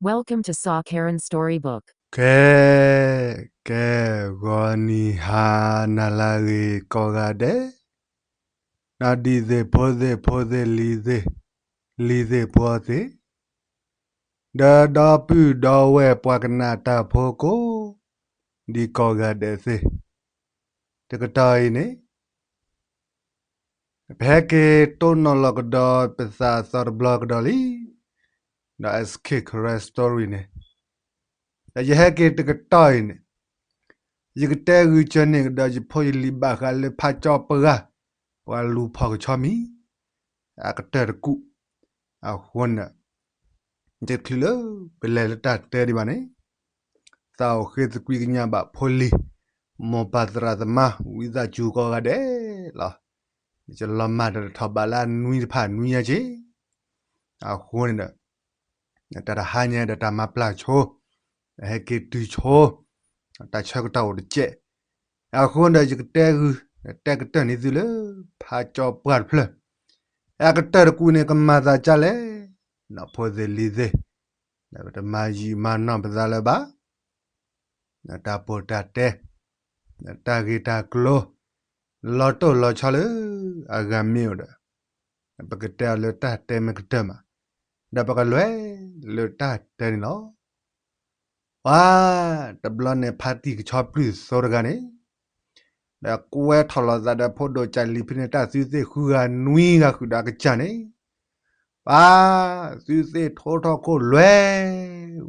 Welcome to Saw Karen Storybook. ကဲ, ကဲ, ဂီၤနံၤဟါနၤလၢအဂ့ၤကိးဂၤဒဲး, ဒီးဒံသ့ၣ်ဖိသ့ၣ်ဖိသ့ၣ်လံၤသ့ၣ်, လံၤသ့ၣ်ပှီၤသ့ၣ်, ဒီးဒီပုၢ်ဒီဝဲၢ်ပှၤကနၣ်တၢ်ဖိကိး, ဒ်ကိးဂၤဒဲးသ့ၣ်, တကတီၢ်အံၤန့ၣ် ပဟဲက့ၤတိၢ်နီၣ်လီၤကဒီးပသးအသီတဘျီကဒီးလံ, ဒီး S K Karen Story န့ၣ်, ဒီးယဟဲက့ၤတကတီၢ်အံၤန့ၣ်, ယကတဲဂုာ်စၢၤန့ၢ်ကဒီးယဖိယလံၤဘၣ်ဃးလၢဖးကၠီပှၢ်, ပှၤလူၤဖီၣ်ကဆီမံၤ, အကတၢၢ်တကူာ်, အဃိန့ၣ် တချုးလၢပလဲၤလၢတၢ်တဲဒံးဘၣ်န့ၣ်, သးအိၣ်ဃ့သကွံာ်ကညးဘၣ်ဖိလံၤ, မိၢ်ပၢ်သရၣ်သမါ ဝံသးစူၤကိးဂၤဒဲးလီၤ. ယလီၤမၢ်ဒီးတထီၣ်ဘးလၢအနွံတဖၣ်နွံညါက့ၤ, အဃိန့ၣ်ဒီး တၢ်တဟါညါဒီးတၢ်မၤပျၢ်ဆိ, ဟဲက့ၤတုၤဆိ, တၢ်ဆၢကတီၢ်အိၣ်တကဲး, အဃိဒီးယကတဲဂုာ်, တဲကတၢၢ်န့ၢ်သုလၢ ဖးကၠီပှၢ်တဖျၢၣ်, အကတၢၢ်တကူာ်န့ၣ် ကမၤသးဒ်လဲၣ်, ဒီးဖိသ့ၣ်လံၤသ့ၣ်, ဒီးပတမၤယံာ်မၤနီၢ်ပသးလၢၤဘၣ်, ဒီးတၢ်ပီးတၢ်တဲ, ဒီးတၢ်ဂ့ၢ်တၢ်ကျိၤ, လီၤတိၢ်လီၤဆီလၢအဂၤမ့ၢ်အိၣ်ဒီး, ပကတဲအီၤလၢတၢ်တဲမ့ၢ်ကတၢၢ်မး, ဒီးပကလဲၤလၢတၢ်တဲမ့ၢ်ကတၢၢ်န့ၣ်လီၤ. ပှၤ, တဘျီန့ၣ်ဖါတံၢ်ကဆီပျုၢ်သိတဂၤန့ၣ်, ဒီးကွဲထီၣ်လိာ်သးဒီးဖိဒိၣ်ကၢ်လံၤဖဲန့ၣ် တၢ်သုသ့ၣ်ဃုဂၤနွံဂၤဃုာ်ဒီးအကစၢ်န့ၣ်, ပှၤ, သုသ့ၣ်ထိထီၣ်ခိၣ်လွဲ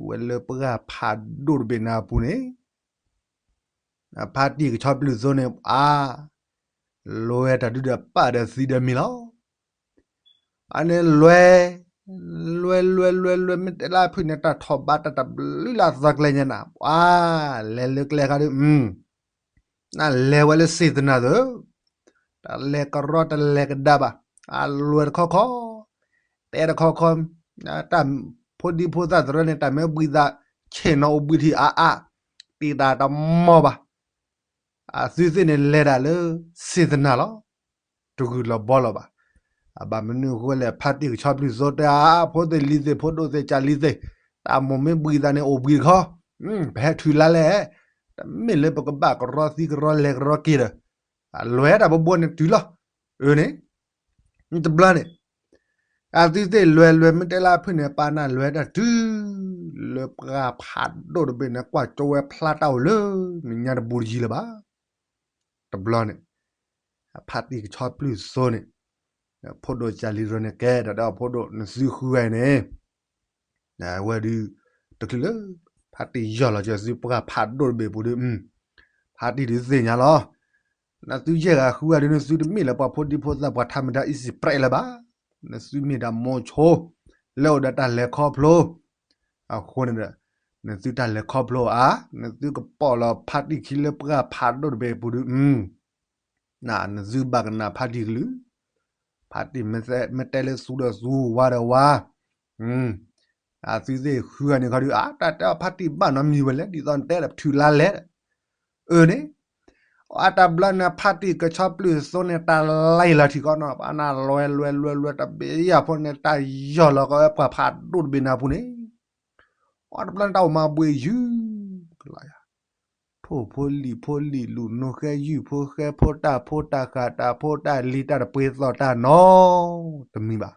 ဝဲလၢပှၢ်ဖးဒိၣ်တဘ့ၣ်န့ၣ်အပူၤန့ၣ် ဖါတံၢ်ကဆီပျုၢ်သိန့ၣ် ပှၤ, လဲၤတၢ်ဒုဒီးပၢ်ဒီးသံဒီးမံၤလီၤ. အန့ၣ်လဲၤ, လဲၤလဲၤလဲၤလဲၤ မ့ၢ်တဲလၢအဖုၣ်န့ၣ် တၢ်ထီၣ်ဘးတၢ်တဘျုးလၢအသီကျဲညါနၤ, ပှၤ, လဲၤလၢကျဲခါဒီး နလဲၤဝဲလၢစ့ၣ်သနၢ်သၢ, တၢ်လဲၤကရီတလဲၤကဒါဘၣ်, အလဲၤတခီခီ, တဲတခီခီ, တၢ်ဖိဒံဖိသၣ်သရၢန့ၣ် တၢ်မ့ၢ်ဘှံးသး, ဆ့ၣ်နီၤအိၣ်ဘှံးထံးအါအါ, တံာ်တာ်တမီၢ်ဘၣ်, အသုသ့ၣ်န့ၣ်လဲၤဒၣ်လၢစ့ၣ်သနၢ်လီၤ. တဂုာ်လီၤဘီလီၤဘၣ်. အဘၣ်မနုၤအဃိလဲၣ် ဖါတံၢ်ကဆီပျုၢ်သိတဲအါ, ဖိသ့ၣ်လံၤသ့ၣ် ဖိဒိၣ်သ့ၣ်ကၢ်လံၤသ့ၣ်, တၢ်မိၣ်မ့ၢ်ဘှံးသးန့ၣ်အိၣ်ဘှံးတခီ, ပဟဲထုးလါလဲၣ်, တမ့ၢ်လၢပကဘၣ်ကရီသံကရီလဲၤကရီက့ၤဒီး, အလဲၤတၢ်ဘိဘိန့ၣ်တုၤလီၤ. အၢန့ၣ်, တဘျီန့ၣ်, အသုသ့ၣ်လဲၤလဲၤ မ့ၢ်တဲလၢအဖုၣ်န့ၣ် ပာ်နၢ်လဲၤတၢ်တုၤလၢပှၢ်ဖးဒိၣ်တဘ့ၣ်န့ၣ် ကွၢ်ကၠိဝဲဖျါတၢ်အိၣ်လၢ မဲာ်ညါတဘူးတယံၤလၢၤဘၣ်. တဘျီန့ၣ်, ဖါတံၢ်ကဆီပျုၢ်သိန့ၣ်, ဖိဒိၣ်ကၢ်လံၤရၢန့ၣ်ကဲ ဒီးဒီးဖိဒိၣ်နသုဃုဂၤအံၤန့ၣ်, အဝဲဒုး, တချုးလၢ, ဖါတံၢ်ယီၢ်လီၤကၢသုပှၢ်ဖးဒိၣ်တဘ့ၣ်ပူၤဒီး, ဖါတံၢ်ဒုးသ့ၣ်ညါလီၤ. နသုယဲၢ်ဂၤဃုဂၤဒုး နသုတမ့ၢ်လၢပှၤဖိဒံဖိသၣ် ပှၤထါမတၤအံၤစံးပြဲးလၢၤဘၣ်. နသုမ့ၢ်ဒၣ်မိၤဆိ, လၢအိၣ်ဒီးတၢ်လဲၤခီဖျိ, အဃိန့ၣ်ဒီး, နသုတၢ်လဲၤခီဖျိအါ, နသုကပိာ်လီၤဖါတံၢ်ခံလၢပှၢ်ဖးဒိၣ်တဘ့ၣ်ပူၤဒီး, နသုဘၣ်ကနၣ်ဖါတံၢ်ကလုၢ်, ဖါတံၢ်မ့ၢ်တဲလၢသူဒီးသူ ဝါဒီးဝါ, အသုသ့ၣ်ဃုဂၤန့ၣ်ခီဒုး အါ တၢ်တဲအီၤဖါတံၢ်ဘၣ်နီတမံၤဝဲလဲၣ် ဒ်သိးနတဲဒီးထုးလါလဲၣ်, အၢန့ၣ်, အတဘျီန့ၣ် ဖါတံၢ်ကဆီပျုၢ်သိန့ၣ် တၢ်လဲၤလီၤထံကီးနီၤ ပှၤနၢ်လဲၤလဲၤလဲၤလဲၤတဘ့ၣ်ယၤဖိန့ၣ် တၢ်ယီၢ်လီၤကီဝဲပှၢ်ဖးဒိၣ်တဘ့ၣ်န့ၣ်အပူၤန့ၣ်, အတဘျီန့ၣ်တၢ်အိၣ်မၤဘှံးယုၢ်, ထိၣ်ဖိလံာ်ဖိလံာ်လိာ်နိဃဲယုၢ်ဖိဃဲဖိတၢ်ဖိတၢ်ဃာ်တၢ်ဖိတၢ်လံၤတၢ်တပှ့ၤသီၣ်တၢ်နီတမံၤဘၣ်.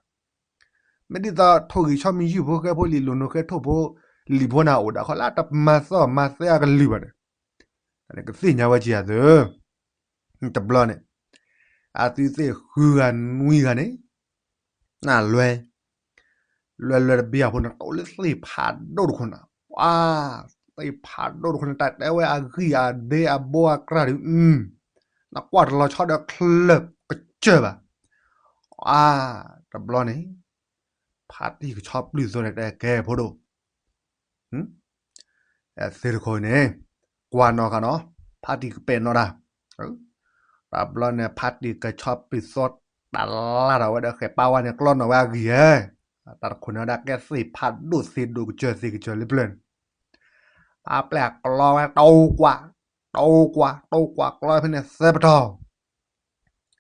မ့ၢ်ဒ်သိးထိၣ်ဂံၢ်ဆီမံယုၢ်ဖိဃဲဖိလံာ်လိာ်နိဃဲထိၣ်ဖိလံာ်ဖိန့ၣ် အိၣ်ဒၣ်ခီလၢအတမၤသီၣ်မၤသဲအကလုၢ်ဘၣ်န့ၣ်, ကသ့ၣ်ညါဝဲကယၤသၢ, တဘျီန့ၣ်, အသုသ့ၣ်ဃုဂၤနွံဂၤန့ၣ်, နလဲၤ လွဲလွဲတဘ့ၣ်အဖိန့ၣ် တိၢ်လၢသ့ၣ်ဖးဒိၣ်တခိၣ်န့ၣ်, ပှၤ, သ့ၣ်ဖးဒိၣ်တခိၣ်န့ၣ် တၢ်တဲဝဲအဂံၢ်အဒ့အဘိအကြၢ်ဒုး, နကွၢ်တလီၤဆီဒီးချၢၣ်ကစၢၢ်ဘၣ်. ပှၤ, တဘျီန့ၣ်, ဖါတံၢ်ကဆီပျုၢ်သိန့ၣ် တဲကဲဖိဒိၣ် သ့ၣ်တခိၣ်န့ၣ်, ကွၢ်နီၢ်ဃာ်နီၤ, ဖါတံၢ်ကပဲာ်နီၣ်တၢ်, တဘျီန့ၣ် ဖါတံၢ်ကဆီပျုၢ်သိ တၢ်လၢ်ထီၣ်ဝဲဒီးဃဲၤပာ်ဝဲန့ၣ် ကျီနီၣ်ဝဲအဂံၢ်ဧၢ, တၢ်တခိၣ်န့ၣ်ဝဲဒၣ်ကဲသ့ၣ်ဖးဒိၣ်သ့ၣ်ဒိၣ်ကစၢၢ်သ့ၣ်ကစၢၢ်လၢပျၢၤန့ၣ်, အပျဲၢ်အကျီဝဲ တိၢ်ကွၢ်, တိၢ်ကွၢ် တိၢ်ကွၢ်ကျီဖဲန့ၣ်သၢပတီၢ်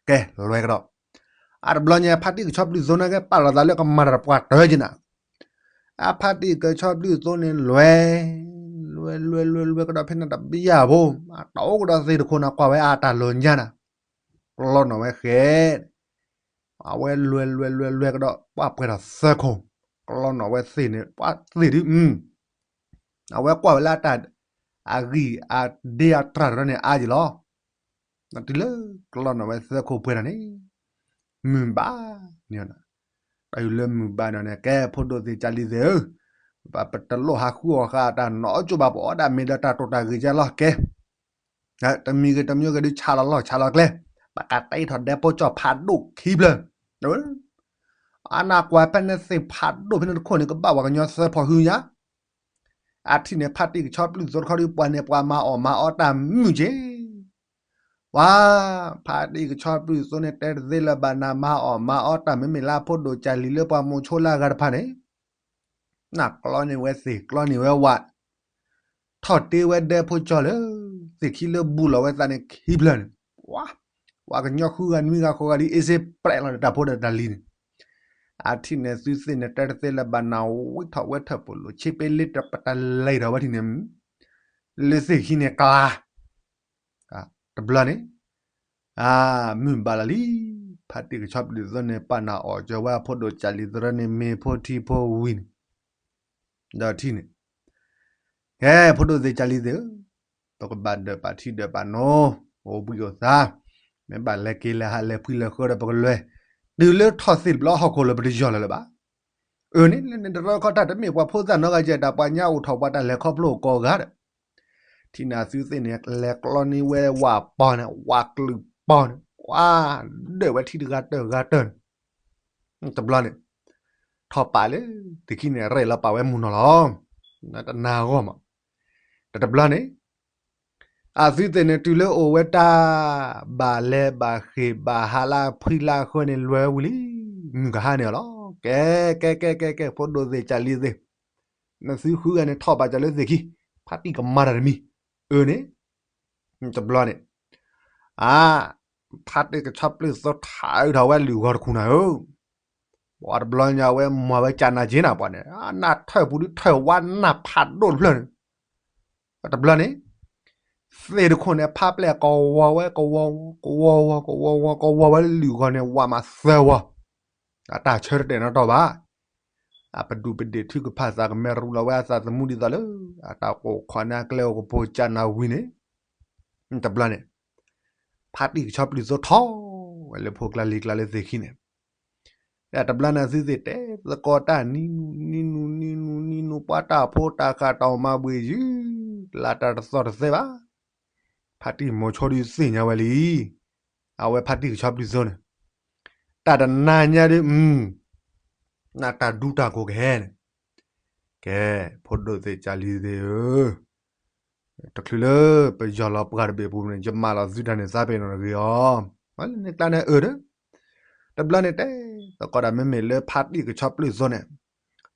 ကဲလွဲကဒီး, အတဘျီညါ ဖါတံၢ်ကဆီပျုၢ်သိန့ၣ်ကဲ ပာ်လီၤသးလၢကမၤတၢ်တပှၢ်တၢၢ်က့ၤနၤ, အဖါတံၢ်ကဆီပျုၢ်သိန့ၣ်လွဲ, လွဲလွဲလွဲလွဲကဒီးဖဲန့ၣ်တဘျီယၤဖိ, တၢ်အိၣ်ကဒီးသ့ၣ်တခိၣ်န့ၣ် ကွၢ်ဝဲအတၢ်လီၤညါနၤ, ကျီနီၣ်ဝဲဃဲ, အဝဲလွဲလွဲလွဲလွဲကဒီး ပှၤပှဲၤထီၣ်သၢခိၣ်, ကျီနီၣ်ဝဲသ့ၣ်န့ၣ် ပှၤသ့ၣ်ဒု, အဝဲကွၢ်ဝဲလၢအတၢ်, အဂံၢ်အဒ့အတြၢ်တရၢန့ၣ်အါယံၤလီၤ. တုၤလၢကျီနီၣ်ဝဲသၢခိၣ်ပှဲၤထီၣ်န့ၣ်, မုၢ်ဘၣ်န့ၣ်, တၢ်ယူၤလၢမုၢ်ဘၣ်န့ၣ်န့ၣ် ကဲဖိဒိၣ်သ့ၣ်ကၢ်လံၤသ့ၣ်ဧၢ, ပတလိၣ်ဟးဃုအီၣ်ဃာ်တၢ်နီတစိၤဘၣ်, ပအီၣ်ဒၣ်မ့ၤဒီးတၢ်တိာ်တၢ်ဂ့ၤကဲလီၤကဲ, တမံၤဂ့ၤတမံၤဂ့ၤဒုးဆးလီၤလီၢ်ဆးလီၤကျဲ, ပကတ့ထီၣ်ဒဲဖိကၠီၣ်ဖးဒိၣ်ခံဖျၢၣ်, အနၢ်ကွၢ်ဖဲန့ၣ်သ့ၣ်ဖးဒိၣ်ဖဲန့ၣ်တခိၣ်န့ၣ် ကဘၣ်ပှၤကညီသၢဖီၣ်ဟုညါ, အထံၣ်န့ၣ် ဖါတံၢ်ကဆီပျုၢ်သိတခီဒီး ပှၤန့ၣ်ပှၤမၤအီၣ်မၤအီတၢ်မုာ်က့ၤ, ပှၤ, ဖါတံၢ်ကဆီပျုၢ်သိန့ၣ် တဲတသ့လၢၤဘၣ်နၤ မၤအီၣ်မၤအီတၢ်မ့မ့ၢ်လၢဖိဒိၣ်ကၢ်လံၤလၢပှၤမိၤဆိလၢအဂၤတဖၣ်န့ၣ်, နၢ်ကျီန့ၢ်ဝဲသ့ၣ်ကျီန့ၢ်ဝဲဝး, ထီၣ်တ့ဝဲဒဲဖိကၠီၣ်လၢ, သ့ၣ်ခံလၢဘူးလီၤဝဲသးန့ၣ်ခံဖျၢၣ်န့ၣ်, ပှၤကညီဃုဂၤနွံဂၤဃိးဂၤဒ်အ့စ့ပြဲးလီၤဒီးတၢ်ဖိဒီးတၢ်လံၤန့ၣ်, အထံၣ်န့ၣ်သုသ့ၣ်န့ၣ် တဲတသ့လၢၤဘၣ်နၤ ဝံထီၣ်ဝဲထၢၣ်ပူၤလိာ်ဆ့ပ့လ့တပတလဲၤထီၣ်ဝဲထံၣ်န့ၣ်, လၢသ့ၣ်ခံန့ၣ်ကျါ တဘျီန့ၣ်, မုၢ်ဘၣ်လီၤလံ, ဖါတံၢ်ကဆီပျုၢ်သိန့ၣ် ပာ်နၢ်အီၣ်ကၠီဝဲအဖိဒိၣ်ကၢ်လံၤသရၢန့ၣ် မ့ၤဖိထံဖိဝံၤန့ၣ်, ဒီးထံၣ်န့ၣ်, ကဲဖိဒိၣ်သ့ၣ်ကၢ်လံၤသ့ၣ်ဧၢ, ပကဘၣ်ဒၢးပာ်ထံဒၢးပာ်နိ, အိၣ်ဘှံးအိၣ်သါ, မ့ၢ်ဘၣ်လဲၤက့ၤလဲၤဟးလဲၤဖှံလဲၤဃၢဒီးပကလဲၤ, တုၤလၢထီၣ်သ့ၣ်တဘျီဟီၣ်ခိၣ်လၢပတယီၢ်လၢၤလၢၤဘၣ် အၢန့ၣ် လၢန့ၣ်တရၢခီတၢ်တမ့ၢ်ပှၤဖိသၣ်နီတဂၤယဲၢ် တၢ်ပှၤညါအိၣ်ထီၣ်ပှၤတၢ်လဲၤခီဖျိကိးဂၤဒီး, ထံၣ်န့ၣ်သုသ့ၣ်န့ၣ် လဲၤကျီန့ၢ်ဝဲဝးပီန့ၣ် ဝးကလုာ်ပီန့ၣ် ပှၤဒၢးဝဲထံတဂၤတၢၢ်ဂၤတၢၢ်န့ၣ်, တဘျီန့ၣ်, ထီၣ်ပာ်လၢ, သ့ၣ်ခံန့ၣ် ရဲၣ်လီၤပာ်ဝဲမုၢ်နီၢ်လီၤ, တနာ်ဂီၢ်မး, တတဘျီန့ၣ် အသုသ့ၣ်န့ၣ် တုၤလၢအိၣ်ဝဲတၢ်, ဘၣ်လဲၤဘၣ်ဃ့ၢ်ဘၣ်ဟးလၢဖှံလၢဃၢန့ၣ်လွဲဝံၤလံ, မုၢ်ကဟါန့ၣ်လီၤ, ကဲ, ကဲကဲကဲကဲ ဖိဒိၣ်သ့ၣ်ကၢ်လံၤသ့ၣ်, နသုဃုဂၤန့ၣ်ထီၣ်ပာ်စၢၤလၢသ့ၣ်ခံ, ဖါတံၢ်ကမၤတၢ်တမံၤ, အၢန့ၣ်, တဘျီန့ၣ်, အါ, ဖါတံၢ်ကဆီပျုၢ်သိထးအုးထီၣ်ဝဲလုၢ်ဂီၤတခူၣ်နၤဧၢ ပှၤတဘျီညါဝဲမၤဝဲကၢ်နၤက့ၤနၤပှၤန့ၣ်, နၢ်ထၢၣ်ပူၤဒုးထၢၣ်ဝါနၢ်ဖးဒိၣ်တဖျၢၣ်န့ၣ်, တဘျီန့ၣ်, သ့ၣ်တခိၣ်န့ၣ် ဖါပျဲၢ်ကဝီၤဝဲ ကဝီၤဝီၤ ကဝီၤဝီၤ ကဝီၤဝီၤ ကဝီၤဝဲလၢလုၢ်ဂီၤန့ၣ် ဝးမးသၢဝီၤ, အတၢ်ဆၢတတဲာ်နီတီၢ်ဘၣ်, အပဒူၣ်ပဒ့ၣ်ထုကဖၣ်သးကမဲရူလီၤဝဲအသးသမူဒ်သိးလၢ, အတၢ်ကိးခီၣ်န့ၢ်အကျဲအိၣ်ကပိၤကၢ်နၤဝံၤန့ၣ်, တဘျီန့ၣ် ဖါတံၢ်ကဆီပျုၢ်သိထီၣ်ဝဲလၢဖိကျါလံၤကျါလၢသ့ၣ်ခံန့ၣ်, တဘျီန့ၣ်သုသ့ၣ်တဲသကိးတၢ်နံၤနူၤ နံၤနူၤ နံၤနူၤ နံၤနူၤ ပှၤတၢ်ဖိတၢ်ဃာ်တၢ်အိၣ်မၤဘှံးယုၢ်, လၢတၢ်တသီၣ်တသဲဘၣ်, ဖါတံၢ်မိၤဆိဒုးသ့ၣ်ညါဝဲလံ, အဝဲဖါတံၢ်ကဆီပျုၢ်သိန့ၣ်, တၢ်တနၤညါဒုး, နတၢ်ဒူတၢ်ကိးကဟဲန့ၣ်, ကဲ, ဖိဒိၣ်သ့ၣ်ကၢ်လံၤသ့ၣ်ဧၢ တချုးလၢပယီၢ်လီၤပှၤတဘ့ၣ်ပူၤန့ၣ် ယမၢလီၤသုတၢ်န့ၣ်သးပ့ၤနီၣ်တဂ့ၤအီၤ, န့ၣ်ကျါန့ၣ်အၢဒီး, တဘျီန့ၣ်တဲသကိးဒၣ်မ့မ့ၢ်လၢဖါတံၢ်ကဆီပျုၢ်သိန့ၣ်,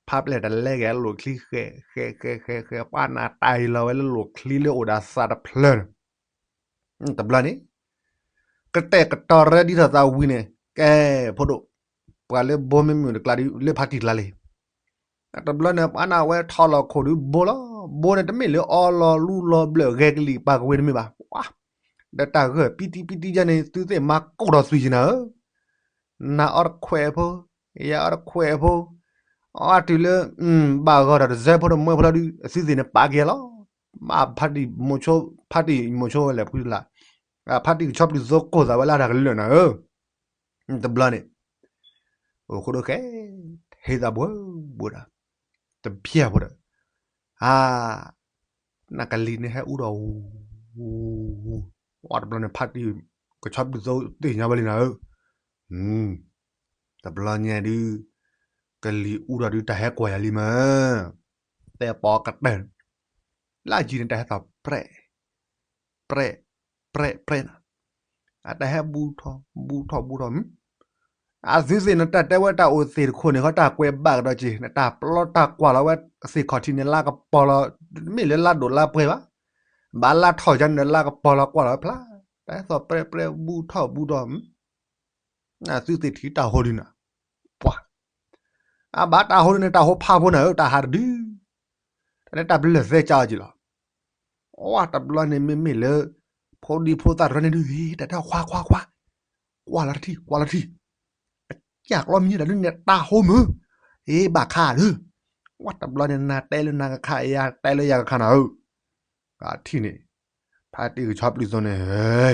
ဖါပျဲၢ်တလဲက့ၤလိာ်ချံဃဲၤ ဃဲၤ ဃဲၤ ဃဲၤ ဃဲၤ ပှၤနၢ်တၢ်အံၤလီၤဝဲလၢလိာ်ချံလၢအိၣ်ဒီးသးတဖျၢၣ်န့ၣ်, တဘျီန့ၣ် ကတဲာ်ကတီၤရဲဒ်ထီၣ်သးဝံၤန့ၣ် ကဲ, ဖိဒိၣ်, ပှၤလၢဘိမ့မ့ၢ်တကျါဒုး လၢဖါတံၢ်ကျါလံ, တဘျီန့ၣ် ပှၤနၢ်ဝဲထီၣ်လီၤခိၣ်ဒုးဘိလီၤ, ဘိန့ၣ် တမ့ၢ်လၢအီလီၤလူလီၤဘျၢၣ်ဂဲၤကလံၤပာ်ကဝ့ၤတမ့ၢ်ဘၣ်, ဒီးတၢ်ဂၢၢ်ပံတံပံတံယဲန့ၣ် သုသ့ၣ်မၤကိၢ်ထီၣ်သွံၣ်ယံၤနၤဧၢ, နၤအီတခွဲးဖိ, ယၤအီတခွဲးဖိ, အီတုၤလၢ, ဘၣ်ဂီၤဒီးတစဲဖိဒီးမွဲဖိလီၤဒုး အသုသ့ၣ်န့ၣ်ပာ်က့ၤလီၤ, မ့ၢ်ဖါတံၢ်မိၤဆိ, ဖါတံၢ်မိၤဆိဝဲလဲၣ်ဖုလၢ်, ဖါတံၢ်ကဆီပျုၢ်သိကိၢ်သးဝဲလၢတၢ်ကလုၢ်နၤဧၢ, တဘျီန့ၣ်, အိၣ်ဃိဒိၣ်ဃဲ, ဟ့သးဘှၢဘှၢဒီး, တဖျဲၣ်ဖိဒီး, အါ, နကလံၤန့ၣ်ဟဲအူဒီး, တဘျီန့ၣ် ဖါတံၢ်ကဆီပျုၢ်သိသ့ၣ်ညါဝဲလံနၤဧၢ, တဘျီညါဒုး, ကလံၤအူဒီးဒုးတၢ်ဟဲကွၢ်ယၤလံမၢ်, တဲပီကတၢၢ်, လၢအယံၤန့ၣ်တၢ်ဟဲသီၣ်ပြဲး, ပြဲး, ပြဲးပြဲးနၤ, အတၢ်ဟဲဘူးထီၣ်ဘူးထီၣ်ဘူးထီၣ်မး အသုသ့ၣ်နတၢ်တဲဝဲတၢ်အိၣ်သ့ၣ်တခိၣ်န့ၣ် ဃီတၢ်ကွဲးဘၣ်ကဒီးက့ၤ နတၢ်ပျီတၢ်ကွၢ်လီၤဝဲသ့ၣ်ခီၣ်ထံးန့ၣ် လါကပီၤလီၤ, တမ့ၢ်လၢလါဒိၣ်လါပှဲၤဘၣ်, ဘၣ်လါထီၣ်ယါန့ၣ်ဒီးလါကပီၤလီၤကွၢ်လီၤဝဲဖျါ, တၢ်ဟဲသီၣ်ပြဲးပြဲးဘူးထီၣ်ဘူးထီၣ်မး, အသုသ့ၣ်ထံၣ်တၢ်ဟိဒုးနၤ, ပှၤ အဘၣ်တၢ်ဟိဒုန့ၣ် တၢ်ဟိဖးဖိန့ၣ်ဧၢ တၢ်ဟးတဒု, တၢ်န့ၣ်တၢ်ပလၢၢ်သဲကၢအီၤက့ၤလီၤ. အတဘျီန့ၣ်မ့မ့ၢ်လၢ ဖိဒံဖိသၣ်တရၢန့ၣ်ဒုး တၢ်တၢ်ခွါခွါခွါ, ကွၢ်လီၤတထံၣ် ကွၢ်လီၤတထံၣ်, အကၢ်ကျီမံၤတၢ်ဒုးန့ၣ် တၢ်ဟိမုၢ်, အ့ ဘၣ်ခးဒုး, အတဘျီန့ၣ် နတဲလၢနကခး ယတဲလၢယကခးနၤဧၢ, အထံၣ်န့ၣ် ဖါတံၢ်ကဆီပျုၢ်သိန့ၣ် ဟဲ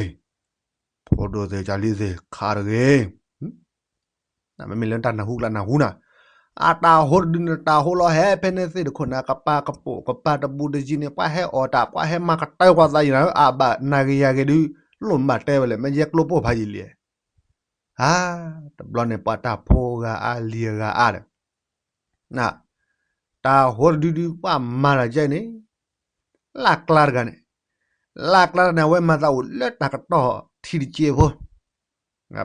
ဖိဒိၣ်သ့ၣ်ကၢ်လံသ့ၣ်ခးတဂ့ၤ မ့မ့ၢ်လၢတၢ်နၢ်ဟူကျါနၢ်ဟူနၤ, အတၢ်ဟိတဒုန့ၣ် တၢ်ဟိလီၤဟဲဖဲန့ၣ်သ့ၣ်တခိၣ်န့ၣ် ကပၤကပိာ်ကပၤတဘူးတယံၤန့ၣ် ပှၤဟဲအီၣ်တၢ် ပှၤဟဲမၤကတၢၢ်ကွၢ်သးယံၤနၤဧၢ, အဘၣ်နၤဂ့ၤယၤဂ့ၤဒုး လိၣ်မၤတဲဝဲလဲၣ် မ့ၢ်ယဲကျိပိၢ်ဖးယံၤလံ, အါ တဘျီန့ၣ် ပှၤတၢ်ဖိဂၤအါလံၤဂၤအါဒီး တၢ်ဟိတဒုဒုး ပှၤမၤတၢ်ကဲန့ၣ် လၢ်ကျါတဂၤန့ၣ်, လၢ်ကျါတဂၤန့ၣ် အဝဲမၤသးအိၣ်လၢတၢ်ကတီၢ်ထံတကဲဖိ,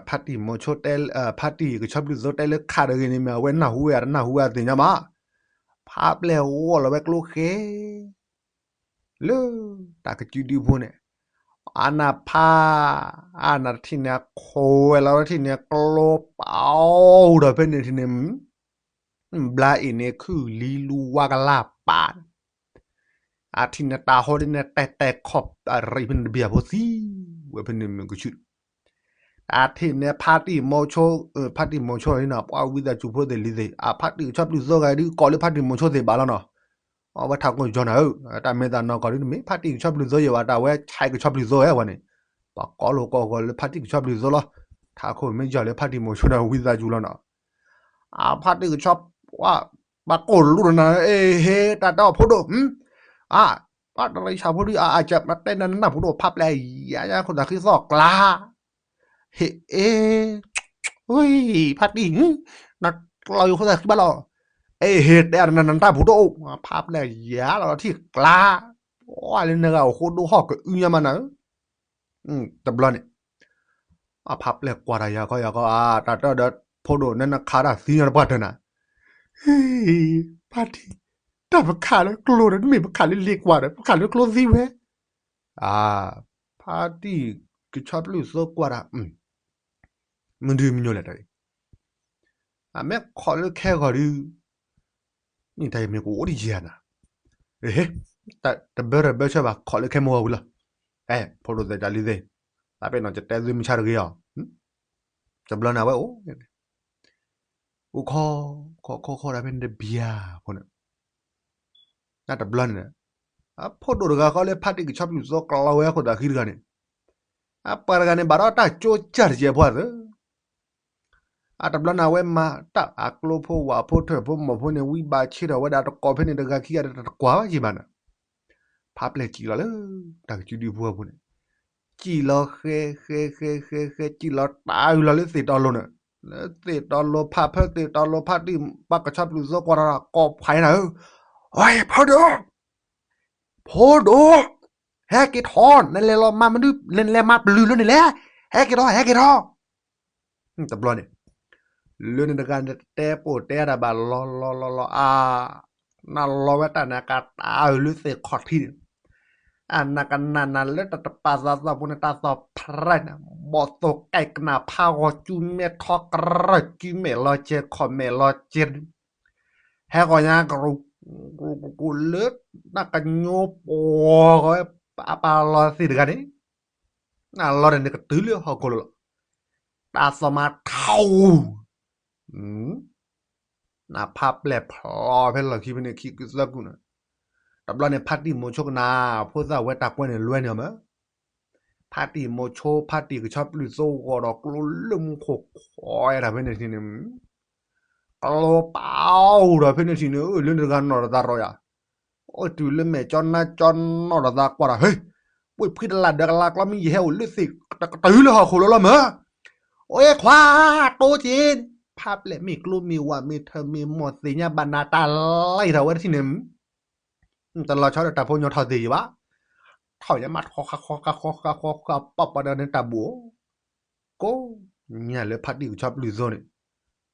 ဖါတံၢ်မိၤဆိတဲ, ဖါတံၢ်ကဆီပျုၢ်သိတဲလၢခးတဂ့ၤန့ၣ်မ့ၢ် အဝဲနၢ်ဟူဝဲတနၢ်ဟူဝဲသ့ၣ်ညါမး, ဖါပျဲၢ်ဂီၢ်လီၤဝဲကျိဃဲ လၢတၢ်ကစုဒုဖိန့ၣ်, အနၢ်ဖး, အနၢ်တထံၣ်န့ၣ် အခိးဝဲလီၤတထံၣ်န့ၣ် ကျိပအိၣ်ဒီးဖဲန့ၣ်ထံၣ်န့ၣ် ဘျါအံၤန့ၣ် ခုၣ်လံလူဝါကလၢ်ပာ်, အထံၣ်န့ၣ်တၢ်ဟိဒ်န့ၣ် တဲတဲခီၣ်အရံၣ်ဖဲန့ၣ်တဘျီဖိသံ, ဝဲဖဲန့ၣ်မ့ၢ်ကဆူၣ်, အထံၣ်န့ၣ်ဖါတံၢ်မိၤဆိ, ဖါတံၢ်မိၤဆိန့ၣ် ပှၤဝံသးစူၤဖိသ့ၣ်လံသ့ၣ်, အဖါတံၢ်ကဆီပျုၢ်သိဂၤဒုး ကိးလၢဖါတံၢ်မိၤဆိသ့ၣ်ဘၣ်လီၤနီၤ, အဝဲထးခိၣ်ကၠီနၤဧၢ, တၢ်မ့ၢ်သးနီၢ်ကီၢ်ဒုး တမ့ၢ်ဖါတံၢ်ကဆီပျုၢ်သိယဲၢ်ဘၣ် တၢ်ဝဲဆဲးကဆီပျုၢ်သိဝဲန့ၣ်, ပှၤကိးလိာ်ကိးဂီၤလၢဖါတံၢ်ကဆီပျုၢ်သိလီၤ, ထးခိၣ်မ့ၢ်ယီၤလၢဖါတံၢ်မိၤဆိန့ၣ် ဝံသးစူၤလီၤနီၤ, အဖါတံၢ်ကဆီ, ပှၤကိးလိာ်နၤ, အ့ဟ့ တၢ်တဲအီၤဖိဒိၣ်, အါ, ပှၤတရံးဆၣ်ဖိဒုး အအကၢ်မၤတဲနၤနနၢ်ဖိဒိၣ်ဖးပျဲၢ်ယါယါခိၣ်သးဃံသီၣ်ကျါ, ဟ့ၣ်အ့, ဖါတံၢ်, နကျီယိၤခိၣ်သးဃံဘၣ်လီၤ, အ့ဟ့ တဲနနၢ်ဖိဒိၣ်အိၣ် ဖးပျဲၢ်ယါလီၤထံၣ်ကျါ, ပှၤလၢနဂၤအိၣ်ဃိဒိၣ်ဟီၣ်ကအုညါမးနၤဧၢ, တဘျီန့ၣ် အဖးပျဲၢ်ကွၢ်တၢ်ယၤခီယၤခီ အါ တၢ်တၢ်ဒီးဖိဒိၣ်နဲနခးတၢ်သံညါတပှၢ်တၢၢ်နၤ, ဖါတံၢ်, တၢ်ပခးလၢကျိဒီး တမ့ၢ်ပခးလၢလ့ၤကွၢ်ဒီး ပခးလၢကျိသံဝဲ, အါ, ဖါတံၢ်ကဆီပျုၢ်သိကွၢ်တၢ်, မနုၤမညိလဲၣ်တၢ်အံၤ, အမ့ၢ်ခိးလၢခဲဂီၤဒုး မ့ၢ်တၢ်အံၤမ့ၢ်ကအိၣ်တယံၤနၤ, ဟ့ၣ်, တဘၢတဘၢဆၢဘၣ် ခိးလၢခဲမုၢ်ဂီၤဝံၤလီၤ, အဲ ဖိဒိၣ်သဲးကၢ်လံသ့ၣ်, သးပ့ၤနီၣ်ကတဲသုမုၢ်ဆါတဂ့ၤအီၤ, တဘျီန့ၣ်အဝဲအိၣ်, အိၣ်ခိး, ခိးခိးခိးတၢ်ဖဲန့ၣ်တဘျီဖိန့ၣ်, တဘျီန့ၣ်, အဖိဒိၣ်တဂၤဃီလၢဖါတံၢ်ကဆီပျုၢ်သိကျီဝဲခိၣ်သးဃံတဂၤန့ၣ်, အပှၤတဂၤန့ၣ် ဘၣ်ဒီးတၢ်ကၠိကၢ်တယဲၢ်ဖိသၢ အတဘျီန့ၣ် အဝဲမၤတၢ်အကျိဖိဝၣ်ဖိထၢၣ်ဖိမီၢ်ဖိန့ၣ် ဝံဘၣ်ဆ့ထီၣ်ဝဲဒၣ်တကိးဖဲန့ၣ်တဂၤခံဂၤဒီးတကွၢ်ဘၣ်ယံၤဘၣ်နၤ, ဖးပျဲၢ်စံၣ်လီၤလၢ တၢ်ကစုဒုဖိအပူၤန့ၣ်, စံၣ်လီၤဃဲဃဲဃဲဃဲဃဲ စံၣ်လီၤတၢ်အုၣ်လီၤလၢသ့ၣ်တီလိၤန့ၣ်, လၢသ့ၣ်တီလိၤဖးဖၢသ့ၣ်တီလိၤဖါတံၢ်ပှၤကဆီပျုၢ်သိကွၢ်တၢ်ဒီးကိးဖးနၤဧၢ, ဝဲ ဖိဒိၣ် ဖိဒိၣ်, ဟဲက့ၤထီၣ်, နလဲၤလီၤမၤမနုၤ, နလဲၤမၤပျုၢ်လၢန့ၣ်လဲၣ်, ဟဲက့ၤထီၣ် ဟဲက့ၤထီၣ်, တဘျီန့ၣ်, လၢန့ၣ်တဂၤန့ၣ်တဲပိာ်တဲတၢ်ဘၣ်လီၤလီၤလီၤလီၤအါ, နလီၤဝဲတၢ်န့ၣ်ကတၢ်အုၣ်လၢသ့ၣ်ခီၣ်ထံးန့ၣ်, အနကနၣ်နၤလၢတၢ်တပာ်သးသီပူၤန့ၣ် တၢ်သီၣ်ဖရဲန့ၣ်, ဘီၣ်သိၣ်ကဲကနၣ်ဖးဂီၤစုမဲာ်ထီကရၢၢ်စုမဲာ်လီၤကဲခီၣ်မဲာ်လီၤကဲ ဟဲဂီၤညါကရူၢ်, ကရူၢ်ကရူၢ်လၢနကညိပှီၤဂီၤဝဲ အပာ်လီၤသ့ၣ်တဂၤန့ၣ်, နလီၤန့ၣ်နကတုၤလၢဟီၣ်ခိၣ်လိၤလီၤ, တၢ်သီၣ်မၤထီၣ်, နဖးပျဲၢ်ဖျီဖဲလီၢ်ခံဖဲန့ၣ်ခံကုသၢကုန့ၣ်, တဘျီန့ၣ် ဖါတံၢ်မိၤဆိကနၣ် ဖိသၣ်ဝဲတၢ်ကွဲန့ၣ်လွဲန့ၣ်မး ဖါတံၢ်မိၤဆိ ဖါတံၢ်ကဆီပျုၢ်သိဂီၤဒီးကျိလၢမူခိၣ်ခွဲးဒၣ်ဖဲန့ၣ်ထံၣ်န့ၣ်, ကျိပအိၣ်ဒီးဖဲန့ၣ်ထံၣ်န့ၣ် လၢနတဂၤနီၢ်တသးရီယၤ, အိၣ်တုၤလၢမဲာ်ကၠီနါကၠီနီၢ်တသးကွၢ်ဒီး ဟ့ၣ်, ဝ့ၢ်ဖှံတလၢ်ဒီးကလါကျီမ့ၢ်ယဟဲအိၣ်လၢသ့ၣ်ကတၢၢ်လၢဟီၣ်ခိၣ်လီၤလီၤမး, အိၣ်အ့ခွါ, တိစ့, ဖးပျဲၢ်မ့ၢ်ကျိမ့ၢ်ဝၣ်မ့ၢ်ထၢမ့ၢ်မီၢ်သ့ၣ်ညါဘၣ်နၤတၢ်လၢယထီၣ်ဝဲတထံၣ်န့ၣ် တလီၤဆီဒီးတၢ်ဖိညီထီၣ်သ့ၣ်ယံၤဘၣ်, ထီၣ်ယမး ထီဃါဃါဃါဃါဃါဃါဃါပီၣ်ပီၣ်ဒီးန့ၣ်တၢ်ဘူးအိၣ်, ကိးညါလၢဖါတံၢ်ကဆီပျုၢ်သိန့ၣ်,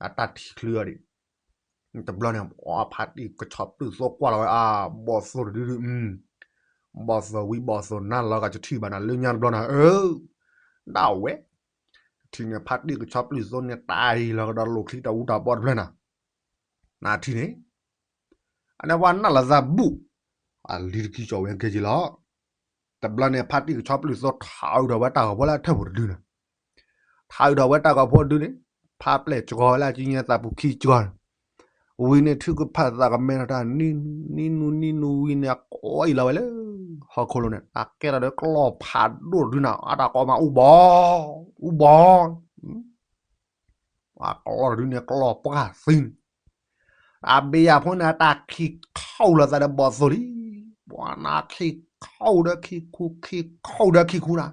အတၢ်ထံၣ်ချုးအီၤဒံး, တဘျီန့ၣ် ဖါတံၢ်ကဆီပျုၢ်သိကွၢ်လီၤဝဲအါ, ဘီၣ်သိၣ်တဒုဒု, ဘီၣ်သိၣ်ဝံၤဘီၣ်သိၣ်နါလီၤဂာ်တထံၣ်ဘၣ်နၤလၢညါတဘျီနၤဧၢ, ဒၣ်ဝဲ, တထံၣ်န့ၣ်ဖါတံၢ်ကဆီပျုၢ်သိန့ၣ်တၢ်အံၤလီၤကဒီးလိာ်ချံတၢ်အူတၢ်ဘီတဖျၢၣ်နၤ တ နထံၣ်န့ၣ်, အန့ၣ်ပှၤနၢ်လီၤသးဘူၣ်, အလံၤတကံကၠီဝဲကဲက့ၤလီၤ. တဘျီန့ၣ် ဖါတံၢ်ကဆီပျုၢ်သိထးအုးဒီးဝဲတၢ်ဂီၤဖိလၢအထၢၣ်ပူၤတဒုန့ၣ်, ထးအုးဒီးဝဲတၢ်ဂီၤဖိတဒုန့ၣ်, ဖါပျဲၢ်စှီၤဝဲလၢအကညဲသးပူၤခံစှီၤန့ၣ်, ဝံၤန့ၣ် ထုကဖၣ်သးကမဲထီၣ်တၢ် နံၤနူနံၤနူဝံၤန့ၣ် အကိးအံၤလီၤဝဲလၢ ဟီၣ်ခိၣ်လိၤန့ၣ် တၢ်ကဲထီၣ်ဒီးကျီၢ်ဖးဒိၣ်တဒုန့ၣ် အတၢ်ကိးမးအူဘီ, အူဘီ ပှၤကျီၢ်တဒုန့ၣ် ကျီၢ်ပှၢ်သံန့ၣ်, အဘ့ၣ်ယၢ်ဖိန့ၣ် အတၢ်ခံးခီၣ်လိာ်သးဒီးဘီၣ်သိၣ်လံ, ပှၤနၤခံးခီၣ်ဒီးခံးခူ ခံးခီၣ်ဒီးခံးခူနၤ,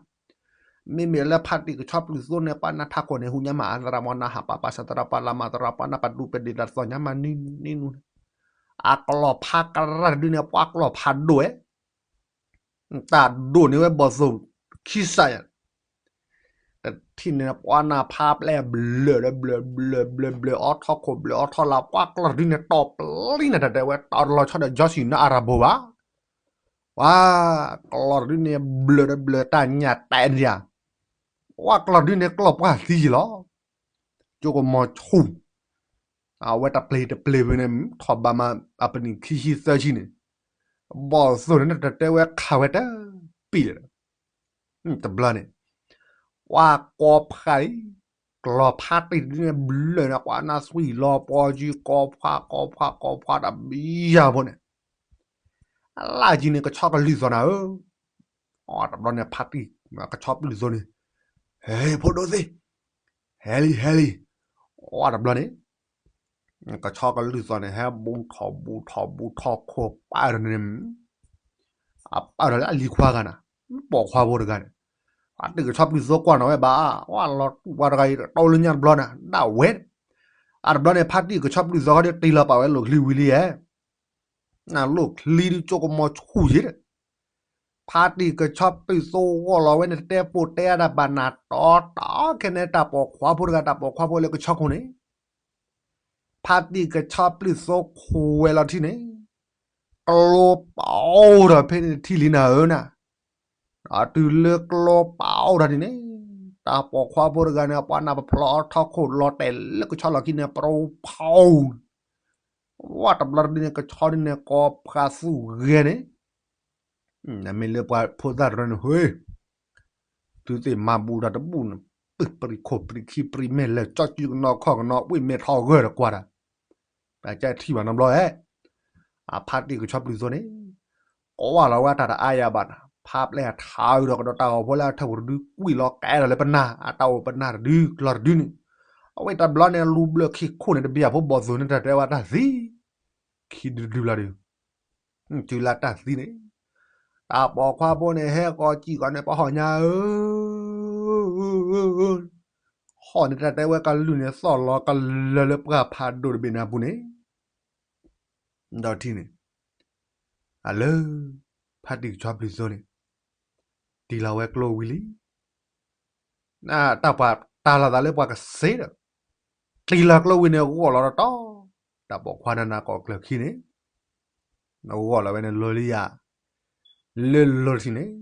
မ့မ့ၢ်လၢဖါတံၢ်ကဆီပျုၢ်သိန့ၣ် ပှၤနၤထးခိၣ်န့ၣ် ဟူညါမး အသရၣ်မီနၤဟးပာ်ပာ် ဆၣ်သရၣ်ပှၤလၢမၤသရၣ်ပှၤနၤပဒူပဒ့ၣ်တၢ်သီၣ်ညါမး နံၤနူနံၤနူန့ၣ်, အကျီၢ်ဖးကရၢ်တဒုန့ၣ် ပှၤကျီၢ်ဖးဒိၣ်ဝဲ တၢ်ဒိၣ်န့ၢ်ဝဲဘီၣ်သိၣ်ခံစးယၤ, တထံၣ်န့ၣ် ပှၤနၤဖါပျဲၢ်ဘျၢၣ်ဒီးဘျၢၣ် ဘျၢၣ်ဘျၢၣ် ဘျၢၣ်အီထီခိၣ် ဘျၢၣ်အီထီလၢ် ပှၤကျီၢ်တဒုန့ၣ် တီၢ်ပျံၤန့ၣ် တၢ်တဲဝဲ တီၢ်တလီၤဆီဒီး ကၠီစံၣ်နါအၤရဘိဘၣ်, ပှၤကျီၢ်တဒုန့ၣ် ဘျၢၣ်ဒီးဘျၢၣ်တၢ်ညၣ်တဲန့ၣ်ယၤ, ပှၤကျီၢ်တဒုန့ၣ် ကျီၢ်ပှၢ်သံယံၤလီၤ, ကၠိကမီၤဆူၣ် အဝဲတပျ့ၤတပျ့ၤဖဲန့ၣ် ထီၣ်ဘးမး အပနံၣ်ခံဆံသၢဆံန့ၣ်, ဘီၣ်သိၣ်န့ၣ် တတဲဝဲခးဝဲတပံၤလၢာ်ဒီး, တဘျီန့ၣ် ပှၤကိးဖးအံၤ, ကျီၢ်ဖါတံၢ်တဒုန့ၣ် ဘျၢၣ်န့ၣ် ပှၤနၤသွံၣ်လီၤပှီၤကံ ကိးဖး ကိးဖး ကိးဖး တဘံယၢ်ဖိန့ၣ်, အလၢ်ကံန့ၣ် ကဆီကလုၢ်သီနၤဧၢ, တဘျီန့ၣ် ဖါတံၢ်ကဆီပျုၢ်သိန့ၣ်, ဟဲ ဖိဒိၣ်သ့ၣ်, ဟဲလံ ဟဲလံ, တဘျီန့ၣ် ကဆီကလုၢ်သီန့ၣ် ဟဲဘူးထီၣ်ဘူးထီၣ်ဘူးထီၣ်ခိၣ်ပာ်ဒီးန့ၣ်, အပာ်ဒီးလၢအလံၤခွါဂၤန့ၣ်, ပိာ်ခွါဖိတဂၤန့ၣ်, ဖါတံၢ်ကဆီပျုၢ်သိကွၢ်နီၣ်ဝဲဘၣ်, ဝဲလီၤတူၢ်ပှၤတဂၤအံၤ တီလၢညါတဘျီန့ၣ် ဒၣ်ဝဲ, အတဘျီန့ၣ် ဖါတံၢ်ကဆီပျုၢ်သိခီဒီး တ့လီၤပာ်ဝဲလိာ်ချံဝံၤလံဧါ, နလိာ်ချံဒုးကၠိကမီၤဆူၣ်ယံၤဒီး ဖါတံၢ်ကဆီပျုၢ်သိဂီၢ်လီၤဝဲန့ၣ် တတဲပိာ်တဲအါဒၣ်ဘၣ်နၤ တီတီခဲန့ၣ် တၢ်ပိာ်ခွါဖိတဂၤ တၢ်ပိာ်ခွါဖိလၢကဆီခိၣ်န့ၣ်, ဖါတံၢ်ကဆီပျုၢ်သိခွဲးလီၤထံၣ်န့ၣ်, ကျိပအိၣ်ဒီးဖဲန့ၣ်တထံၣ်လံနၤဧၢနၤ, ဒီးတုၤလၢကျိပအိၣ်ဒီးန့ၣ်န့ၣ်, တၢ်ပိာ်ခွါဖိတဂၤန့ၣ် ပှၤနၢ်ပဖျီအီထီခိၣ်လီၤတဲာ်လၢကဆီလီၢ်ခံန့ၣ် ပရိဖီ ဝဲတဘျီတဒုန့ၣ် ကဆီဒုန့ၣ် ကိးဖးသူၣ်ဂဲၤန့ၣ်, မ့ၢ်လၢပှၤဖိသၣ်တရၢန့ၣ် ဟ့, သုသ့ၣ်မၤဘူးတၢ်တဘူးန့ၣ်, ပုၢ်ပြံခိၣ်ပြံခံပြံမဲာ်လဲၤကၠီစုကနီၤခီၣ်ကနီၤ ဝံၣ်မဲာ်ထီၣ်ဂၢၢ်တကွၢ်တၢ်, တၢ်ကထံၣ်ဘၣ်နီတဘျီဧဲ, အဖါတံၢ်ကဆီပျုၢ်သိန့ၣ်, ကိးဝဲလီၤဝဲတၢ်တအါယၤဘၣ်နၤ, ဖါပျဲၢ်ထးအုးဒီးကဒီးတၢ်ဂီၤဖိလၢအထၢၣ်ပူၤတဒု ကွံာ်လီၤကဲဒီးလၢပနၢ် အတၢ်အိၣ်ပနၢ်တဒု ကျီၢ်တဒုန့ၣ်, အဝဲတဘျီန့ၣ် လူၤဘျၢၣ်ခံခိၣ်န့ၣ် တဘ့ၣ်အဖိဘီၣ်သိၣ်န့ၣ် တၢ်တဲဝဲတၢ်သံ, ခံဒုဒုလီၤဒုး တုၤလၢတၢ်သံန့ၣ်, တၢ်ပိာ်ခွါဖိန့ၣ် ဟဲကီၤစံၣ်ကီၤန့ၣ် ပှၤဟီၣ်ညါဧၢ, ဟီၣ်န့ၣ်တၢ်တဲဝဲကလုၢ်န့ၣ် သီၣ်လီၤကလၢာ်လၢပှၢ်ဖးဒိၣ်တဘ့ၣ်န့ၣ်အပူၤန့ၣ်, ဒီးထံၣ်န့ၣ်, အလၢ, ဖါတံၢ်ကဆီပျုၢ်သိန့ၣ်, တ့လီၤဝဲကျိဝံၤလံ နတၢ်ပှၤတၢ်လီၤသးလၢပှၤကစ့ဒီး, တ့လီၤကျိဝံၤန့ၣ် ဂီၢ်လီၤတတီ, တၢ်ပိာ်ခွါနၤနၤကိးကျၢၤခံန့ၣ်, နဂီၢ်လီၤဝဲန့ၣ်လီၤလံယၤ, လၢလီၤထံၣ်န့ၣ်,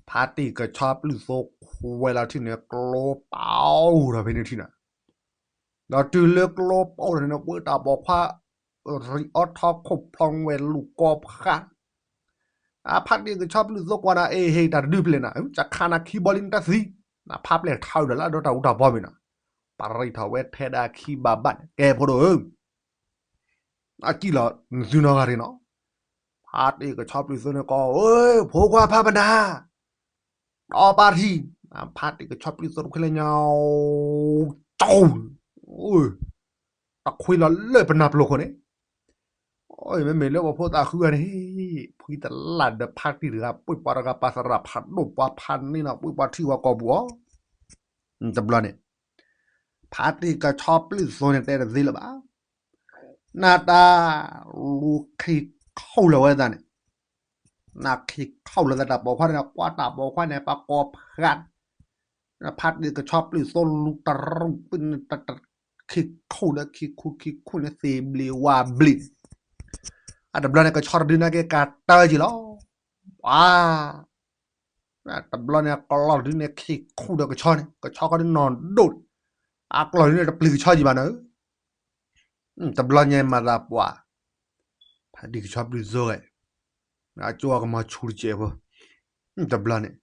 ဖါတံၢ်ကဆီပျုၢ်သိခွဲးလီၤထံၣ်န့ၣ် ကျိပအိၣ်ဒီးဖဲန့ၣ်ထံၣ်နၤ ဒီးတုၤလၢကျိပအိၣ်ဒီးန့ၣ် ပှၤတၢ်ပိာ်ခွါ ရံးအီထီခိၣ်ဖျီဝဲလူၤကိးဖး, ဖါတံၢ်ကဆီပျုၢ်သိကွၢ်နၤ အ့ဟ့ၣ်တၢ်တဒုပျဲၢ်နၤ ကခါနၤခံဘီလံနတၢ်သံ, နဖါပျဲၢ်ထးအုးဒီးလၢအဒိတၢ်အူတၢ်ပီမ့ၢ်နၤ, ပရံးထီၣ်ဝဲထဲဒၣ်ခံဘၣ်ဘၣ်န့ၣ် ကဲဖိဒိၣ်ဧၢ, အစံၣ်လီၤနသုနီၢ်ဂၤရ့ၣ်နီၤ, ဖါတံၢ်ကဆီပျုၢ်သိန့ၣ်ကိး ဧၢ ဖိခွါဖးပနၤ တီပာ်ထံ, ဖါတံၢ်ကဆီပျုၢ်သိတခွ့လၢညါ, ကၠီ, တခွ့လီၤလၢပနၢ်ပျိၢ်ခိၣ်န့ၣ်, မ့မ့ၢ်လၢပှၤဖိသၣ်ဃုဂၤန့ၣ်, ဖှံတလၢ်ဒီးဖါတံၢ်တဂၤ ပှ့ၤပှၤတဂၤပာ်သရၣ်ဖးဒိၣ်ပှၤဖးန့ၢ်နီၤ ပှ့ၤပှၤထံၣ်ဝဲကိာ်ပူၤအီၤ, တဘျီန့ၣ်, ဖါတံၢ်ကဆီပျုၢ်သိန့ၣ်တဲတသ့လၢၤဘၣ် နတၢ်လူၤခံးခီၣ်လၢၤဝဲသးန့ၣ်, နခံးခီၣ်လၢၤသးတၢ်ပိာ်ခွါန့ၣ် ကွၢ်တၢ်ပိာ်ခွါန့ၣ် ပှၤကိးဖး, ဖါတံၢ်ကဆီပျုၢ်သိလူၤတရူးပ့ၤန့ၣ် ခံးခီၣ်ဒီးခံးခူခံးခူန့ၣ် သ့ၣ်ဘျံးဝါဘျံးန့ၣ်, အတဘျီန့ၣ် ကဆီတဒုန့ၣ်က့ၤကတၢၢ်က့ၤလီၤ, ပှၤ တဘျီန့ၣ် အကျီၢ်တဒုန့ၣ် ခံးခူဒီးကဆီန့ၣ် ကဆီခီဒုနီၢ်ဒိၣ်န့ၣ်, အကျီၢ်တဒုန့ၣ် တပျံၤကဆီကံဘၣ်နၤဧၢ, တဘျီညါမၤသးပှၢ်, ဖါတံၢ်ကဆီပျုၢ်သိဂဲၤ, အကၠိအကမီၤဆူၣ်တစဲးဖိ, တဘျီန့ၣ်,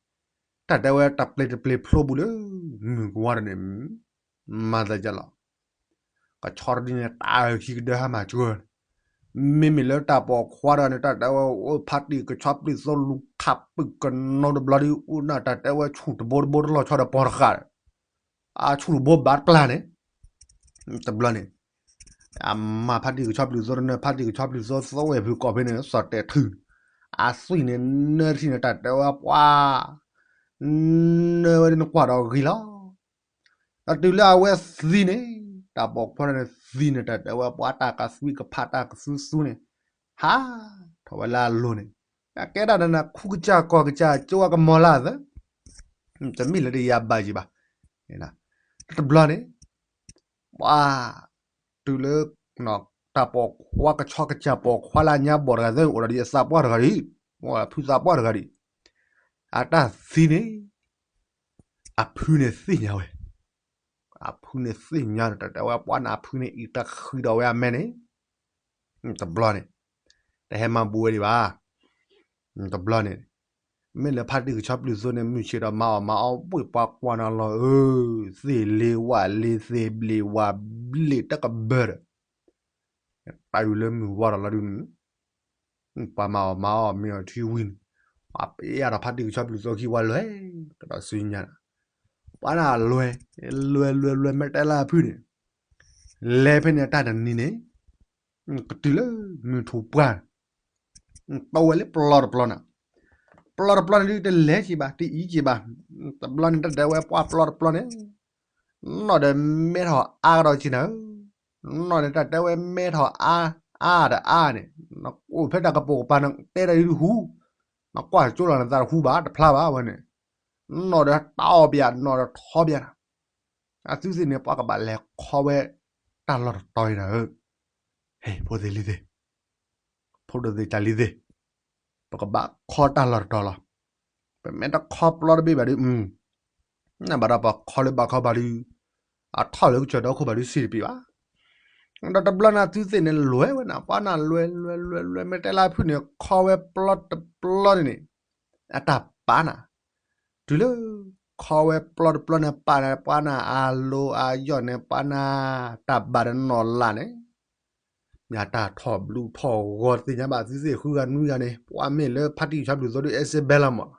တၢ်တဲဝဲတပျ့ၤတပျ့ၤဖျိဘူးလၢ မုၢ်ကဝါဒီးန့ၣ်, မၤသးဒ်လဲၣ်, ကဆီတဒုန့ၣ် တၢ်အုၣ်ခံကဒၢဟါမၢ်ကၢ, မ့မ့ၢ်လၢတၢ်ပိာ်ခွါဒီးန့ၣ် တၢ်တဲဝဲအိၣ်ဖါတံၢ်ကဆီပျုၢ်သိလူၤခးပုၢ်ကနိတဘျီဒုး အိၣ်န့ၣ် တၢ်တဲဝဲဆူၣ်တဘိတဘိတလီၤဆီဒီးပီၤတဃာ်ဒီး အဆူၣ်တဘိဘၣ်တပျၢ်န့ၣ်, တဘျီန့ၣ်, အမၤဖါတံၢ်ကဆီပျုၢ်သိတနၢၤ ဖါတံၢ်ကဆီပျုၢ်သိသဝဲၢ်ဖုၣ်ကိာ်ဖဲန့ၣ် စီၤတဲာ်ထု, အသွံၣ်န့ၣ် နၢထံၣ်န့ၣ် တၢ်တဲဝဲပှၤ, နၢဝဲဒ်နကွၢ်ဒီးဂ့ၤလီၤ. ဒီးတုၤလၢအဝဲသံန့ၣ်, တၢ်ပိာ်ခွါန့ၣ်သံန့ၣ် တၢ်တဲဝဲပှၤတၢ်ကသွံကဖးတၢ်ကသူသူန့ၣ်, ဟးထီၣ်ဝဲလၢအလိၤန့ၣ်, ကဲဒၣ်နခူကစၢ်ကီၢ်ကစၢ်ကၠိအကမီၤလၢသၢ တမ့ၢ်လၢတယၤဘၣ်ယံၤဘၣ်. တဘျီန့ၣ်, ပှၤ, တုၤလၢ, တၢ်ပိာ်ခွါကဆီကစၢ်ပိာ်ခွါလၢအညါဘီၣ်တဂၤသၢ အိၣ်ဒီးဒ်အသးပှၢ်တဂၤဒ်, အိၣ်ဒီးဖုသးပှၢ်တဂၤဒ်, အတၢ်သံန့ၣ်, အဖုန့ၣ်သ့ၣ်ညါဝဲ, အဖုန့ၣ်သ့ၣ်ညါန့ၣ် တၢ်တဲဝဲပှၤန့ၣ်အဖုန့ၣ်အံၤတဃံးဒီးဝဲအမဲန့ၣ်, တဘျီန့ၣ်, တဟဲမၤဘူးဝဲဒံးဘၣ်. တဘျီန့ၣ်, မ့ၢ်လၢဖါတံၢ်ကဆီပျုၢ်သိန့ၣ် မုၢ်ဆ့ၣ်ဒီးမၤအီၣ်မၤအီပှ့ၢ်ပှၤကွၢ်နီၤလီၤဧၢ, သ့ၣ်လ့ဝၣ်လ့သ့ၣ်ဘျ့ဝၣ်ဘျ့တကဘၢၣ်ဒီး, တၢ်အုၣ်လၢမုၢ်ဝါထီၣ်လီၤဒုးန့ၣ်, ပှၤမၤအီၣ်မၤအီၣ်မ့ၤအီၣ်ထံဝံၤန့ၣ်, ပှၤပယၢ်ဒီးဖါတံၢ်ကဆီပျုၢ်သိခံဝဲလွဲၢ်, ကဒီးစုညါန့ၣ်, ပှၤန့ၣ်လွဲၢ်, လွဲၢ်လွဲၢ်လွဲၢ်မ့ၢ်တဲလၢအဖုန့ၣ်, လဲၤဖဲန့ၣ်တၢ်တနံၤန့ၣ်, ကတုၤလၢမုၢ်ထူၣ်ပှၢ်, တီဝဲလၢပျီတပျီန့ၣ်, ပျီတပျီန့ၣ်ဒုးတလဲၤက့ၤဘၣ် တအံၤက့ၤဘၣ်, တဘျီန့ၣ်တၢ်တဲဝဲပှၤပျီတပျီန့ၣ်, နီၢ်ဒီးမဲထီၣ်အါကဒီးက့ၤနၤဧၢ, နီၢ်န့ၣ်တၢ်တဲဝဲမဲထီၣ်အါ, အါဒီးအါန့ၣ်, နအိၣ်ဖဲတၢ်ကပိာ်ကပၤန့ၣ် တဲတၢ်ဒုးတဟူ, နကွၢ်ကၠိလီၤနသးတဟူဘၣ်တဖျါဘၣ်ဝဲန့ၣ်, နီၢ်ဒီးတအီၣ်ပယၤ နီၢ်ဒီးထီပယၤန့ၣ်, အသုသ့ၣ်န့ၣ် ပှၤကဘၣ်လဲၤခီဝဲတၢ်လီၢ်တတီၤအံၤနၤဧၢ, ဟဲ ဖိသ့ၣ်လံၤသ့ၣ်, ဖိဒိၣ်သ့ၣ်ကၢ်လံၤသ့ၣ်, ပကဘၣ်ခီတၢ်လီၢ်တတီၤလီၤ. ပမ့ၢ်တခီပျီတဘ့ၣ်ဘၣ်ဒုး, နဘၣ်ဒီးပခီလၢဘၣ်ခီဘၣ်ဒုး, အထီၣ်လၢကစၢၢ်ဒီခိၣ်ဘၣ်ဒုးစံးတပံၤဘၣ်. ဒီးတဘျီန့ၣ်သုသ့ၣ်န့ၣ်လွဲၢ်ဝဲန့ၣ် ပှၤန့ၣ်လွဲၢ်လွဲၢ်လွဲၢ်လွဲၢ် မ့ၢ်တဲလၢဖုၣ်န့ၣ် ခီဝဲပျီတပျီန့ၣ်န့ၣ်, အတၢ်ပာ်န့ၣ်, တုၤလၢ ခီဝဲပျီတပျီန့ၣ် ပာ်န့ၣ် ပှၤန့ၣ်အလိၤအယီၢ်န့ၣ် ပှၤန့ၣ် တၢ်ဘၣ်ဒီးနီၢ်လၢ်န့ၣ် မ့ၢ်တၢ်ထီၣ်ဘျုးထီၣ်ဂီၤသ့ၣ်ညါဘၣ်သုသ့ၣ်ဃုဂၤနွံဂၤန့ၣ် ပှၤမ့ၢ်လၢဖါတံၢ်ကဆီပျုၢ်သိဒုး အဲစ့ဘဲလီၤမး,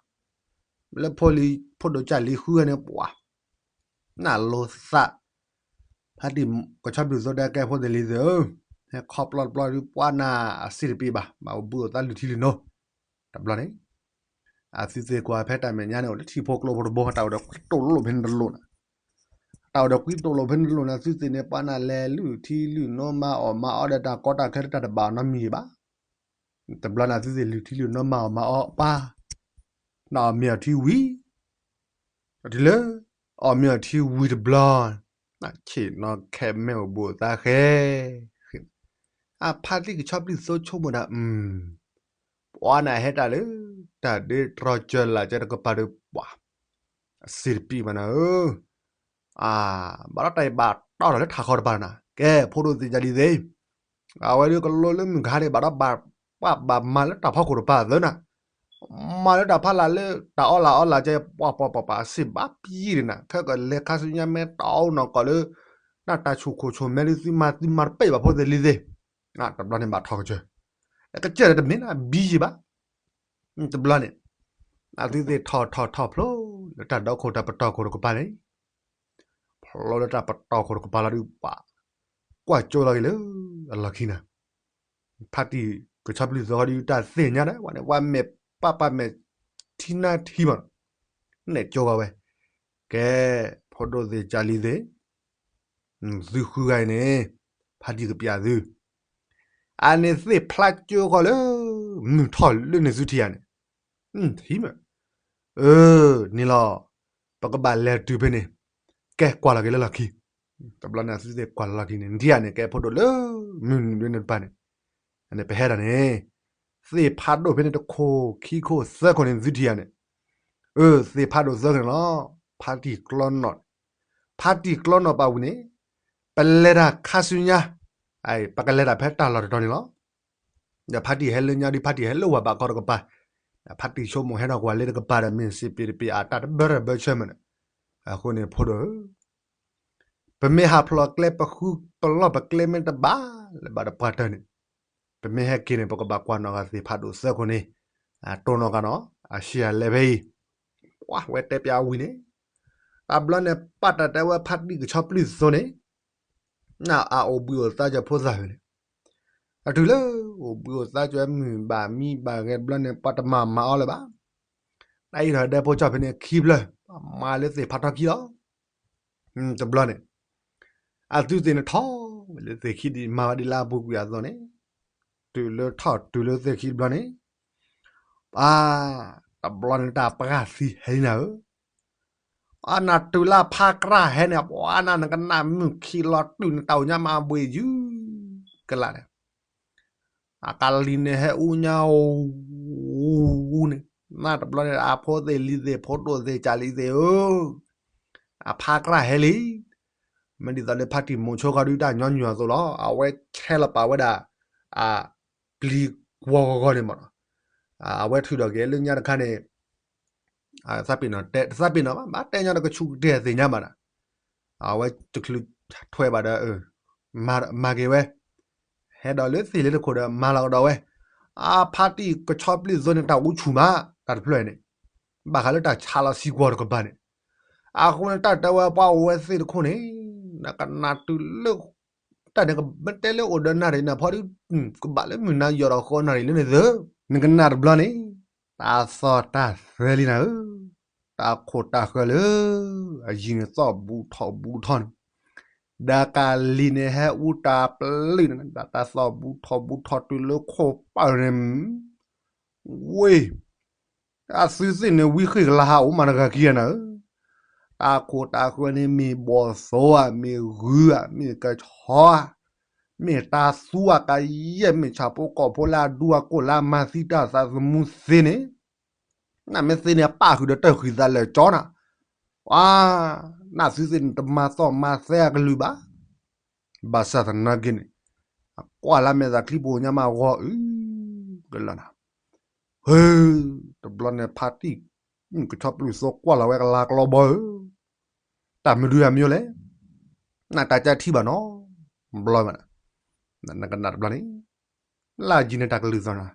လၢဖိလံၤ ဖိဒိၣ်ကၢ်လံၤဃုဂၤန့ၣ် ပှၤ နလိၤသး, ဖါတံၢ်ကဆီပျုၢ်သိဒုးကဲဖိသ့ၣ်လံၤသ့ၣ်ဧၢ, ဟဲခီပျီတပျီဒုး ပှၤန့ၣ်အစံးတပံၤဘၣ်, ဘၣ်အိၣ်ဘုအိၣ်သါလုၢ်ထံလုၢ်နိ, တဘျီန့ၣ် အသုသ့ၣ်ကွၢ်ဖဲတၢ်မဲာ်ညါန့ၣ် အိၣ်လၢထံဖိကျိဖိတဘိ တၢ်အိၣ်ဒီးကွံတိာ်လိာ်ဖဲန့ၣ်တလိာ်န့ၣ်, တၢ်အိၣ်ဒီးကွံတိာ်လိာ်ဖဲန့ၣ်တလိာ်န့ၣ် အသုသ့ၣ်န့ၣ် ပှၤန့ၣ်လဲၤလုၢ်ထံလုၢ်နိ မၤအီၣ်မၤအီဒီးတၢ်ကီတၢ်ခဲလၢတၢ်တဘၣ်နီတမံၤဘၣ်. တဘျီန့ၣ် အသုသ့ၣ်လုၢ်ထံလုၢ်နိ မၤအီၣ်မၤအီပှၤ, န့ၣ်အီၣ်မ့ၤအီၣ်ထံဝံၤ တုၤလၢ အီၣ်မ့ၤအီၣ်ထံဝံၤတဘျီ, ဆ့ၣ်နီၤခဲမ့ၢ်အိၣ်ဘှံးအိၣ်သါဃဲ, အဖါတံၢ်ကဆီပျုၢ်သိဆိကမိၣ်ဒၣ်, ပှၤန့ၣ်ဟဲတၢ်လၢ တၢ်ဒ့တြီကၢလၢ်ကၢတကပၤဒီးပှၤ, အစံးတပံၤဘၣ်နၤဧၢ, ဘၣ်ဒီးတၢ်အံၤဘၣ်တီၢ်ထီၣ်လၢထးခီတပၤနၤ, ကဲ ဖိဒိၣ်သ့ၣ်ကၢ်လံၤသ့ၣ်, အဝဲဒုးကလိလၢမုၢ်ကဟါန့ၣ် ဘၣ်ဒီးဘၣ်ပှၤဘၣ်မၤလၢတၢ်ဖီခိၣ်တပၤ သၢနၤ, မၤလၢတၢ်ဖီလာ်လၢ တၢ်အီလၢ်အီလၢ်ကဲ ပှၤပှၤပှၤပှၤ အစံးဘၣ်ပံၤဒၣ်နၤ, ခဲကလဲၤခါဆူညါမ့ၢ်တၢ်အီနီၢ်ကီၢ်လၢ နတၢ်ဆူၣ်ခိၣ်ဆူၣ်မဲာ်လၢသုမၤသုမၤတပ့ၢ်ဘၣ်ဖိသ့ၣ်လံၤသ့ၣ်, တဘျီန့ၣ်ဘၣ်ထီၣ်ကစၢၢ်, ကစၢၢ်ဒီးတမ့ၢ်လၢဘံယံၤဘၣ်, တဘျီန့ၣ် အသုသ့ၣ်ထီၣ်ထီၣ်ထီၣ်ဖျိ လၢတၢ်ဒီခိၣ်တၢ်ပတီၢ်ခိၣ်တကပၤန့ၣ်, ဖျိလၢတၢ်ပတီၢ်ခိၣ်တကပၤလီၤဒုးပှၤ, ကွၢ်ကၠိလီၤက့ၤလၢ အလီၢ်ခံနၤ, ဖါတံၢ်ကဆီပျုၢ်သိဃီဒုးတၢ်သ့ၣ်ညါဒီး ဝဲန့ၣ် ပှၤမဲာ်ပၢ်ပၢ်မဲာ်ထံနါထံမး, နဲၣ်ကၠိဃီဝဲ, ကဲ ဖိဒိၣ်သ့ၣ်ကၢ်လံၤသ့ၣ် သုဃုဂၤအံၤန့ၣ် ဖါတံၢ်ကပျးသု, အန့ၣ်သ့ၣ်ဖျါကၠိဃီလၢ မုၢ်ထီၣ်လၢန့ၣ်သုထံၣ်ဧါန့ၣ်, ထံၣ်မး, အၢ န့ၣ်လီၤ, ပကဘၣ်လဲၤတုၤဖဲန့ၣ်, ကဲကွၢ်လီၤက့ၤလၢလီၢ်ခံ, တဘျီန့ၣ်သုသ့ၣ်ကွၢ်လီၤလီၢ်ခံန့ၣ် နထံၣ်ဧါန့ၣ် ကဲဖိဒိၣ်လၢ မုၢ်နုာ်လၢန့ၣ်တပၤန့ၣ်, အန့ၣ်ပဟဲဒၣ်န့ၣ်, သ့ၣ်ဖးဒိၣ်ဖဲန့ၣ်တခိၣ်ခံခိၣ်သၢခိၣ်န့ၣ်သုထံၣ်ဧါန့ၣ်, အၢ သ့ၣ်ဖးဒိၣ်သၢခိၣ်န့ၣ်လီၤ, ဖါတံၢ်ကျီနီၣ်, ဖါတံၢ်ကျီနီၣ်ပာ်ဝံၤန့ၣ်, ပလဲၤတၢ်ခါဆူညါ ပကလဲၤတၢ်ဖဲတၢ်လီၢ်တတီၤန့ၣ်လီၤ. ဒီးဖါတံၢ်ဟဲလၢညါဒီး ဖါတံၢ်ဟဲလၢဝၤဘးကီတကပၤ, ဖါတံၢ်ဆိကမိၣ်ဟဲထီၣ်ကွၢ်လၢတကပၤဒီး မ့ၢ်စံးပ့ၤတပ့ၤအတၢ်တဘၢတဘၢဆၢမးန့ၣ်, အဃိန့ၣ်ဖိဒိၣ်ဧၢ, ပမ့ၢ်ဟးဖျိးကျဲ ပဃုပလီၢ်ပကျဲမ့ၢ်တဘၣ်လၢၤဘၣ်ဒီးပှၤတၢၢ်န့ၣ်, ပမ့ၢ်ဟဲက့ၤန့ၣ် ပကဘၣ်ကွၢ်နီၣ်ဂၤသ့ၣ်ဖးဒိၣ်သၢခိၣ်န့ၣ်, တိၢ်နီၣ်ဂၤနီၤ အရှံအလဲဖဲအံၤ, ပှၤဝဲတဲပျးဝံၤန့ၣ်, တဘျီန့ၣ် ပာ်တၢ်တဲဝဲဖါတံၢ်ကဆီပျုၢ်သိန့ၣ် အအိၣ်ဘှံးအိၣ်သါစၢၤဖိသၣ်ဧၢန့ၣ်, အတုၤလၢ အိၣ်ဘှံးအိၣ်သါစၢၤမုၢ်ဘၣ်မံဘၣ်ဂဲၤတဘျီန့ၣ် ပှၤတမၤမၤအီၤလၢၤဘၣ်. တၢ်အံၤထီၣ်ဒဲဖိကၠီၣ်ဖဲန့ၣ်ခံဖျၢၣ်, မၤလၢသ့ၣ်ဖးထီခံလီၤ. တဘျီန့ၣ် အသုသ့ၣ်န့ၣ်ထီၣ်ဝဲလၢသ့ၣ်ခံဒံး မၤဝဲဒ်လၢအပူၤကွံာ်အသိးန့ၣ်, တုၤလၢထီၣ်တုၤလၢသ့ၣ်ခံတဘျီန့ၣ်, ပှၤ တဘျီန့ၣ်တၢ်ပှၢ်သံဟဲလံနၤဧၢ, အနၤတုၤလၢဖါကြၢ်ဟဲန့ၣ် ပှၤနၤနကနၣ်မုၢ်ခံလီၤတုၤန့ၣ် တၢ်အိၣ်ညါမးဘှ့ၣ်ယုၢ်ကလာ်န့ၣ်, အကလံၤန့ၣ်ဟဲအူညါအူန့ၣ်, နတဘျီန့ၣ် အဖိသ့ၣ်လံၤသ့ၣ် ဖိဒိၣ်သ့ၣ်ကၢ်လံၤသ့ၣ်ဧၢ, အဖါကြၢ်ဟဲလံ, မ့ၢ်ဒ်သိးလၢဖါတံၢ်မိၤဆိခီဒုးတၢ်ညီနုၢ်အသိးလီၤ. အဝဲဆဲးလီၤပာ်ဝဲဒၣ် အ ပျံၤကွီၤဂီၤဂီၤန့ၣ်မးနီၤ, အဝဲထုးထီၣ်က့ၤလၢညါတခါန့ၣ်, သးပ့ၤနီၣ်တဲ တသးပ့ၤနီၣ်ဘၣ် ဘၣ်တဲညီဒီးကဆူးကတ့ၢ်သ့ၣ်ညါဘၣ်နီၤ, အဝဲတချုးထွဲဘၣ်ဒီး မၤက့ၤဝဲ, ဟဲဒီးလၢသ့ၣ်လၢတခိၣ်ဒီး မၤလီၤကဒီးဝဲ, အဖါတံၢ်ကဆီပျုၢ်သိန့ၣ် တၢ်အူဆူၣ်မး တၢ်တဖျၢၣ်န့ၣ်, ဘၣ်ဃးလၢတၢ်ဆါလီၤစံကွီၤတကပၤန့ၣ်, အဃိန့ၣ် တၢ်တဲဝဲပှၤအိၣ်ဝဲသ့ၣ်တခိၣ်န့ၣ်, နကနၣ်တုၤလၢ တၢ်န့ၣ်ကမ့ၢ်တဲလၢအိၣ်ဒီးနၣ်ရံၣ်နၢ်ဖီဒုး, ကဘၣ်လၢမုၢ်နၤယီၤဒီးဃီနၣ်ရံၣ်လၢန့ၣ်သၢ, နကနၣ်တဘျီန့ၣ်, တၢ်သီၣ်တၢ်သဲလံနၤဧၢ, တၢ်ခိၣ်တၢ်ဃၢလၢ အယံၤန့ၣ်သီၣ်ဘူးထီၣ်ဘူးထီၣ်န့ၣ်, ဒီးကလံၤန့ၣ်ဟဲအူတၢ်ပျုၢ်န့ၣ် တၢ်သီၣ်ဘူးထီၣ်ဘူးထီၣ်တုၤလၢခိၣ်ပၢ်န့ၣ်, ဝ့ၢ် အသုသ့ၣ်န့ၣ် ဝံဃ့ၢ်ကလါဟးအိၣ်မးတဂၤခံဂၤနၤဧၢ, တၢ်ခိၣ်တၢ်ဃၢန့ၣ် မ့ၢ်ဘီၣ်သိဧါ မ့ၢ်ဂုၤဧါ မ့ၢ်ကဆီဧါ, မ့ၢ်တၢ်သူဧါကယဲၢ် မ့ၢ်ဆၣ်ဖိကီၢ်ဖိလၢအဒူအကိၢ်လၢအမၤသံတၢ်သးသမူသ့န့ၣ်, နမ့ၢ်သ့န့ၣ် ပၣ်ဃုာ်ဒီးတၢ်ဃံသးလၢာ်ကၠီနၤ, ပှၤ နသုသ့ၣ်န့ၣ် တမၤသီၣ်မၤသဲအကလုၢ်ဘၣ် ဘၣ်ဆၣ်သနာ်က့န့ၣ်, အကွၢ်လၢမဲာ်သးချံပူၤညါမးဂီၤအုကလီၤနၤ, ဟ့, တဘျီန့ၣ်ဖါတံၢ်, ကဆီပျုၢ်သိကွၢ်လီၤဝဲကလါကလီဘီဧၢ, တၢ်မနုၤအမံၤလဲၣ်, နတၢ်ကထံၣ်ဘၣ်နီၤ, ဘျီမး, နကနၣ်တဘျီန့ၣ်, လၢယံၤန့ၣ်တၢ်ကလုၢ်သီၣ်နၤ,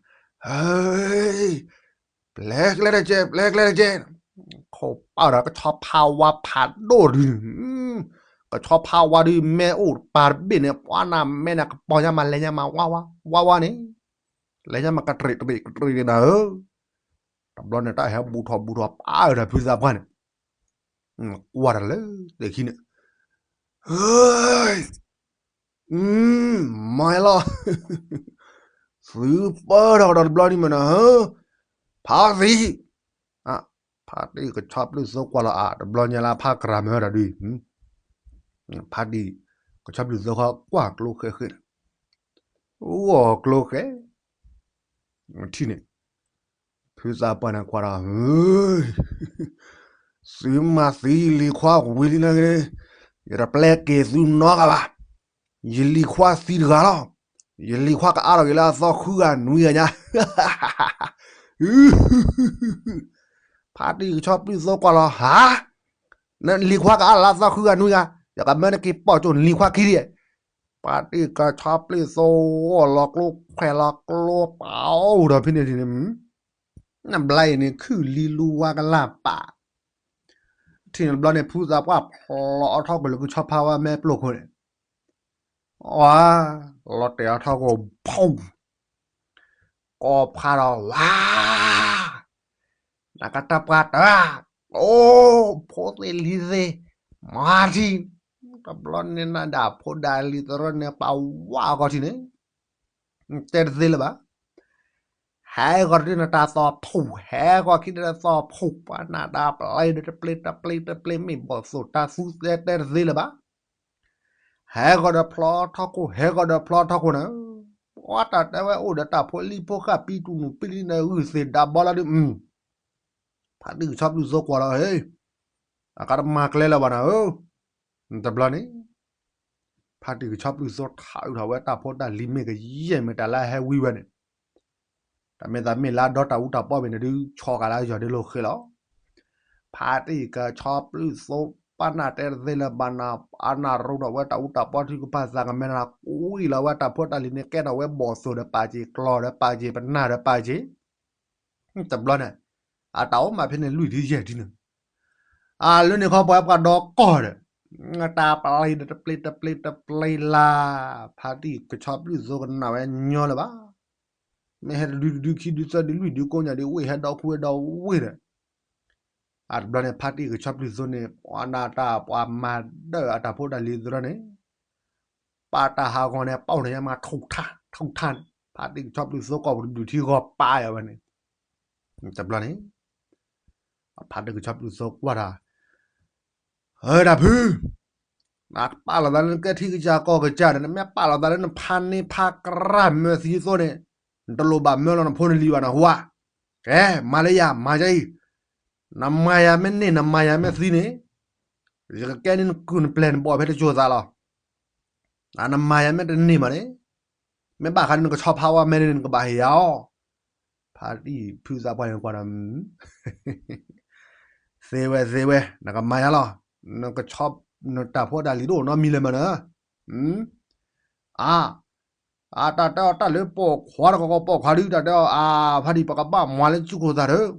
ဟ့, ပျဲကျဲတကဲ ပျဲကျဲတကဲ, ခိၣ်ပၢ်ဒီးကဆီဖါဝါဖးဒိၣ်ဒုး, ကဆီဖါဝါဒုး မဲအိၣ်ပၤတဘ့ၣ်န့ၣ် ပှၤနၤမဲနၤကပီၤညါမးလဲၤညါမးဝါဝါ ဝါဝါန့ၣ်, လဲၤညါမးကတြံးတရံးကတြံးန့ၣ်နၤဧၢ, တဘျီန့ၣ်တၢ်ဟဲဘူးထီၣ်ဘူးထီၣ်ပၢ်ဒီးဖုသးပှၢ်န့ၣ်, ကွၢ်တၢ်လၢသ့ၣ်ခံန့ၣ်, ဟ့, မၤလီၤ, သုပၢထီၣ်ကဒီးတဘျီန့ၣ်မးနၤဧၢ, ဖါသံ, ဖါတံၢ်ကဆီပျုၢ်သိကွၢ်လီၤအါ တဘျီညါလၢဖါကြၢ်မၤတၢ်ဒုး, ဖါတံၢ်ကဆီပျုၢ်သိဃီကွၢ်ကျိဃဲဃဲန့ၣ်, အိၣ်ကျိဃဲ, ထံၣ်န့ၣ်, ဖုသးပှၢ်န့ၣ်ကွၢ်ဒီး, သုမၤသံယလံၤခွါဝံၤလံန့ၣ်, ယတပျဲက့ၤသုနီတဂၤဘၣ်, ယလံၤခွါသံတဂၤလီၤ, ယလံၤခွါကအါထီၣ်က့ၤလၢအသီဃုဂၤနွံဂၤညါ ဖါတံၢ်ကဆီပျုၢ်သိကွၢ်လီၤ, ဟါ, နလံၤခွါကအါထီၣ်လၢအသီဃုဂၤနွံဂၤ, ယကမၢနက့ၤပိာ်ကၠိၣ်နလံၤခွါခံဒံး, ဖါတံၢ်ကဆီပျုၢ်သိဂီၢ်လီၤကျိခွဲးလီၤကျိပာ်အိၣ်ဒီးဖဲန့ၣ်န့ၣ်, နဘျါအံၤန့ၣ် ခုၣ်လံလူဝါကလၢ်ပာ်, ထံၣ်န့ၣ်တဘျီန့ၣ် ဖုသးပှၢ်ဖျိးအီထီၣ်ကွံာ်လၢကဆီဖါဝါမဲပျိၢ်ခိၣ်န့ၣ် ဝါ, လီၤတဲာ်အီထီၣ်ကိၣ်ဖူ, ကိးဖးဒီးဝါ, နကတၢၢ်ပှၤတၢၢ်, အိၣ်, ဖိသ့ၣ်လံၤသ့ၣ်, မၤထံ, တဘျီန့ၣ်နဒၣ်ဖိဒၣ်လံၤသရၢန့ၣ် ပာ်ဝါအဂီၢ်ထံၣ်န့ၣ်, တဲတသ့လၢၤဘၣ် ဟဲဂီၤတနၢ်တၢ်သီၣ်ဖူး, ဟဲဂီၤခံနၢ်တၢ်သီၣ်ဖူး, ပှၤနၢ်တၢ်ပျဲဒီးတပျဲတပျဲတပျဲ မ့ၢ်ဘီၣ်သိၣ်တၢ်သူတဲတဲတသ့လၢၤဘၣ်. ဟဲဂီၤဒီးဖျီထီၣ်ခိၣ်, ဟဲဂီၤဒီးဖျီထီၣ်ခိၣ်န့ၣ်, ပှၤတၢ်တဲဝဲအိၣ်ဒီးတၢ်ဖိလံၤဖိဃာ်ပံတူၢ်နူာ်ပံလံန့ၣ် ဂုၢ်သ့ၣ်ဒါဘီလီၤဒုး, ဖါတံၢ်ကဆီပျုၢ်သိကွၢ်လီၤ, ဟ့, အကတမၤကျဲလၢၤဘၣ်နၤဧၢ, တဘျီန့ၣ် ဖ ဖါတံၢ်ကဆီပျုၢ်သိထးအုးထီၣ်ဝဲတၢ်ဖိတၢ်လံၤမ့ၢ်ကယဲၢ်မ့ၢ်တၢ်လၢအဟဲဝံဝဲန့ၣ်, တၢ်မ့ၢ်သးမ့ၢ်လၢအဒီတၢ်အူတၢ်ပီဘ့ၣ်န့ၣ်ဒုး ဆီၣ်ဃာ်လၢအယီၢ်ဒုးလိာ်ဃဲလီၤ. ဖါတံၢ်ကဆီပျုၢ်သိ ပနၢ်တဲတသ့လၢၤဘၣ်နၤ, အနၢ်ရူထီၣ်ဝဲတၢ်အူတၢ်ပီ ထုကဖၣ်သးကမဲနၤ ကွံာ်လီၤဝဲတၢ်ဖိတၢ်လံၤန့ၣ် ကဲထီၣ်ဝဲဘီၣ်သိၣ်ဒီးပာ်စ့ၢ် ကျီၢ်ဒီးပာ်စ့ၢ် ပနၢ်ဒီးပာ်စ့ၢ်, တဘျီန့ၣ် အတၢ်အိၣ်မးဖဲန့ၣ်လွံၢ်ထံယဲၢ်ထံန့ၣ်, အလၢန့ၣ်ခီပှၤပှၤဒီကီၢ်ဒီး တၢ်ပျ့ၤတပျ့ၤတပျ့ၤတပျ့ၤလၢ်, ဖါတံၢ်ကဆီပျုၢ်သိကနၣ်ဝဲညီလၢၤဘၣ်. မ့ၢ်ဟဲတဒုတဒုခံဒုသၢဒုလွံၢ်ဒုကိးညါဒုး ဝ့ၢ်ဟဲဒီခိၣ်ဝဲဒီဝ့ၢ်ဒီး, အတဘျီန့ၣ် ဖါတံၢ်ကဆီပျုၢ်သိန့ၣ် ပှၤနၢ်တၢ်ပှၤမၤဒၢၣ်အတၢ်ဖိတၢ်လံၤသရၢန့ၣ် ပာ်တၢ်ဟးဂီၤန့ၣ် ပာ်အိၣ်န့ၣ်ညါမး ထူၣ်ထါ ထူၣ်ထါန့ၣ် ဖါတံၢ်ကဆီပျုၢ်သိကီၢ်ပူၤတဒုးထံဂီၤပာ်ယၤဝဲန့ၣ်, တဘျီန့ၣ် ဖါတံၢ်ကဆီပျုၢ်သိကွၢ်တၢ်, ဧၢ တၢ်ဖု, နပာ်လီၤသးလၢနကဲထံကစၢ်ကီၢ်ကစၢ်ဒီး နမ့ၢ်ပာ်လီၤသးလၢနဖါန့ၢ်ဖါကြၢ်မၢသံသိန့ၣ်, နတလိၣ်ဘၣ်မၢလီၤနဖိနလံၤဘၣ်နဟူဧါ. ကဲ မၤလၢယၤ မၤယၤအံၤ, နမၤယၤမ့ၢ်န့ၢ် နမၤယၤမ့ၢ်သံန့ၣ်, ယကကဲန့ၢ်နကုၢ်နပျဲၢ်နဘီၣ်ဖဲတစိၤသးလီၤ. နမၤယၤမ့ၢ်တန့ၢ်ဘၣ်န့ၣ်, မ့ၢ်ဘၣ်ဃးန့ၣ်နကဆီဖါဝါမဲန့ၣ် နကဘၣ်ဟ့ၣ်ယၤအီၤ. ဖါတံၢ်ဖုသးပှၢ်န့ၣ်ကွၢ်ဒီး သ့ဝဲသ့ဝဲ နကမၤယၤလီၤ. နကဆီ နတၢ်ဖိတၢ်လံၤတအိၣ်နီတမံၤလၢၤမးနၤ, အါ အတၢ်တဲအီၤတၢ်လၢပိာ်ခွါတကီၢ်ပိာ်ခွါဒု တၢ်တဲအီၤ အါ ဖါတံၢ် ပကဘၣ်မၤလၢစုခိၣ်သးဒီး,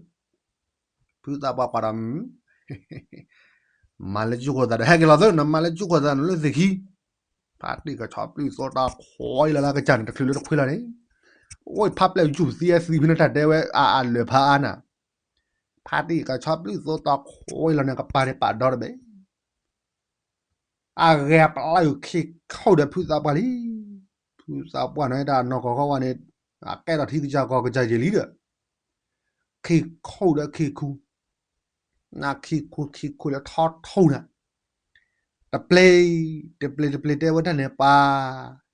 ဖုသးပှၢ်ကွၢ်ဒီး မၤလၢစုခိၣ်သးဒီး ဟဲက့ၤလီၤသၢ နမၤလၢစုခိၣ်သးနလၢသ့ၣ်ခံ, ဖါတံၢ်ကဆီပျုၢ်သိတၢ်ခွဲးလၢ်လၢ်ကစၢ်န့ၣ် တချုးလၢတခွ့လီၤန့ၣ်, အိၣ်ဖးပျဲၢ်ယူၢ်သံအသံဖဲန့ၣ် တၢ်တဲဝဲအအလၢာ်ဖးအါနၤ, ဖါတံၢ်ကဆီပျုၢ်သိတၢ်ခွဲးလီၤန့ၣ် ကပၤန့ၣ်ပာ်ဒီတဘ့ၣ် အဂဲၤပျါယူၤခ့ခိၣ်ဒီးဖုသးပှၢ်လံ. ဖုသးပှၢ်န့ၣ် တၢ်နီၢ်ကီၢ်ဃီဝဲန့ၣ် အကဲထီၣ်ထံကစၢ်ကီၢ်ကစၢ်ယဲၢ်လံဒီး ခ့ခိၣ်ဒီးခ့ခူ, နခ့ခိၣ်ခ့ခိၣ်လၢထီထိၣ်နၤ, တပျ့ၤ တပျ့ၤတပျ့ၤတဲဝဲတၢ်န့ၣ်ပှၤ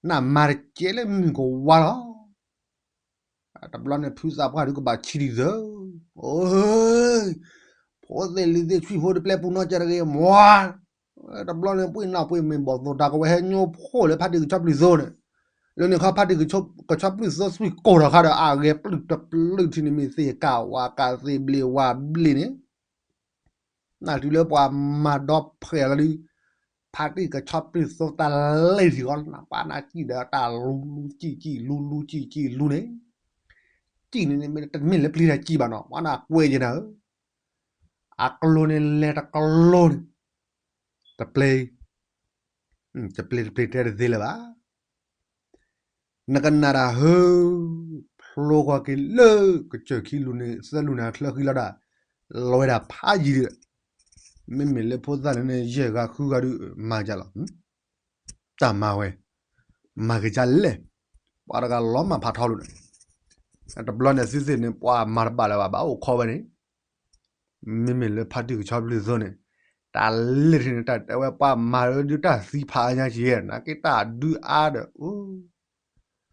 နမၤတကဲလၢမုၢ်ကဝါလီၤ. တဘျီန့ၣ် ဖုသးပှၢ်ဒုးကဘၣ်ဆံးဒံးသၢ, အိ, ဖိသ့ၣ်လံၤသ့ၣ် ဆွံၣ်ဖိတပျဲပူၤနီတစဲးတဂ့ၤ မွၤ, တဘျီန့ၣ် ပှ့ၤနီၣ်ပှ့ၤမ့ၢ်ဘီၣ်သိၣ်တၢ်ကဝဲၤဟဲညိဖိလၢဖါတံၢ်ကဆီပျုၢ်သိန့ၣ်, လၢန့ၣ်ခီဖါတံၢ်ကဆီပျုၢ်သိသွံၣ်ကိၢ်ထီၣ်ခါဒီး အဂဲၤပျုၢ်တပျုၢ်ထံန့ၣ် မ့ၢ်သ့ၣ်ကၣ်ဝါကၣ်သ့ၣ်ဘျ့ၣ်ဝါဘျ့ၣ်န့ၣ် နတုၤလၢပှၤမၤဒီဖှဲးလီၤဒုး, ဖါတံၢ်ကဆီပျုၢ်သိတၢ်လဲၤထံၣ်ဃီ နပှၤနၤစံၣ်ဒီးတၢ်လူလူစံၣ်စံၣ်လူလူစံၣ်စံၣ်လူန့ၣ်, စံၣ်န့ၣ်န့ၣ် မ့ၢ်တမ့ၢ်လၢပျံၤတၢ်စံၣ်ဘၣ်နီၤ ပှၤနၤကွဲးက့ၤနၤဧၢ, အကျိၤန့ၣ်လဲၤတကျိၤန့ၣ်, တပျ့ၤ တပျ့ၤတပျ့ၤတဲတသ့လၢၤဘၣ်. နကနၣ်တၢ်ဟၢ ဖျိဃီက့ၤလၢ ကစၢၢ်ခံလူၤန့ၣ် သၢလူၤန့ၣ် အချၢဃံလီၤဒၣ် လီၤဝဲဒၣ်ဖးယံၤဒီး, မ့မ့ၢ်လၢဖိသၣ်လၢန့ၣ် ယဲၢ်ဂၤဃုဂၤဒုး မၤကလီၤ, တၢ်မၤဝဲ, မၤက့ၤကလဲၣ်, ပှၤတဂၤလီၤမၢ်ဖးထီလိာ်န့ၣ်, တဘျီန့ၣ်သုသ့ၣ်န့ၣ် ပှၤမၤတဘၣ်လၢၤဘၣ် ဘၣ်အိၣ်ခိးဝဲန့ၣ် မ့မ့ၢ်လၢဖါတံၢ်ကဆီပျုၢ်သိန့ၣ်, တၢ်လဲၤထံၣ်န့ၣ် တၢ်တဲဝဲပှၤမၤလၢဒုးတၢ်သံဖးအါညါက့ၤ နာ်က့တၢ်ဒုးအါဒီး,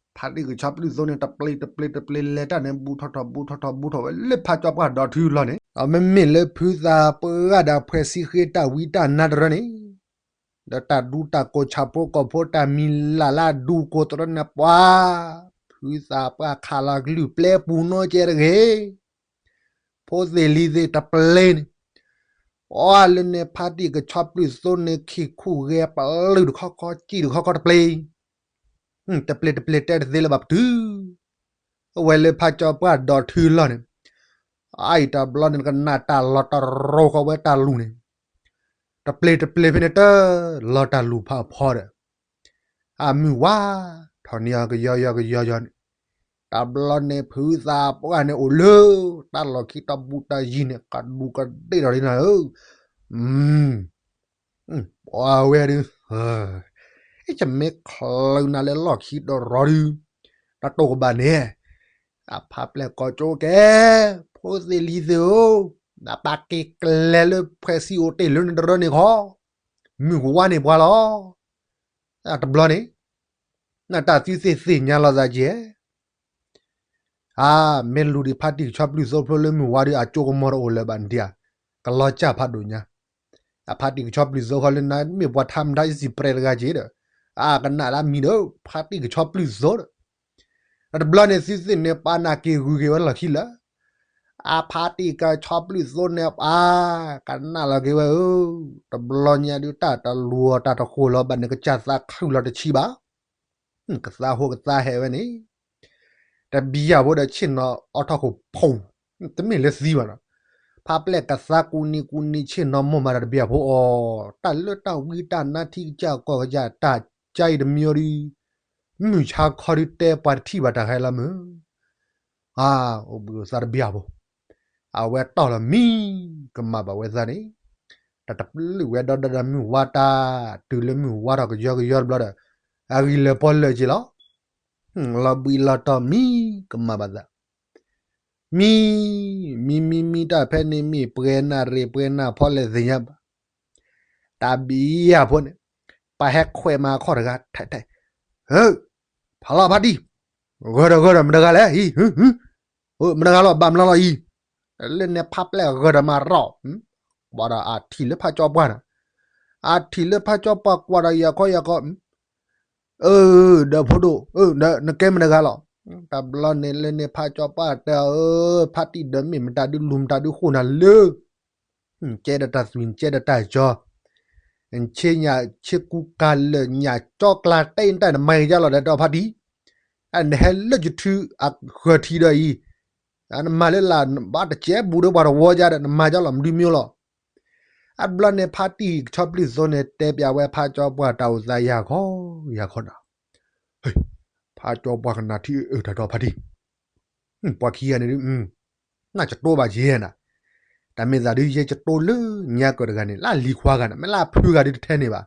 ဖါတံၢ်ကဆီပျုၢ်သိန့ၣ် တပျ့ၤတပျ့ၤတပျ့ၤလဲၤတၢ်န့ၣ် ဘူးထီၣ်ထီၣ်ဘူးထီၣ်ထီၣ်ဘူးထီၣ်ဝဲလၢဖးကၠီပှၢ်ဒီးထုလီၤန့ၣ်, ဒီးမ့မ့ၢ်လၢဖုသးပှၢ်ဒီးဖှဲးစံဃ့တၢ်ဝံတၢ်နါတရၢန့ၣ် ဒီးတၢ်ဒူတၢ်ကိးဆၣ်ဖိကီၢ်ဖိတၢ်မံၤလၢ်လၢအဒူကိးတရၢန့ၣ်ပှၤ, ဖုသးပှၢ်ခးလီၤကလုၢ်ပျဲပူၤနီၢ်ကဲတဂ့ၤ, ဖိသ့ၣ်လံၤသ့ၣ်တပျ့ၤန့ၣ်, အီလၢန့ၣ်ဖါတံၢ်ကဆီပျုၢ်သိန့ၣ် ခံၣ်ခူၣ်ဂဲၤပျုၢ်တခီခီစံၣ်တခီခီတပျ့ၤ တပျ့ၤတပျ့ၤတဲတသ့လၢၤဘၣ်ပတုၤ, အဝဲလၢဖးကၠီပှၢ်ဒီးထုလီၤန့ၣ်, အအံၤတဘျီန့ၣ် နကနၣ်တၢ်လီၤတရီဃီဝဲတၢ်လူၤန့ၣ်, တပျ့ၤတပျ့ၤဖဲန့ၣ်တၢ်လီၤတၢ်လူၤဖးအဖီဒီး, အမုၢ်ဝါ, ထီၣ်န့ၢ်အီၤကယီယီကယီယီန့ၣ်, တဘျီန့ၣ်ဖုသးပှၢ်န့ၣ်အိၣ်လၢ, တၢ်လီၢ်ခံတၢ်ဘူးတၢ်ယံၤန့ၣ် ကဒူးကဒ့ၣ်ထီၣ်လံနၤဧၢ, ပှၤဝဲဒုး ယမ့ၢ်ချုးနၤလၢလီၢ်ခံတရီဒုး, နတိၢ်ကဘၣ်န့ၣ်, အဖးပျဲၢ်ကီၢ်ကၠိကဲ, ဖိသ့ၣ်လံၤသ့ၣ်ဧၢ, နပာ်က့ၤကျဲလၢဖှဲးစံအိၣ်တ့ၢ်လၢနတရၢန့ၣ်ခီ, မုၢ်ကဝါန့ၢ်ပှၤလီၤ. တဘျီန့ၣ်, နတၢ်သုသ့ၣ်သ့ၣ်ညါလီၤသးကဲ အါ, မ့ၢ်လူၤဒံးဖါတံၢ်ကဆီပျုၢ်သိဖျိလၢမုၢ်ဝါဒီး အကၠိကမီၤတအိၣ်လၢၤဘၣ်ဒံးဧါ, ကလီၤစၢ်ဖးဒိၣ်ညါ, အဖါတံၢ်ကဆီပျုၢ်သိခီလၢနမ့ၢ်ပှၤထါမတၤအံၤစံးပြဲးတဂၤက့ၤဒီး, အကနၣ်လၢအမံၤဒီး ဖါတံၢ်ကဆီပျုၢ်သိဒီး, တဘျီန့ၣ်သုသ့ၣ်န့ၣ် ပာ်နာ်က့ၤဂုၤက့ၤဝဲလီၢ်ခံလၢ အဖါတံၢ်ကဆီပျုၢ်သိန့ၣ်ပာ်, ကနၣ်လီၤက့ၤဝဲဧၢ, တဘျီညါဒုးတၢ်တလူၤတၢ်တဃိၤလီၤဘၣ်န့ၣ် ကစၢ်သးခုလီၤတဆံးဘၣ်, ကသါဟိကသါဟဲဝဲန့ၣ်, တဘံယၢ်ဖိဒီးဆ့ၣ်နီၤအီထီၣ်ခိၣ်ဖူ, တမ့ၢ်လၢသံဘၣ်နီၤ, ဖါပျဲၢ်ကသါကူနံၤကူနံၤဆ့ၣ်နီၤမိၢ်မၤတၢ်တဘံယၢ်ဖိအီၤ, တၢ်လၢတၢ်ဝံတၢ်နါထံကစၢ်ကီၢ်ကစၢ်တၢ်ကါအံၤတမံၤအီၤဒုး, မုၢ်ဆါခီဒုးတဲပှၤတထံၣ်ဘၣ်တၢ်ဟဲလီၤမုၢ် အါ, အိၣ်ဘှံးအိၣ်သါတဘံယၢ်ဖိ, အဝဲတီၢ်လီၤမံကမၣ်ဘၣ်ဝဲသးန့ၣ်, တၢ်တပျုၢ်ဝဲဒီဒီဒီမုၢ်ဝါတၢ်, တုၤလၢမုၢ်ဝါထီၣ်ကယီကယီတဘျီဒီး, အဂံၢ်လၢာ်ပီၢ်လၢာ်က့ၤလီၤ, လီၤဘှံးလီၤတီၤမံကမၣ်ဘၣ်သး, မံ, မံမံမံတၢ်ဖဲန့ၣ်မ့ၢ်ပှဲၤနၢ်ရ့ၣ်ပှဲၤနၢ်ဖီလဲၣ်သ့ၣ်ညါဘၣ် တၢ်ဘံယၢ်ဖိန့ၣ်, ပာ်ဟဲခွဲးမၤအခီၣ်တဂၤ, ထဲ, ဖးလီၤဖါတံၢ်, ဂၢၢ်ဒီးဂၢၢ်ဒီးမတဂၤလဲၣ်, မတဂၤလီၤ ဘၣ်မနုၤလီၤအံၤ, လၢန့ၣ်ဖါပျဲၢ်ဂၢၢ်ဒီးမၤရီၣ်, ကွၢ်ဒီးအထံၣ်လၢဖါကၠီပှၢ်န့ၣ်, အထံၣ်လၢဖါကၠီပှၢ်ကွၢ်ဒီးယၤခီယၤခီ, အၢ, ဒီးဖိဒိၣ်, နကဲမတဂၤလီၤ, တဘျီန့ၣ်လၢန့ၣ်ဖါကၠီပှၢ်တဲအီၤ, ဖါတံၢ်ဒီးမ့ၢ်မတၤဒုလူၤမတၤဒုဃိၣ်နၤလၢ နကဲဒီးတၢ်သွံၣ်နကဲဒီးတၢ်ကၠီ, နဆ့ညၣ်ဆ့ကူကၤလၢာ်ညၣ်ကၠီကျါတဲနတၢ်နမၤက့ၤယါလီၤဒီးတၢ်ဖါတံၢ်, နဟဲလၢယထုအဃၢၤထံဒီးအံၤ, နမၤလၢလၢ်နဘၣ်တစဲးဘူးဒီးပှၤတဝီယါဒီးနမၤကၠီလီၤမဒုမ့ၢ်လီၤ, အဘျီန့ၣ်ဖါတံၢ်ကဆီပျုၢ်သိန့ၣ်တဲပျးဝဲဖါကၠီပှၢ်တၢ်အိၣ်သးယၤခီ, ယၤခီဒီး ဖါကၠီပှၢ်ကနၣ်ထံအၢတၢ်ဒီးဖါတံၢ်, ပှၤခံဂၤန့ၣ်ဒုး, နၢ်ကတိဘၣ်ယဲနၤ, တၢ်မ့ၢ်သးဒုးယဲကတိလၢညါကၢၢ်တဂၤန့ၣ် လၢအလံၤခွါဂၤန့ၣ် မ့ၢ်လၢအဖုဂၤဒုးတထဲန့ၣ်ဘၣ်,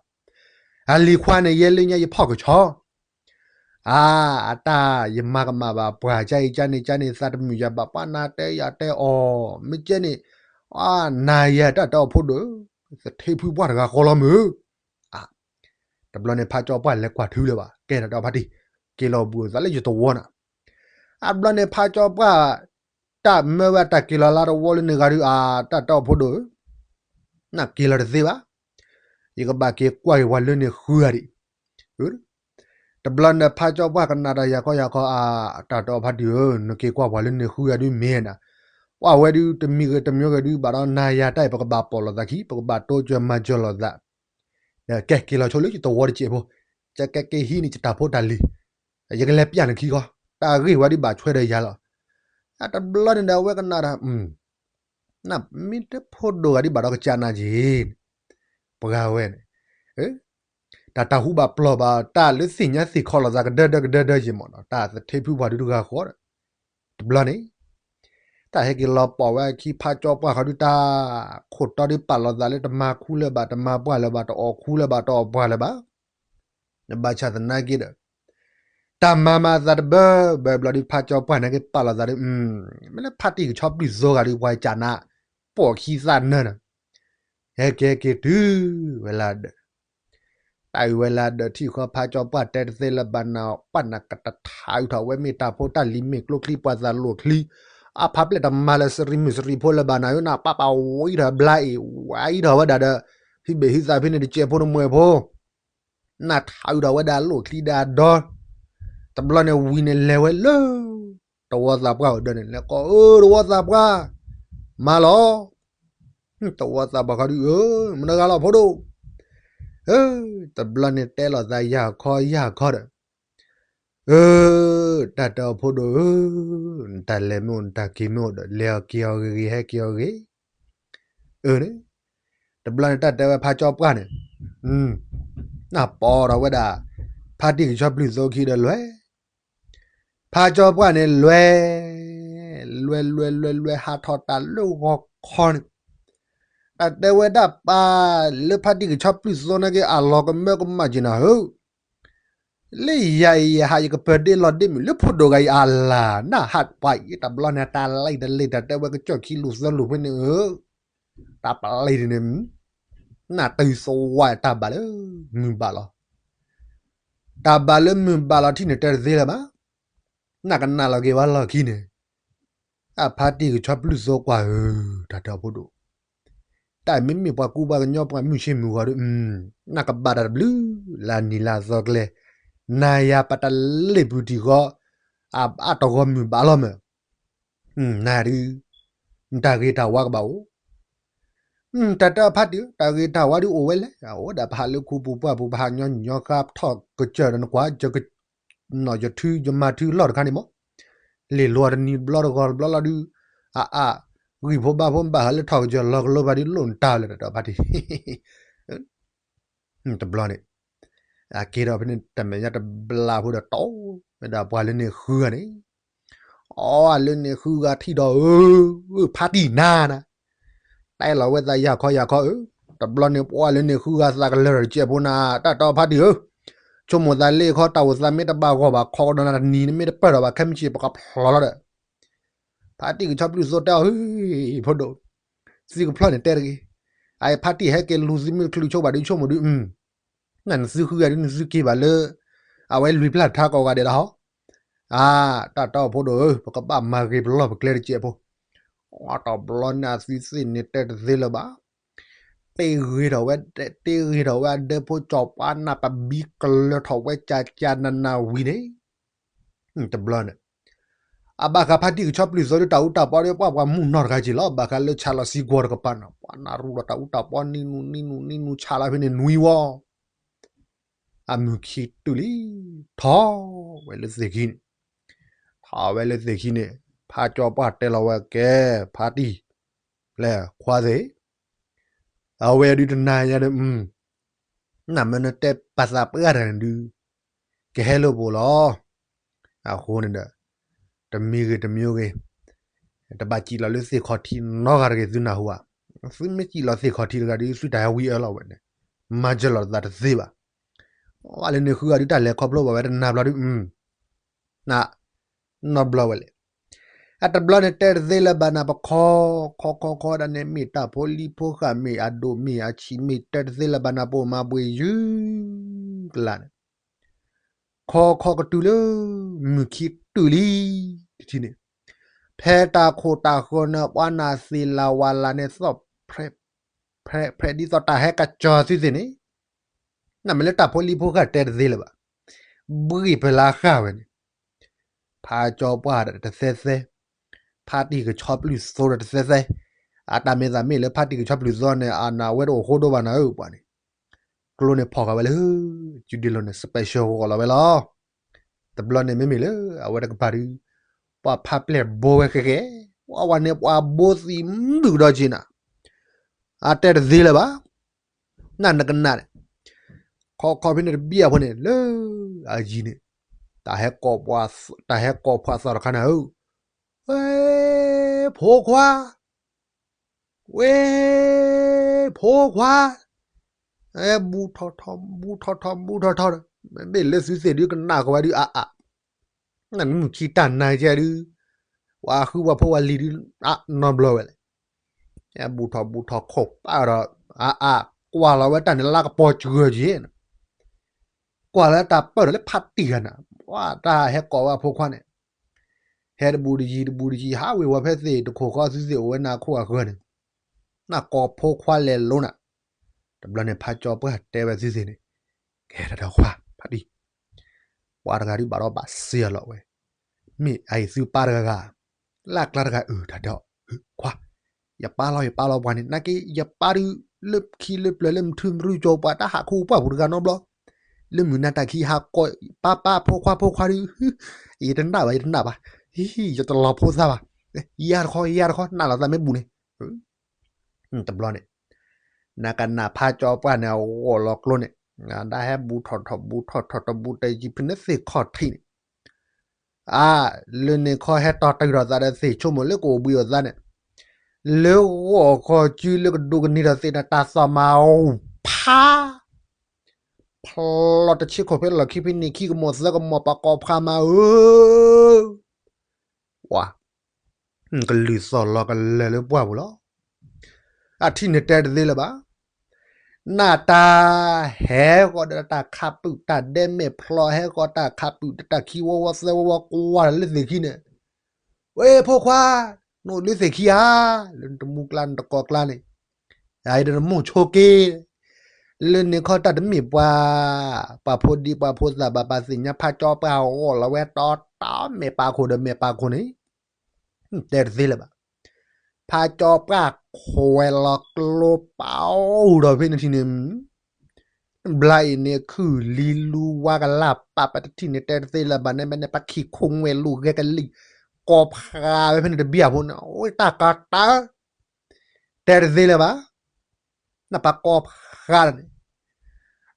အလံၤခွါန့ၣ် ယဲလၢညါယဖီၣ်ကဆီ အါ, အတၢ်ယမၤကမၣ်ဘၣ်ပှၤကါအံၤကါန့ၣ်ကါန့ၣ် သးတမုာ်ယၤဘၣ် ပှၤနၤတဲယၤတဲအီၤ မ့ၢ်ကဲန့ၣ်, အါ, နၤယၤတၢ်တဲအီၤဖိဒိၣ်, သထ့ဖုပှၢ်တဂၤဃီလီၤမုၢ်, တဘျီန့ၣ်ဖါကၠီပှၢ်လဲၤကွၢ်ထုလၢၤဘၣ် ကဲတၢ်တဲအီၤဖါတံၢ်, က့ၤလီၤဘူးအသးလၢယတဝီနၤ, အဘျီန့ၣ်ဖါကၠီပှၢ်, တၢ်မၢဝဲတၢ်က့ၤလီၤလၢတဝီလၢန့ၣ်ဂၤဒုး အါ, တၢ်တဲအီၤဖိဒိၣ်ဧၢ နက့ၤလီၤတသ့ဘၣ်, ယကဘၣ်က့ၤကွၢ်က့ၤပှၤလၢန့ၣ်ဃုဂၤဒံး, တဘျီန့ၣ်ဖါကၠီပှၢ်ကနၣ်တၢ်ယၤခီယၤခီ အါ, တၢ်တဲအီၤဖါတံၢ်ဧၢ နက့ၤကွၢ်ပှၤလၢန့ၣ်ဃုဂၤဒုးမ့ၢ်နၤ, ကွၢ်ဝဲဒုးတမံၤဂ့ၤတမံၤဂ့ၤဒုး ဘၣ်ဒီးနၤယၤတၢ်အံၤ ပကဘၣ်ပိာ်လိာ်သးခံ ပကဘၣ်တိစၢၤမၤစၢၤလိာ်သး, ဒီးကဲက့ၤလီၤဆိလၢယတဝီတစဲးဖိ, ကဲက့ၤက့ၤဟံးန့ၢ်ယတၢ်ဖိတၢ်လံၤ, ယကလဲၤပျၢ်နခံခီ, တၢ်အဂ့ၢ်ဝဲဒုးဘၣ်ဆွဲဒီးယၤလီၤ, အတဘျီန့ၣ်ဒီးအဝဲကနၣ်တၢ် နမ့ၢ်တဖိဒိၣ်ဂၤဒ်ဘၣ်ဒီးကစၢ်နၤက့ၤန့ၣ်, ပှၤဝဲန့ၣ်, တၢ်တၢ်ဟူဘၣ်ပျီၢ်ဘၣ် တၢ်လၢသ့ၣ်ညါသ့ၣ်ခီလိာ်သးကဒၢဒၢကဒၢဒၢယ့ၢ်မးနီၤ တၢ်သထ့ဖုပှၢ်ဒုးတဂၤဃီဒီး, တဘျီန့ၣ်, တၢ်ဟဲက့ၤလီၤပိာ်ဝဲအခံဖါကၠီပှၢ်ဃီဒုးတၢ်, ခိၣ်တီဒုးပာ်လီၤသးလၢတမၤခူလၢၤဘၣ် တမၤပှၢ်လၢၤဘၣ် တအီၣ်ခူလၢၤဘၣ် တအီၣ်ပှၢ်လၢၤဘၣ် နဘၣ်ဆၣ်သနာ်က့ဒီး, တၢ်မၤမၤအသးတဘၢဘၢဘျီဒုး ဖါကၠီပှၢ်န့ၣ်က့ၤပာ်လီၤသးဒုး, မ့ၢ်လၢဖါတံၢ်ကဆီပျုၢ်သိဂၤဒုး ပှၤကၢ်နး, ပိာ်ခံသၣ်နၢၤနၤ, ဟဲက့ၤက့ၤတုၤဝဲလၢဒၢး, တၢ်အုးဝဲလၢဒၢးထံၣ်ဃီဖါကၠီပှၢ်တဲတသ့လၢၤဘၣ်နၤ, ပှၢ်နၤကတထးအုးထီၣ်ဝဲမ့ၢ်တၢ်ဖိတၢ်လံၤမ့ၢ်ကျိချံပှၤသးလိာ်ချံ, အဖါပျဲၢ်တမၤလၢစရံမုၣ်စရံဖိလၢၤဘၣ်နၤဧၢ နပၢ်ပာ်ဝံထီၣ်ဘျါအံၤ ဝံထီၣ်ဝဲဒၣ်ဒီး, ဟံးဘ့ၣ်ဟံးသးဖဲန့ၣ်တစဲးဖိနမှဲၤဖိ နထးအုးထီၣ်ဝဲဒၣ်လိာ်ချံဒၣ်ဒီ, တဘျီန့ၣ်ဝံၤန့ၣ်လဲၤဝဲလၢ, တဝီသးပှၢ်အဒၢးန့ၣ် လဲၤကိးအၢတဝီသးပှၢ်, မၤလီၤ, တဝီသးပှၢ်ခီဒုးဧၢ, မတဂၤလီၤဖိဒိၣ်, တဘျီန့ၣ်တဲလိာ်သးယၢ်ခီယၢ်ခီဒီး, အၢ, တၢ်တဲအီၤဖိဒိၣ်ဧၢ, နတၢ်လဲၤမ့ၢ်အိၣ် နတၢ်က့ၤမ့ၢ်အိၣ်ဒီး လဲၤအီၤက့ၤအီၤဂ့ၤဂ့ၤ ဟဲက့ၤအီၤဂ့ၤ, အၢ, တဘျီန့ၣ်တၢ်တဲဝဲဖါကၠီပှၢ်န့ၣ်, နပိာ်ထီၣ်ဝဲဒၣ်, ဖါတံၢ်ကဆီပျုၢ်သိခံဒီးလွဲၢ်, ဖါကၠီပှၢ်န့ၣ်လွဲၢ်, လွဲၢ်လွဲၢ်လွဲၢ်လွဲၢ်ဟးထီၣ်တၢ်လၢဂီၤခီန့ၣ်, တၢ်တဲဝဲဒၣ်ပၢ်လၢဖါတံၢ်ကဆီပျုၢ်သိနာ်က့ အလီၤကမၢကမၣ်က့ၤနၤဧၢ လၢယၤအံၤယဟးယကပၢၤဒ့လီၤဒ့မုၢ်လၢဖိဒိၣ်ဂၤအံၤအလၢ် နၢ်ဟးပှၤအံၤ တဘျီန့ၣ်တၢ်လံၣ်တလံၣ် တၢ်တဲဝဲကစၢၢ်ခံလူၤသၢလူၤဖဲန့ၣ်ဧၢ, တၢ်ပလံၣ်ဒ်န့ၣ်, နၢ်တုၤသဝဲတၢ်ဘၣ်လၢမုၢ်ဘၣ်လီၤ, တၢ်ဘၣ်လၢမုၢ်ဘၣ်လီၤထံၣ်န့ၣ်တဲတသ့လၢၤဘၣ်, နၢ်ကနၣ်လီၤက့ၤဝဲလီၢ်ခံန့ၣ်, အဖါတံၢ်ကဆီပျုၢ်သိကွၢ်ဧၢ, တၢ်တဲအီၤဖိဒိၣ်, တၢ် မ့မ့ၢ်ပှၤကူပှၤကညီပှၤမုၢ်ဆ့ၣ်မုၢ်ဂီၤဒီး နကဘၣ်တၢ်တဘျုး လၢနံၤလၢအသီကျဲ, နၤယၤပတလ့ၣ်ပူၤတံၢ်ဃီ, အအါတဂီၤမုၢ်ဘၣ်လီၤမၢ်, နၤဒုး, နတၢ်ဂ့ၤတၢ်ဝါကဘၣ်အိၣ်, တၢ်တဲဖါတံၢ်ဧၢ, တၢ်ဂ့ၤတၢ်ဝါဒုးအိၣ်ဝဲလဲၣ်, အအိၣ်ဒၣ်ပဟးလၢခူပူၤပှၢ်ပူၤ ပဟးညီညီဃါထီၣ်ကစၢၢ်ဒီးနကွၢ် နီၢ်ယထုယမၤထုလီၢ်တခါန့ၣ်မး, လ့ၢ်လိာ်တနံၤတဘျီတဂီၤတဘျီလီၤဒုး, အအါ, ဂံၢ်ဖိဘါဖိဘၣ်ဟးလၢထီၣ်ကစၢၢ်လီၤကလိဘၣ်ဒုးလိၣ်နတၢ်လၢတၢ်တဲဖါတံၢ် တဘျီန့ၣ်, အက့ၤဒီးဖဲန့ၣ်တမဲာ်ညါတဘျါဖိဒီးတီၢ်ဝဲဒၣ်ပှၤလၢန့ၣ်ဃုဂၤန့ၣ်, အီလၢန့ၣ်ဃုဂၤထံၣ်ဒီးဧၢ, ဖါတံၢ်နၤနၤ, တဲလီၤဝဲသးယၤခီယၤခီဧၢ, တဘျီန့ၣ်ပှၤလၢန့ၣ်ဃုဂၤသးကလၢာ်ဒီးတစဲးဖိနၤ, တၢ်တီဖါတံၢ်ဧၢ, ဆိကမိၣ်သးလ့ၣ်ခီ တၢ်အိၣ်သးမ့ၢ်တဘၣ်ဂီၢ်ဘၣ် ခီကဒီးနၤတနံၤ နမ့ၢ်တပၢၢ်ထီၣ်ဘၣ်ခဲမုၢ်ဆ့ၣ် ပကဖျီလီၤဒီး, ဖါတံၢ်ကဆီပျုၢ်သိတဲအီၤ, ဖိဒိၣ်, သုကဖျီန့ၣ်တဲတဂ့ၤ, အဖါတံၢ်ဟဲက့ၤလူၤသုမ့ၢ်တချုးဆိဘၣ်ဒုးဆိကမိၣ်ဒုး နနသုဃုဂၤဒုးနသုက့ၤဘၣ်လၢ, အဝဲလွံၢ်ဖျၢၣ်ထါကိးဂၤဒဲးလီၤဟီ, အါ, တၢ်တီဖိဒိၣ်ဧၢ ပကဘၣ်မၤဂ့ၤပလီၢ်ပကျဲတစဲးဖိ, အတဘျီန့ၣ်အသုသ့ၣ်န့ၣ်တဲတသ့လၢၤဘၣ်, တ့ဂ့ၤထီၣ်ဝဲ, တ့ဂ့ၤထီၣ်ဝဲအဒဲဖိစီၤပၤနၢ်ပဘံကလၢၤထီၣ်ဝဲကၢကၢနၤနၤဝံၤန့ၣ်, တဘျီန့ၣ် အဘၣ်ဃးဖါတံၢ်ကဆီပျုၢ်သိဒီးတၢ်အူတၢ်ပီဒီးပှၤပှၤမုၢ်နီၢ်တဂၤက့ၤလီၤ, ဘၣ်ဃးလၢဆါလီၤစံကွီၤတကပၤနီၤ ပှၤနၢ်ရူဒီးတၢ်အူတၢ်ပီနံၤနူၤနံၤနူၤနံၤနူၤဆါလီၤဖဲန့ၣ်နွံဝီ, အမုၢ်ခံတုၤလံ, ထီၣ်ဝဲလၢသ့ၣ်ခံန့ၣ်, ထီၣ်ဝဲလၢသ့ၣ်ခံန့ၣ်, ဖါကၠီပှၢ်တဲလီၤဝဲကဲ, ဖါတံၢ်, လဲၤခွါသ့ၣ် အဝဲဒုးတနၤညါဒီး, နမ့ၢ်နတဲပာ်သးပှၢ်တဂၤန့ၣ်ဒုး, ကဟဲလၢပအိၣ်လီၤ, အဃိန့ၣ်ဒီး, တမံၤဂ့ၤတမံၤဂ့ၤ, တဘၣ်စံၣ်လီၤလၢသ့ၣ်ခီၣ်ထံးနီတဂၤတဂ့ၤသုနၢ်ဟူဧါ, သုမ့ၢ်စံၣ်လီၤသ့ၣ်ခီၣ်ထံးတဂၤဒုး သုတၢ်ဟဲဝံအၢလီၤဝဲန့ၣ်, မၤစၢၤလီၤသးတသ့ဘၣ်, အလၢန့ၣ်ဃုဂၤဒုးတၢ်လဲၤခီဖျိဘၣ်ဝဲတနၤဘျီဒုး, နီတဘျီဝဲလဲၣ်. အတဘျီန့ၣ်တဲတသ့လၢၤဘၣ်နၤ ပခီ, ခီခီခီဒၣ်န့ၣ် မ့ၢ်တၢ်ဖိလံၤဖိဃၢ် မ့ၢ်အဒိၣ်မ့ၢ်အဆံး မ့ၢ်တဲတသ့လၢၤဘၣ်နၤ ပအိၣ်မၤဘှံးယုၢ်ကလးန့ၣ်, ခီခီကတုၤလၢ မုၢ်ခံတုၤလံ, တထံၣ်န့ၣ်, ဖဲတၢ်ခိၣ်တၢ်ဃၢၤန့ၣ် ပှၤနၢ်သ့ၣ်လၤဝါလၤန့ၣ်သီၣ် ဖဲးဒ်သိးတၢ်ဟဲကစီၤသုသ့ၣ်န့ၣ်, နမ့ၢ်လၢတၢ်ဖိလံၤဖိဃၢ်တဲတသ့လၢၤဘၣ်, ဘှံးဖဲလၢဃၢ်ဝဲန့ၣ်, ဖါကၠီပှၢ်တသဲသဲ, ဖါတံၢ်ကဆီပျုၢ်သိဒီးတသဲသဲ, အတၢ်မ့ၢ်သးမ့ၢ်လၢဖါတံၢ်ကဆီပျုၢ်သိန့ၣ် အနၢ်ဝဲတအိၣ်ဃိဒိဘၣ်နၤဧၢပှၤန့ၣ်, ကျိန့ၣ်ဖီၣ်ဃာ်ဝဲလၢ, ကၠူဒ့လိၤန့ၣ် special ဂီၤလီၤဝဲလီၤ. တဘျီန့ၣ်မ့မ့ၢ်လၢအဝဲတကပၤဒုး, ပှၤဖးပျဲၢ်ဘိဝဲဃဲဃဲ, ပှၤဝဲန့ၣ်ပှၤဘိသံမုၢ်ကဒီးက့ၤနၤ, အတဲတသ့လၢၤဘၣ်, နနကနၣ်န့ၣ်, ခီခီဖဲန့ၣ်တဘံၣ်အဖိန့ၣ် လၢအယံၤန့ၣ်, တၢ်ဟဲကိးဖှးသီၣ်တခါန့ၣ်ဧၢ, ဝဲ, ဖိခွါ ဝဲ, ဖိခွါ, အဲ ဘူးထီၣ်ထီၣ် ဘူးထီၣ်ထီၣ် ဘူးထီၣ်ထီၣ်, မ့ၢ်လၢသုသ့ၣ်ဒုးကနၣ်ကဝဲဒုးအါအါ, နမုၢ်ခံတၢ်နၤကဲဒုး, ပှၤဃုပှၤဖိပှၤလံၤဒုး, နီတဘျီဝဲလဲၣ်, အဲ ဘူးထီၣ်ဘူးထီၣ်ခိၣ်ပာ်ဒီး, အါအါ, ကွၢ်လီၤဝဲတၢ်န့ၣ်လၢကပီၤစှၢၤက့ၤ, ကွၢ်လီၤတၢ်ပၢၢ်ဒီးလၢဖးတံၢ်ဂၤနၤ, ပှၤတၢ်ဟဲကိးဝဲအဖိခွါန့ၣ် ဟဲတဘူးတယံၤတဘူးတယံၤ ဟးဝ့ၤဝီၤဖဲသ့ၣ်တခိၣ်ဃီသုသ့ၣ်အိၣ်ဝဲနၤခိၣ်အဃၢၤန့ၣ်, နကိးဖိခွါလဲၤလိနၤ, တဘျီန့ၣ်ဖါကၠီပှၢ်တဲဝဲသုသ့ၣ်န့ၣ်, ကဲတၢ်တခွါ ဖါတံၢ်, ပှၤတဂၤဒုးဘၣ်ဒီးဘၣ်စ့အလီၤဝဲ, မ့ၢ်အအံၤသုပၢ်တဂၤဂၤ, လၢအကျါတဂၤအုၣ်တၢ်တဲအီၤ, ခွါ, ယပၢ်လီၤ ယပၢ်လီၤပှၤန့ၣ် နာ်က့ ယပၢ်ဒုး, လၢခံလၢပျၢၤလၢမုၢ်ထူမုၢ်ရူကၠီၤပှၤတၢ်ဟးခူပှၢ်ပူၤတဂၤနီတဘျီ, လၢမုၢ်နၤတၢ်ခံဟးကိး, ပၢ်ပၢ်ဖိခွါဖိခွါဒုး, ယတနာ်ဘၣ် ယတနာ်ဘၣ်, ဟံ ယတလီၤဖိသၣ်ဘၣ်, ယၤတခီ ယၤတခီ နာ်လီၤသးမ့ၢ်ဘူးန့ၣ်, တဘျီန့ၣ်, နကနၣ်ဖါကၠီပှၢ်န့ၣ်အဂီၢ်လီၤကျိန့ၣ်, ဒၣ်ဟဲဘူးထီၣ်ထီၣ်ဘူးထီၣ်ထီၣ်တဘူးတယံၤဖဲန့ၣ်သ့ၣ်ခီၣ်ထံးန့ၣ် အါ, လၢန့ၣ်ခီဟဲတီၤတၢ်ဒီးသးဒီးသ့ၣ်ဆိကမိၣ်လၢကအိၣ်ဘှံးအိၣ်သါန့ၣ်, လၢဂီၢ်ခီကုလၢကဒိကနံၤဒီးသ့ၣ်န့ၣ် တၢ်သီၣ်မၤအူဖး, ဖျီတဆံခိၣ်ဖဲလီၢ်ခံဖဲန့ၣ်ခံကမီၤသၢကမီၤပှၤကိးဖှးမၤဧၢ, ပှၤ ကလုၢ်သီၣ်လီၤကလဲၤလၢပှၢ်ပူၤလီၤ. အထံၣ်န့ၣ်တဲတသ့လၢၤဘၣ်. နတၢ်ဟဲဃီၤဒီးတၢ်ခးပုၢ် တၢ်ဒဲမဲာ်ဖျီဟဲဃီၤ တၢ်ခးပုၢ်ဒီးတၢ်ခံဝီဝီသၢဝီဝီကွၢ်လၢသ့ၣ်ခံန့ၣ်, ဝဲဖိခွါ, နအိၣ်လၢသ့ၣ်ခံဧါ, လၢနတမူကျါနတကိးကျါန့ၣ်, ယတမိၢ်ဆိက့ၤ, လၢန့ၣ်ခီတၢ်တမ့ၢ်ပှၤ, ပှၤဖိဒံပှၤဖိသၣ်ဘၣ် ပှၤသ့ၣ်ညါ ဖးကၠီပှၢ်ဂီၢ်လီၤဝဲတီတီ မဲာ်ပာ်ခိၣ်ဒီးမဲာ်ပာ်ခိၣ်န့ၣ် တဲတသ့လၢၤဘၣ်. ဖးကၠီပှၢ်ခွဲးလီၤကျိပာ်အိၣ်ဒီးဖဲန့ၣ်ထံၣ်န့ၣ်, ဘျါအံၤန့ၣ် ခုၣ်လံလူဝါကလၢ်ပာ်ပတထံၣ်န့ၣ် တဲတသ့လၢၤဘၣ်န့ၣ် မ့ၢ်န့ၣ် ပှၤခံခိၣ်ငွဲၣ်လူၤဂဲၤကလံၣ် ကိးဖးဝဲဖဲန့ၣ်တဘံၣ်အဖိန့ၣ် အိၣ်တၢ်ကီတၢ် တဲတသ့လၢၤဘၣ်. နပှၤကိးဖးလၢၤန့ၣ်,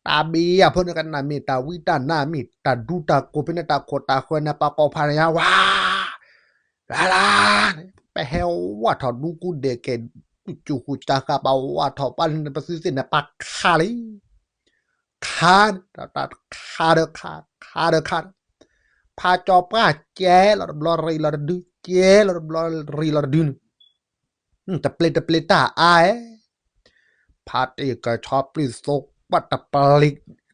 တၢ်ဘံၣ်အဖိန့ၣ် ကနၣ်မ့ၢ်တၢ်ဝံတၢ်နါ မ့ၢ်တၢ်ဒူတၢ်ကိးဖဲန့ၣ် တၢ်ခိၣ်တၢ်ဃၢၤန့ၣ် ပှၤကိးဖးန့ၣ်ညါ ဝါ လၢလၢ ပဟဲဝၢ်ထီၣ်ဒူကူဒဲးကဲး ကူၣ်ဃူကၢ်ဃၢ် ပဝၢ်ထီၣ်ပှၤလၢန့ၣ် ပသုသ့ၣ်န့ၣ် ပခါလံ, ခါ, တၢ်ခါဒီးခါ, ခါဒီးခါ, ဖးကၠီပှၢ်ကဲလီၤတဘျီရံၣ်လီၤတဒု, ကဲလီၤတဘျီရံၣ်လီၤတဒုန့ၣ် တပျ့ၤတပျ့ၤတၢ်အါဧါ, ဖါတံၢ်ကဆီပျုၢ်သိပှၢ်တပျ့ၤ,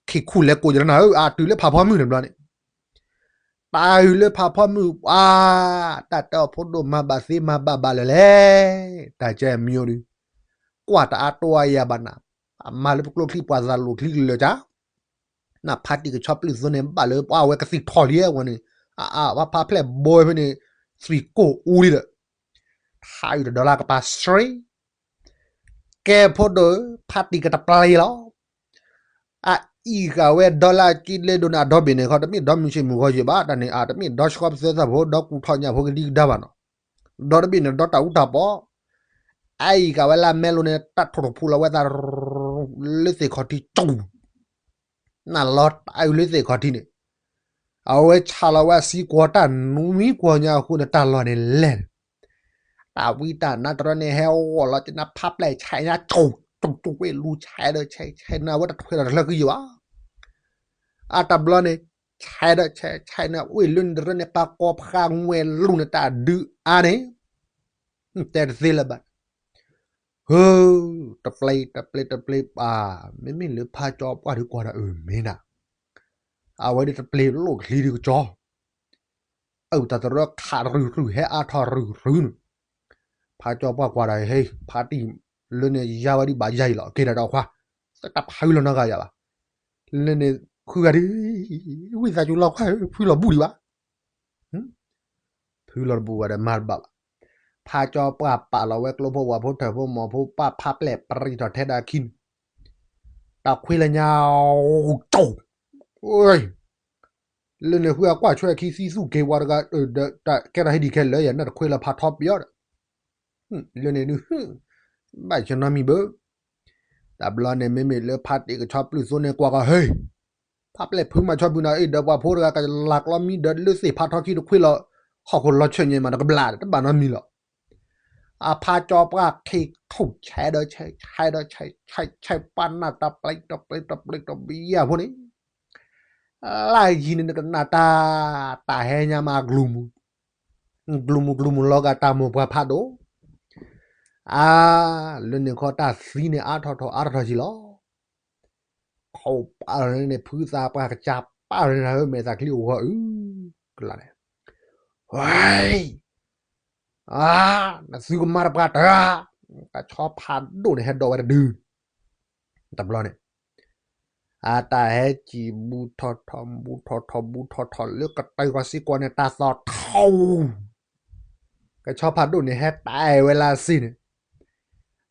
ခံခူၣ်လဲၤကိးယလၢနၤဧၢ, အတုၤလၢဖးဖီမုၢ်န့ၣ်ဘျီန့ၣ်, တၢ်အုၣ်လၢဖးဖီမုၢ်ပှၤ, တၢ်တဲအီၤဖိဒိၣ်မၤဘၣ်သ့မၤဘၣ်ဘၣ်လၢၤလဲၣ်, တၢ်ကဲမံၤအိၣ်ဒုး, ကွၢ်တအါတိအါယၤဘၣ်နၤ, အမၤလၢပကျိချံပှၤသးလိၤချံကလၢာ်ကါ နဖါတံၢ်ကဆီပျုၢ်သိန့ၣ် ဘၣ်လၢပှၤဝဲကသံၣ်ထီၣ်လံဝဲန့ၣ်, အအါ ပှၤဖါဖျဲၣ်ဘိဖဲန့ၣ်, သွံၣ်ကိၢ်အူလံဒီး, ထါအုၣ်တဒီလၢကပၤစရ့, ကဲဖိဒိၣ်, ဖါတံၢ်ကတပျ့ၤလီၤ, အအံၣ်ဃာ်ဝဲဒီလၢအကံလၢဒိၣ်န့ၣ် အဒီဘ့ၣ်န့ၣ်ခီ တမ့ၢ်ဒီမုၢ်ဆ့ၣ်မုၢ်ဂီၤယံၤဘၣ်, တၢ်န့ၣ်အတမ့ၢ်ဒီဆှီပသၢသၢဖိ ဒီကူၣ်ထီၣ်ညၣ်ဖိကဒံကဒါဘၣ်နီၤ, ဒီတဘ့ၣ်န့ၣ် ဒီတၢ်အူတၢ်ပီ, အအံၣ်ဃာ်ဝဲလၢမဲလိၤန့ၣ် တၢ်ထိၣ်ထိၣ်ဖူလီၤဝဲသး လၢသ့ၣ်ခီၣ်ထံကၠူၣ် နလီၤတၢ်အုၣ်လၢသ့ၣ်ခီၣ်ထံန့ၣ်, အဝဲဆးလီၤဝဲအစံကွီၤတၢ်နွံကွီၤညါအဃိန့ၣ် တၢ်လီၢ်န့ၣ်လဲၣ်, တၢ်ဝံတၢ်နါတရၢန့ၣ် ဟဲဂီၤလီၤကနါဖးဖျဲၣ် ဆဲးညါကၠိၣ်ကၠိၣ်ကၠိၣ်ဝဲလူၤဆဲးဒီးဆဲးဆဲးနၤဝဲတထွဲလီၤတလၢကယံၤဘၣ်, အတဘျီန့ၣ်, ဆဲးဒီးဆဲးဆဲးနၤ ဝ့ၢ်လၢန့ၣ်တရၢန့ၣ် ပှၤကိးဖးငွဲၣ်လူၤန့ၣ် တၢ်ဒုးအါန့ၣ်, တဲတသ့လၢၤဘၣ် ဟၢ, တပျ့ၤတပျ့ၤတပျ့ၤပှၤ, မ့မ့ၢ်လၢဖးကၠီပှၢ်ဒုးကွၢ်ဒီးအၢၣ်မ့ၢ်နၤ, အဝဲဒၣ်တပျ့ၤလိၣ်ချံဒုးကကၠီ, အုၣ်တၢ်တရၢခးရုၢ်ရုၢ် ဟဲအါထီၣ်ရုၢ်ရုၢ်န့ၣ်, ဖးကၠီပှၢ်ကွၢ်ဒီး ဟ့ ဖါတံၢ်လၢန့ၣ်ယါဝဲဒ်ဘၣ်ယါအံၤလီၤ က့ၤတၢ်ဒီးခွါ, တၢ်ဖုလီၤနီတဂၤယၤဘၣ်, လၢန့ၣ်ဃုဂၤဒုး, ဝံသးစူၤလီၤခွါ ဖုလီၤဘူးဒံးဘၣ် ဖုလီၤတဘူးဘၣ်ဒီးမၤတဘၣ်ဘၣ်, ဖးကၠီပှၢ်ပာ်လီၤဝဲကျိဖိဝၣ်ဖိထၢၣ်ဖိမီၤဖိပာ်ဖးပျဲၢ်ပရံးထီၣ်ထဲဒၣ်ခံန့ၣ်, တၢ်ခွ့လၢညါ, ကၠိၣ်, လၢန့ၣ်ဃုအကွၢ်ဆွဲခံသံသူၣ်က့ၤဝါတဂၤ, ကဲထီၣ်ဟ့ၣ်ဒံးခဲလၢာ် ယနၢ်တခွ့လၢဖးထီပယီၤဒီး, လၢန့ၣ်ဒုး, ဘၣ်ဆၢနီတမံၤဘၣ်, တဘျီန့ၣ် မ့မ့ၢ်လၢဖါတံၢ်ကဆီပျုၢ်သိန့ၣ်ကွၢ်ကီး ဟ့ ဖးပျဲၢ်ဖုမၤဆီဘုနၤအံၤဒီးပှၤဖိတဂၤကလၤကျီမံဒီးလၢသ့ၣ်ဖးထီခံတခွ့လီၤ, ဟီၣ်ခိၣ်လီၤဆၢၣ်ညါမးတကဘျၣ်ဒီး တဘၣ်နီတမံၤလီၤ. အဖးကၠီပှၢ်ခံခူၣ်ဆဲးဒီးဆဲးဆဲးဒီးဆဲးဆဲးဆဲးပှၢ်နၢ်တပျံၤတပျံၤတပျံၤတပျံၤယဲၢ်ဖိန့ၣ်, လၢယံၤန့ၣ်နကနၣ်တၢ်, တၢ်ဟဲညါမးအကလုၢ်မူ, ကလုၢ်မူကလုၢ်မူလီၤဂာ်တၢ်မိၢ်ပှၢ်ဖးဒိၣ် အါ, လၢန့ၣ်ခီတၢ်သံန့ၣ်အါထီၣ်ထီၣ်အါထီၣ်ထီၣ်ကံလီၤ. ခိၣ်ပာ်လီၤန့ၣ် ဖုသးပှၢ်ကစၢ်ပာ်လီၤန့ၣ် မဲာ်သးချံအိၣ်ဂီၤအုး, ကလါန့ၣ်, ဝဲ, အါ, နသုကမၤတပှၢ်တၢ်, ကဆီဖးဒိၣ်န့ၣ်ဟဲဒိးဝဲတဒု, တဘျီန့ၣ် အတၢ်ဟဲစံၣ်ဘူးထီၣ်ထီၣ်ဘူးထီၣ်ထီၣ်ဘူးထီၣ်ထီၣ်လၢကတၢၢ်ကီၤစ့ၢ်ကီးန့ၣ် တၢ်သီၣ်ထီၣ်, ကဆီဖးဒိၣ်န့ၣ် ဟဲတဲဝဲလၢစ့ၢ်န့ၣ်,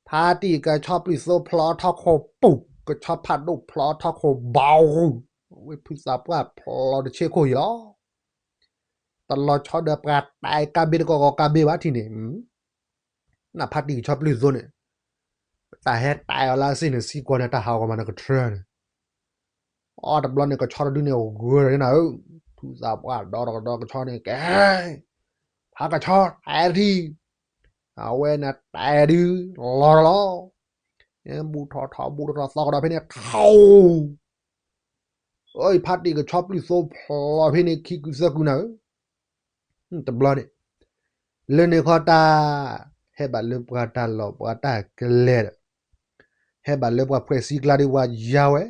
ဖါတံၢ်ကဆီပျုၢ်သိဖျီထီၣ်ခိၣ်ပူၤ, ကဆီဖးဒိၣ်ဖျီထီၣ်ခိၣ်ဘီဂူၤ, ဝဲဖုသးပှၢ်ဖျီတဆ့ခိၣ်ယီၤ တလီၤဆီဒီးပှၤတဲကါဘ့ၣ်တကီၢ်ကီၢ်ကါဘ့ၣ်ဘၣ်ထံၣ်န့ၣ်, နဖါတံၢ်ကဆီပျုၢ်သိန့ၣ်, တၢ်ဟဲတဲအီၤလၢစ့ၢ်န့ၣ် စံၢ်ကီးန့ၣ် တၢ်ဟးဂီၤမးနကထြၢန့ၣ်, အီတဘျီန့ၣ် ကဆီတဒုန့ၣ် ဂၢၢ်ဒီးနၤဧၢ, ဖုသးပှၢ်ဒီတကဒီကဆီန့ၣ် ကဲ, ဖးကဆီတဲထံၣ်, အဝဲန့ၣ်တဲဒု လီၤလီၤ, ဘူးထီၣ်ထီၣ်ဘူးထီၣ်ထီၣ်သီကဒီးဖဲန့ၣ် ထီၣ် အၢ ဖါတံၢ်ကဆီပျုၢ်သိဖျီဖဲန့ၣ် ခံကုသၢကုနၤဧၢ, တဘျီန့ၣ်, လၢန့ၣ်ခီတၢ်, ဟဲဘၣ်လၢပှၤတၢ်လီၢ်ပှၤတၢ်ကျဲဒီး, ဟဲဘၣ်လၢပှၤဖှဲးစံကျါဒ်ပှၤယါဝဲ,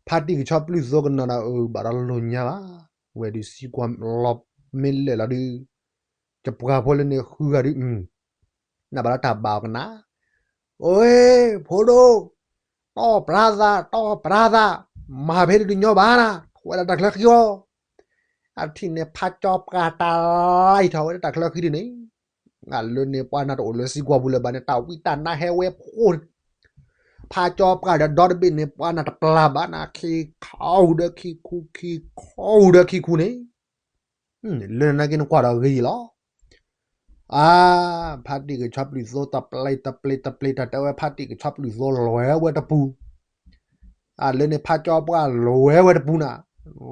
ဖါတံၢ်ကဆီပျုၢ်သိကနီၤဒီးအၢ ဘၣ်ဒီးလိာ်ညါဘၣ်, ဝဲဒုးစံကွၢ်လီၤမ့ၢ်လဲၣ်လီၤဒုး, ကပှၤဖိလၢန့ၣ်ဃုဂၤဒုး, နဘၣ်ဒီးတၢ်ဘၣ်အီၤကနၣ်, အိၣ်ဧၢ ဖိဒိၣ်, တီၢ်ပြါသး တီၢ်ပြါသး, မၤဖဲဒုးတညီဘၣ်နၤ, ထီၣ်ဝဲဒၣ်တၢ်ချၢဃံအီၤ. အထံၣ်န့ၣ် ဖးကၠီပှၢ်တၢ်လံၤထီၣ်ဝဲဒၣ်တၢ်ချၢဃံဒုန့ၣ်, အလၢန့ၣ်ပှၤနၤတအိၣ်လၢစံကွီၤပူၤလၢၤဘၣ်န့ၣ် တၢ်ဝံတၢ်နါဟဲဝဲဖှိၣ်န့ၣ်, ဖးကၠီပှၢ်ဒီးဒီတဘ့ၣ်န့ၣ် ပှၤနၤတပျၢ်ဘၣ်နၤ, ခံခီဟူဒီးခံခူ ခံခီဟူဒီးခံခူန့ၣ် လၢနက့နကွၢ်ဒီးဂ့ၤလီၤ. အါ, ဖါတံၢ်ကဆီပျုၢ်သိတပျဲတပျဲတပျဲ တၢ်တဲဝဲဖါတံၢ်ကဆီပျုၢ်သိလွဲဝဲတပူၤ, အလၢန့ၣ် ဖးကၠီပှၢ်လွဲဝဲတပူၤနၤ,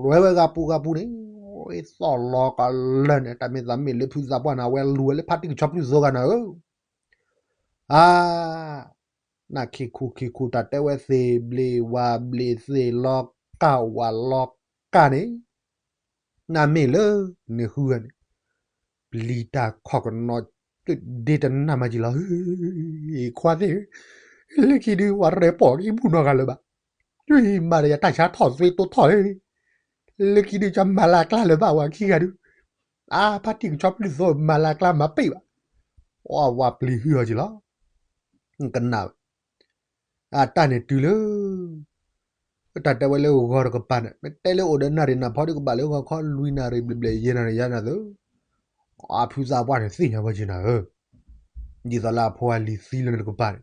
လွဲဝဲဂၤပူၤဂၤပူၤန့ၣ်, သီၣ်လီၤကလၢာ်န့ၣ် တၢ်မ့ၢ်သးမ့ၢ်လၢဖုသးပှၢ်န့ၣ် အဝဲလူၤဝဲလၢဖါတံၢ်ကဆီပျုၢ်သိဂၤနၤဧၢ. အါ, နခံခူခံခူ တၢ်တဲဝဲသ့ၣ်ဘျ့ဝၤဘျ့ သ့ၣ်လီၤကၢ်ဝၤလီၤကၢ်န့ၣ်, နမ့ၢ်လၢနဃုဂၤန့ၣ်, ပျံၤတၢ်ခီၣ်ကနီၤ ဒ့တနၢ်မးကံလီၤ. ခွါသ့ၣ်, လၢခံဒု ဝၤရဲၣ်ပိာ်ကံဘူၣ်နီတဂၤလၢၤဘၣ်. မၤဒီးယတၢ်ဆါထီၣ်သွ့တိထီၣ်လံ. လၢခံဒု ကမၤလၤကျါလၢၤဘၣ်ဝၤခံဂၤဒု. အါ, ဖါတံၢ်ကဆီပျုၢ်သိ မၤလၤကျါမၤပ့ၢ်ဘၣ်. အဝၤပျံၤဟုအီၤကံလီၤ. ကနၣ်ဝဲ အတၢ်န့ၣ်တုၤလၢ တၢ်တဲဝဲလၢဂီၤတကပၤန့ၣ် မ့ၢ်တဲလၢအိၣ်ဒီးနၣ်ရံၣ်နၢ်ဖီဒုကဘၣ်လၢဂီၤခီလွံၢ်နၣ်ရံၣ်ဘျဲၣ်ဘျဲၣ်ယဲၢ်နၣ်ရံၣ်ယါနၤသၢ, အဖုသးပှၢ်န့ၣ်သ့ၣ်ညါဝဲက့နၤဧၢ, ဒ်သိးလၢအဖိအလံၤသံလၢနတကပၤန့ၣ်,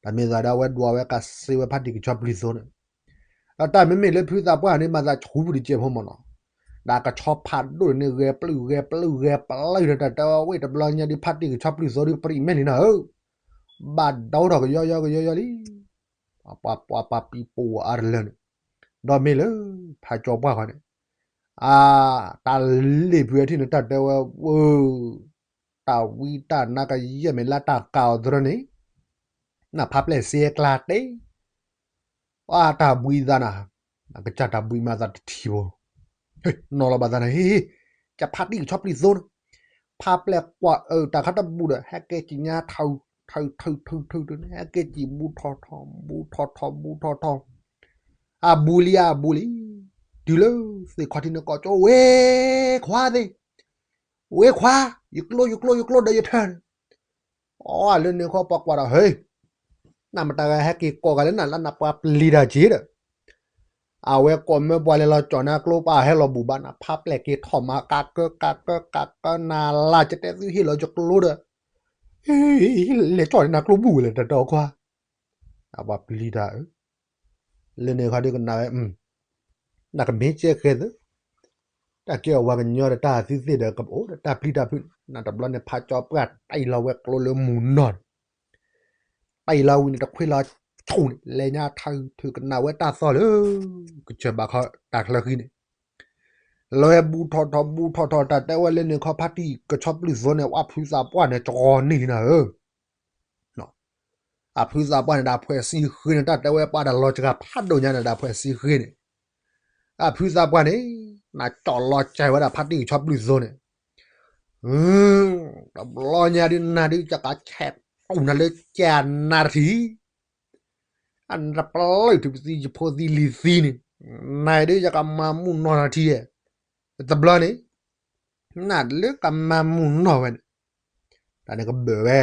တၢ်မ့ၢ်သးဒၣ်ဝဲဒွးဝဲကးစ့ဝဲဖါတံၢ်ကဆီပျုၢ်သိန့ၣ်, ဒီးတၢ်မ့မ့ၢ်လၢဖုသးပှၢ်န့ၣ် မၤသးဆူပူၤတကဲဖိမ့ၢ်နီၤ, ဒီးကဆီဖးဒိၣ်န့ၣ် ဂဲၤပျုၢ်ဂဲၤပျုၢ်ဂဲၤပျုၢ်ဒီး တၢ်တဲဝဲဝ့ၢ်တဘျီညါဒုး ဖါတံၢ်ကဆီပျုၢ်သိဒုး ပြံးမဲာ်လံနၤဧၢ, ဘၣ်ဒိထီၣ်ကယီယီကယီယီလံ. ပှၤပှၤပှၤပံးပိာ်အါတလၢန့ၣ်, ဒီးမ့ၢ်လၢ ဖးကၠီပှၢ်ဃီန့ၣ်, အါ, တၢ်လ့ၣ်ဖုအထံၣ်န့ၣ် တၢ်တဲဝဲဝဲ, တၢ်ဝံတၢ်နါကယဲၢ်မ့ၢ်လၢတၢ်ကးအီၤသရၢန့ၣ်, နဖးပျဲၢ်စ့အကျါတဲ အတၢ်ဘှံးသးနၤ, ကစၢ်တၢ်ဘှံးမၤသးတထံၣ်ဘိ, နီၤလီၤဘၣ်သးနၤ, ဟ့ၣ်, ကဖါတံၢ်ကဆီပျံၤသိန့ၣ်, ဖးပျဲၢ်ကွၢ်အၢတၢ်ခါတဘူၣ်ဒီး ဟဲကဲကံညါထီၣ်, ထီၣ်ထီၣ်ထီၣ်ထီၣ်န့ၣ် ဟဲကဲကံဘူးထီၣ်ထီၣ် ဘူးထီၣ်ထီၣ် ဘူးထီၣ်ထီၣ်, အဘူးလံအဘူးလံ, တုၤလၢသ့ၣ်ခီၣ်ထံးန့ၣ်ကိးကၠိ ဝ့ခွါသ့ၣ်, ဝ့ခွါ, ယကျိယကျိယကျိဒီးယထၢၣ်န့ၣ် အီ လၢန့ၣ်ခီပှၤကွၢ်ဒီး ဟ့ၣ်, နမတၤဂၤဟဲက့ၤကိးဂၤလၢနၤလၢနပှၤပျံၤတၢ်က့ဒီး, အဝဲကိးမၢပှၤလဲၤလီၤကၠီၣ်နၤကျိပာ်ဟဲလီၤဘူၣ်ဘၣ်နၤ ဖးပျဲၢ်က့ၤထီၣ်မၤ ကးကၢကးကၢကးကၢနၤလၢကတဲသုဟ့ၣ်လီၤယကျိဒီး, လဲၤကၠီၣ်န့ၢ်နၤကျိဘူၣ်ဝဲလဲၣ် တၢ်တီခွါ, အပှၤပျံၤတၢ်ဧၢ, လၢန့ၣ်ခီဒုကနၣ်ဝဲ နကမ့ၢ်ကဲဃဲၤသၢ, တၢ်ကဲအဝၤကညီဒီးတၢ်သုသ့ၣ်ဒီးကအိၣ်ဒီးတၢ်ပျံၤတၢ်ဖုးန့ၣ် နတဘျီန့ၣ် ဖးကၠီပှၢ်တၢ်အံၤလီၤဝဲကျိလၢမုၢ်နီၢ်န့ၣ်, တၢ်အံၤလီၤဝံၤန့ၣ် တခွ့လီၤဆူၣ်န့ၣ် လဲၤညါထၢၣ်ထုးကနၣ်ဝဲတၢ်သီၣ်လၢ ကစၢၢ်ဘၣ်ခီတၢ်ချၢဃံန့ၣ်, လီၤဝဲဘူးထီၣ်ထီၣ်ဘူးထီၣ်ထီၣ် တၢ်တဲဝဲလၢန့ၣ်ခီဖါတံၢ်ကဆီပျုၢ်သိန့ၣ် ဝဲဖုသးပှၢ်န့ၣ် ကီၤန့ၢ်လံနၤဧၢ အဖုသးပှၢ်န့ၣ် ဒီးဖှဲးစံဃ့န့ၣ် တၢ်တဲဝဲပှၤဒီးလီၤစှၤဖးဒိၣ်ညါန့ၣ် ဒီးဖှဲးစံဃ့န့ၣ်, အဖုသးပှၢ်န့ၣ် နကၠီၣ်လီၤစှၤဝဲဒၣ်ဖါတံၢ်ကဆီပျုၢ်သိန့ၣ်, တဘျီညါဒုးနၤဒုး ယကဆဲးတူၢ်နၤလၢကၢ်နၤတထံၣ်, အနတပျၢ်ထုးပသံယဖိသံလံၤသံန့ၣ်, နၤဒုးယကမၤမုၢ်နီၢ်နၤထံၣ်, တဘျီန့ၣ် နလၢကမၤမုၢ်နီၢ်ဝဲန့ၣ်, တၢ်န့ၣ်ကဘၢၣ်ဝဲ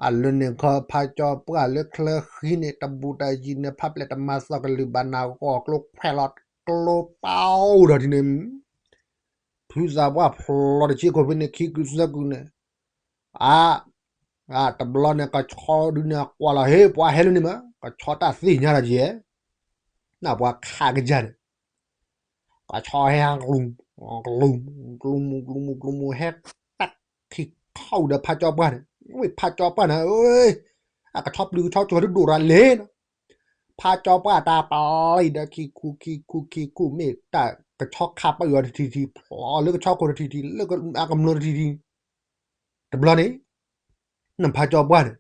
အလၢန့ၣ်ခီဖါကၠီပှၢ်လၢချၢဃံန့ၣ် တဘူးတယံၤန့ၣ် ဖးပျဲၢ်တမၤသီၣ်ကလုၢ်ဘၣ်နၤ ဂီၤကျိခွဲးလီၤကျိပာ်အိၣ်ဒီးဒ်န့ၣ်, ဖုသးပှၢ်ဖျိးတဆံခိၣ်ဖဲန့ၣ် ခံကုသၢကုန့ၣ်, အါ, တဘျီန့ၣ် ကဆီဒုးန့ၣ်ကွၢ်လီၤ ဟ့ၣ် ပှၤဟဲလၢန့ၣ်မး ကဆီတၢ်သ့ၣ်ညါတၢ်ကဲ, နပှၤခးကစၢ်န့ၣ် ကဆီဟဲ ကလူၤ, ကလူၤ, ကလူၤမူ ကလူၤမူ ကလူၤမူ ဟဲတၢ်ခံခီဒီးဖးကၠီပှၢ်န့ၣ်, ဝဲဖးကၠီပှၢ်န့ၣ် အကဆီပျုၢ်ကဆီကၠီဒုးဒိၣ်ရၤလဲၣ်နီၤ, ဖးကၠီပှၢ်တၢ်ပျံၤဒီးခံခူ ခံခူ ခံခူ မ့ၢ်တၢ်ကဆီခးပၢၢ်အီၤတထံၣ်ထံၣ် ဖျိးလၢကဆီခိၣ်တထံၣ်ထံၣ် လၢအကမျၢၢ်တထံၣ်ထံၣ်, တဘျီန့ၣ် နဖးကၠီပှၢ်န့ၣ်,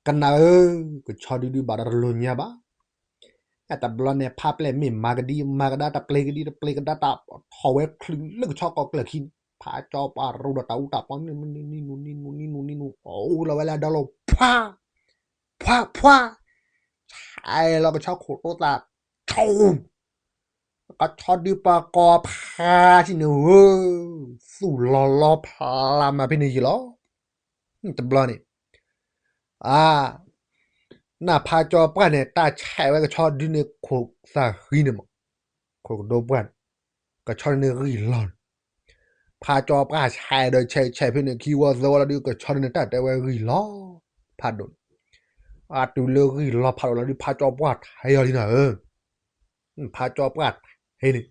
ကနၣ်ဧၢ, ကဆီဒုဒုဘၣ်ဒီးတလိၤညါဘၣ်, တဘျီန့ၣ် ဖးပျဲၢ်မ့ၢ်မၤကဒံ မၤကဒါ တပျ့ၤကဒံ တပျ့ၤကဒါ တၢ်ထီၣ်ဝဲချုးလၢကဆီကိးကျၢၢ်ခံန့ၣ် ဖးကၠီပှၢ်ရိဒီးတၢ်အူတၢ်ပီ နံနူ နံနူ နံနူ နံနူ အိၣ်လီၤဝဲလၢအဒီလိၤ ဖှါ, ဖှါ ဖှါ, ဆဲးလီၤကဆီခိၣ်တိသၣ် ဆိ ကဆီဒုပၢၤကီၤဖးဆံန့ၣ်ဧၢ, သူၣ်လီၤလီၤဖျးမးဖဲန့ၣ်ယံၤလီၤ. တဘျီန့ၣ် အါ, နဖးကၠီပှၢ်န့ၣ် တၢ်ဆဲးဝဲကဆီဒုန့ၣ်ခိၣ်သးဃံန့ၣ်မး, ခိၣ်ကဒိပှၢ်န့ၣ်, ကဆီဒုန့ၣ်ဂံၢ်လီၤန့ၣ်, ဖးကၠီပှၢ်ဆဲးဒီးဆဲးဆဲးဖဲန့ၣ် ခံဝီသၢဝီလီၤဒုး ကဆီဒုန့ၣ် တၢ်တဲဝဲဂံၢ်လီၤဖးဒိၣ်န့ၣ်, အတုၤလၢဂံၢ်လီၤဖးဒိၣ်လီၤဒုး ဖးကၠီပှၢ်ထဲအီၤလံနၤဧၢ, ဖးကၠီပှၢ်ထဲန့ၣ်,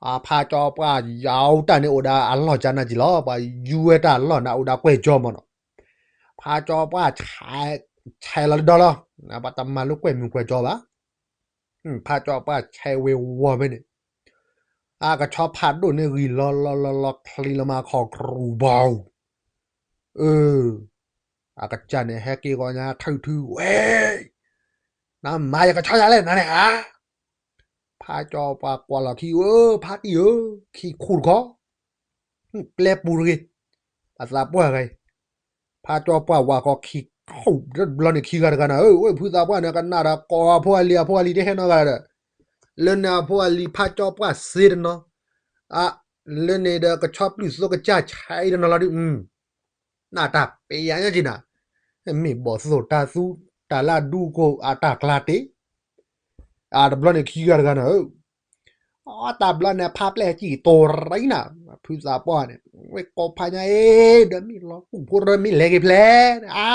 အဖးကၠီပှၢ်ယီၤတၢ်န့ၣ်အိၣ်ဒၣ်အလီၢ်ကၠါနၢ်ကံလီၤ, ပှၤယူၤဝဲတၢ်လီၢ်န့ၣ်အိၣ်ဒၣ်ကွဲၢ်ကၠီမးနီၤ, ဖးကၠီပှၢ်ဆဲးလီၤလၢဒီလီၤ, ပှၤတမၤလၢကွဲၢ်မုၢ်ကွဲၢ်ကၠီဘၣ်, ဖးကၠီပှၢ်ဆဲးဝဲဝီၤဖဲန့ၣ်, အကဆီဖးဒိၣ်န့ၣ်ဂံၢ်လီၤလီၤလီၤလီၤချံလီၤမးခီၣ်ကြူၢ်ဘီ, အကစၢ်န့ၣ်ဟဲက့ၤဂီၤညါထုထုဝဲ, နမၤယကဆီယၤလဲၣ်နၤန့ၣ်ဧါ, ဖးကၠီပှၢ်ကွၢ်လီၤခံဧၢ ဖးတံၢ်ဧၢ, ခံခူၣ်တခီ ပျဲပူၤတဂ့ၤ, ပသးပှၢ်ဂၤအံၤ, ဖးကၠီပှၢ်ဝၤဃီခံခူၣ်တဘျီန့ၣ်ခံဂၤတဂၤနၤဧၢ, ဝဲဖုသးပှၢ်န့ၣ် ကနၣ်ဒီးကိးအဖိအလံၤ အဖိအလံၤတဟဲနီတဂၤဒီး, လၢန့ၣ်အဖိအလံၤဖးကၠီပှၢ်စ့တနီၤ, အ, လၢန့ၣ်ဒီးကဆီပျုၢ်သိကစၢ်ဆဲးတနီၤလီၤဒုး နတၢ်ပ့ၤယၤညါက့နၤ, မ့ၢ်ဘီၣ်သိၣ်တၢ်သူ တၢ်လၢအဒူကိၢ်အတၢ်ကျါတ့ၢ်, အတဘျီန့ၣ်ခံဂၤတဂၤနၤဧၢ, အတဘျီန့ၣ် ဖးပျဲၢ်စံၣ်တိၤရံနၤ, ဖုသးပှၢ်န့ၣ် ဝဲကိးဖးညါအ့ၣ် ဒီးမ့ၢ်လီၤကူၣ်ဖိဒီးမ့ၢ်လဲၤက့ၤဖျဲးန့ၣ် အါ,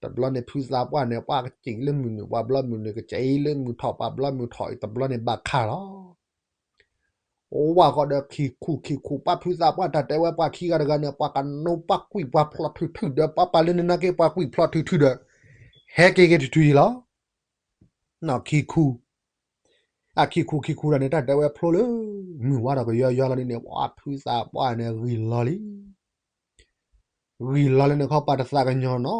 တဘျီန့ၣ်ဖုသးပှၢ်န့ၣ် ပှၤကစံၣ်လၢမုၢ်နုာ် ပှၤဘျီမုၢ်နုာ် ကစံၣ်လၢမုၢ်ထီၣ် ပှၤဘျီမုၢ်ထီၣ်အံၤ တဘျီန့ၣ်ဘၣ်ခါလီၤ ဝဲဃီဒီးခံခူၣ်ခံခူၣ် ပှၤဖုသးပှၢ်တၢ်တဲဝဲပှၤခံဂၤတဂၤန့ၣ် ပှၤကနိပှၤကွံာ်ပှၤဖျိးထုးထုးဒီး ပှၤပာ်လၢနနာ်က့ ပှၤကွံာ်ဖျိးထုးထုးဒီး ဟဲက့ၤက့ၤထုးထုးအံၤလီၤ. နီၢ်ခံခူၣ်, အခံခူၣ်ခံခူၣ်တၢ်န့ၣ် တၢ်တဲဝဲဖျိလၢ မုၢ်ဝါထီၣ်ကယီယီလီၤဒ်န့ၣ် ပှၤဖုသးပှၢ်န့ၣ်ဂံၢ်လီၤလံ ဂံၢ်လီၤလၢန့ၣ်ခီပှၤတသးကညီၤနီ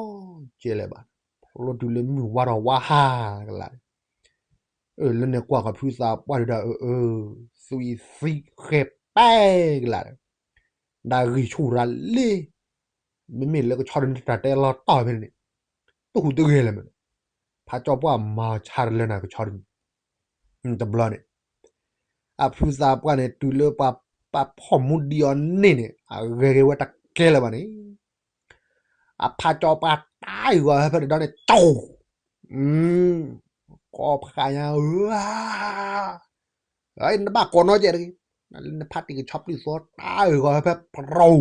တစဲးလၢၤဘၣ်. ဖျိတုၤလၢမုၢ်ဝါထီၣ်ဝါဟးကလာ်န့ၣ်, အၢ လၢန့ၣ်ကွၢ်ဃီဖုသးပှၢ်ဒုးဒီး အၢ အၢ သွံၣ်သံဃဲးပဲကလာ်ဒီး ဒၣ်ဂံၢ်ဆူၣ်ရၤလံ, မ့မ့ၢ်လၢကဆီဒုးန့ၣ်တၢ်တဲလီၤတီၢ်ဖဲန့ၣ်န့ၣ် တဟူးတဂဲၤလၢၤမ့ၢ်, ဖးကၠီပှၢ်မၤဆါတလၢနၤကဆီဒုးန့ၣ်, တဘျီန့ၣ် အဖုသးပှၢ်န့ၣ် တုၤလၢပှၤပာ်ဖီၣ်မူဒံးအီၤန့ၣ်န့ၣ် အဂဲၤက့ၤဝဲတကဲလၢၤဘၣ်န့ၣ် အဖးကၠီပှၢ်တၢ်အုၣ်ဂီၤဟဲဖဲတဒီန့ၣ် ကၠိ, ကိးဖးညါဧၢ, နဘၣ်ကိးနီၢ်ကဲတဂ့ၤ, နဖးတံၢ်ကဆီပျုၢ်သိတၢ်အုၣ်ဂီၤဟဲဖဲပရိ,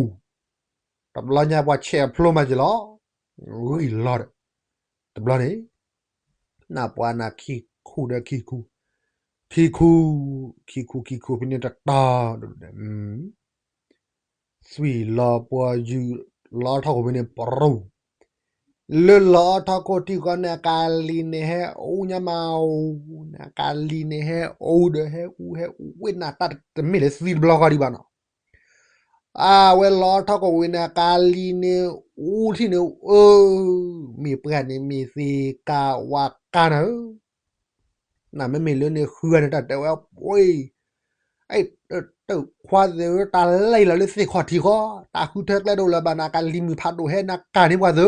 တဘျီညါပှၤဆဲးအဖျိမးက့ၤလီၤ, ဂံၢ်လီၤဒီး, တဘျီန့ၣ် နပှၤနၤခံခူၣ်ဒီးခံခူၣ်, ခံခူၣ်, ခံခူၣ်ခံခူၣ်ဖဲန့ၣ်တတီၤ သွံၣ်လီၤပှီၢ်ယုၢ်လီၤထီၣ်ခိၣ်ဖဲန့ၣ်ပရိ, လၢလီၤထီၣ်ခိၣ်ထံဃီန့ၣ် အကလံၤန့ၣ်ဟဲအူညါမး, အကလံၤန့ၣ်ဟဲအူဒီးဟဲအူဟဲအူဝဲနၤတၢ်တမ့ၢ်လၢသံတဘျီဃီဒံးဘၣ်နီၤ, အဝဲလီၤထီၣ်ခိၣ်ဝဲန့ၣ် အကလံၤန့ၣ်အူထံၣ်န့ၣ် အၢ, မ့ၢ်ပှၢ်န့ၣ်မ့ၢ်သ့ကၤဝါကၤနၤဧၢ နမ့မ့ၢ်လၢန့ၣ်ဃုဂၤန့ၣ် တၢ်တဲဝဲပှ့ၤ, တခွါသ့ၣ်ဧၢ တၢ်လဲၤလီၤလၢသ့ၣ်ခီၣ်ထံးဃီ, တၢ်ဃုထၢကျဲဒိၣ်လၢၤဘၣ်နၤ ကလံၤမုၢ်ဖးဒိၣ်ဟဲနၤကၤန့ၢ်ပှၤသၢ,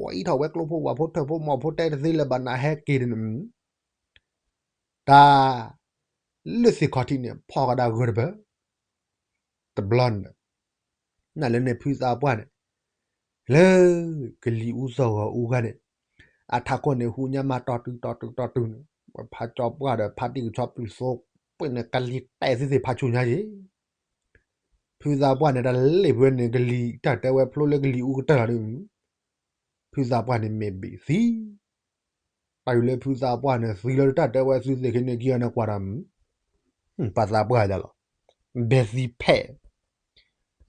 ဝဲအံးထီၣ်ဝဲကျိဖိဝၣ်ဖိထၢၣ်ဖိမီၢ်ဖိတဲတသ့လၢၤဘၣ်နၤဟဲက့ၤန့ၣ် တၢ် လၢသ့ၣ်ခီၣ်ထံးန့ၣ် ဖီၣ်ကဒါဂၢၢ်တဘၢ တဘျီန့ၣ်, နလၢန့ၣ်ဖုသးပှၢ်န့ၣ် လၢ ကလံၤအူသီၣ်ဂီၤအူဂၤန့ၣ် အထးခိၣ်န့ၣ်ဟူညါမးတီတုၤတီတုၤတီတုၤန့ၣ် ဖးကၠီပှၢ်ဒီးဖးတံၢ်ကဆီပျုၢ်သိ ပှ့ၤန့ၣ်ကလံၤတဲာ်သ့သ့ၣ်ဖးဆူညါယ့ၣ် ဖုသးပှၢ်န့ၣ် တၢ်လ့ၣ်ဖဲန့ၣ် ကလံၤတၢ်တဲဝဲဖျိလၢကလံၤအူကတၢၢ်လီၤဒုး ဖုသးပှၢ်န့ၣ်မ့ၢ်ဘ့ၣ်သံ, တၢ်ယူၤလၢဖုသးပှၢ်န့ၣ် သံလီၤတၢ်တဲဝဲသုသ့ၣ်ခံန့ၣ်ခံဂၤန့ၣ်ကွၢ်ဒီး ပှၤသးပှၢ်ဒၣ်လီၤ, ဘဲသံဖဲး,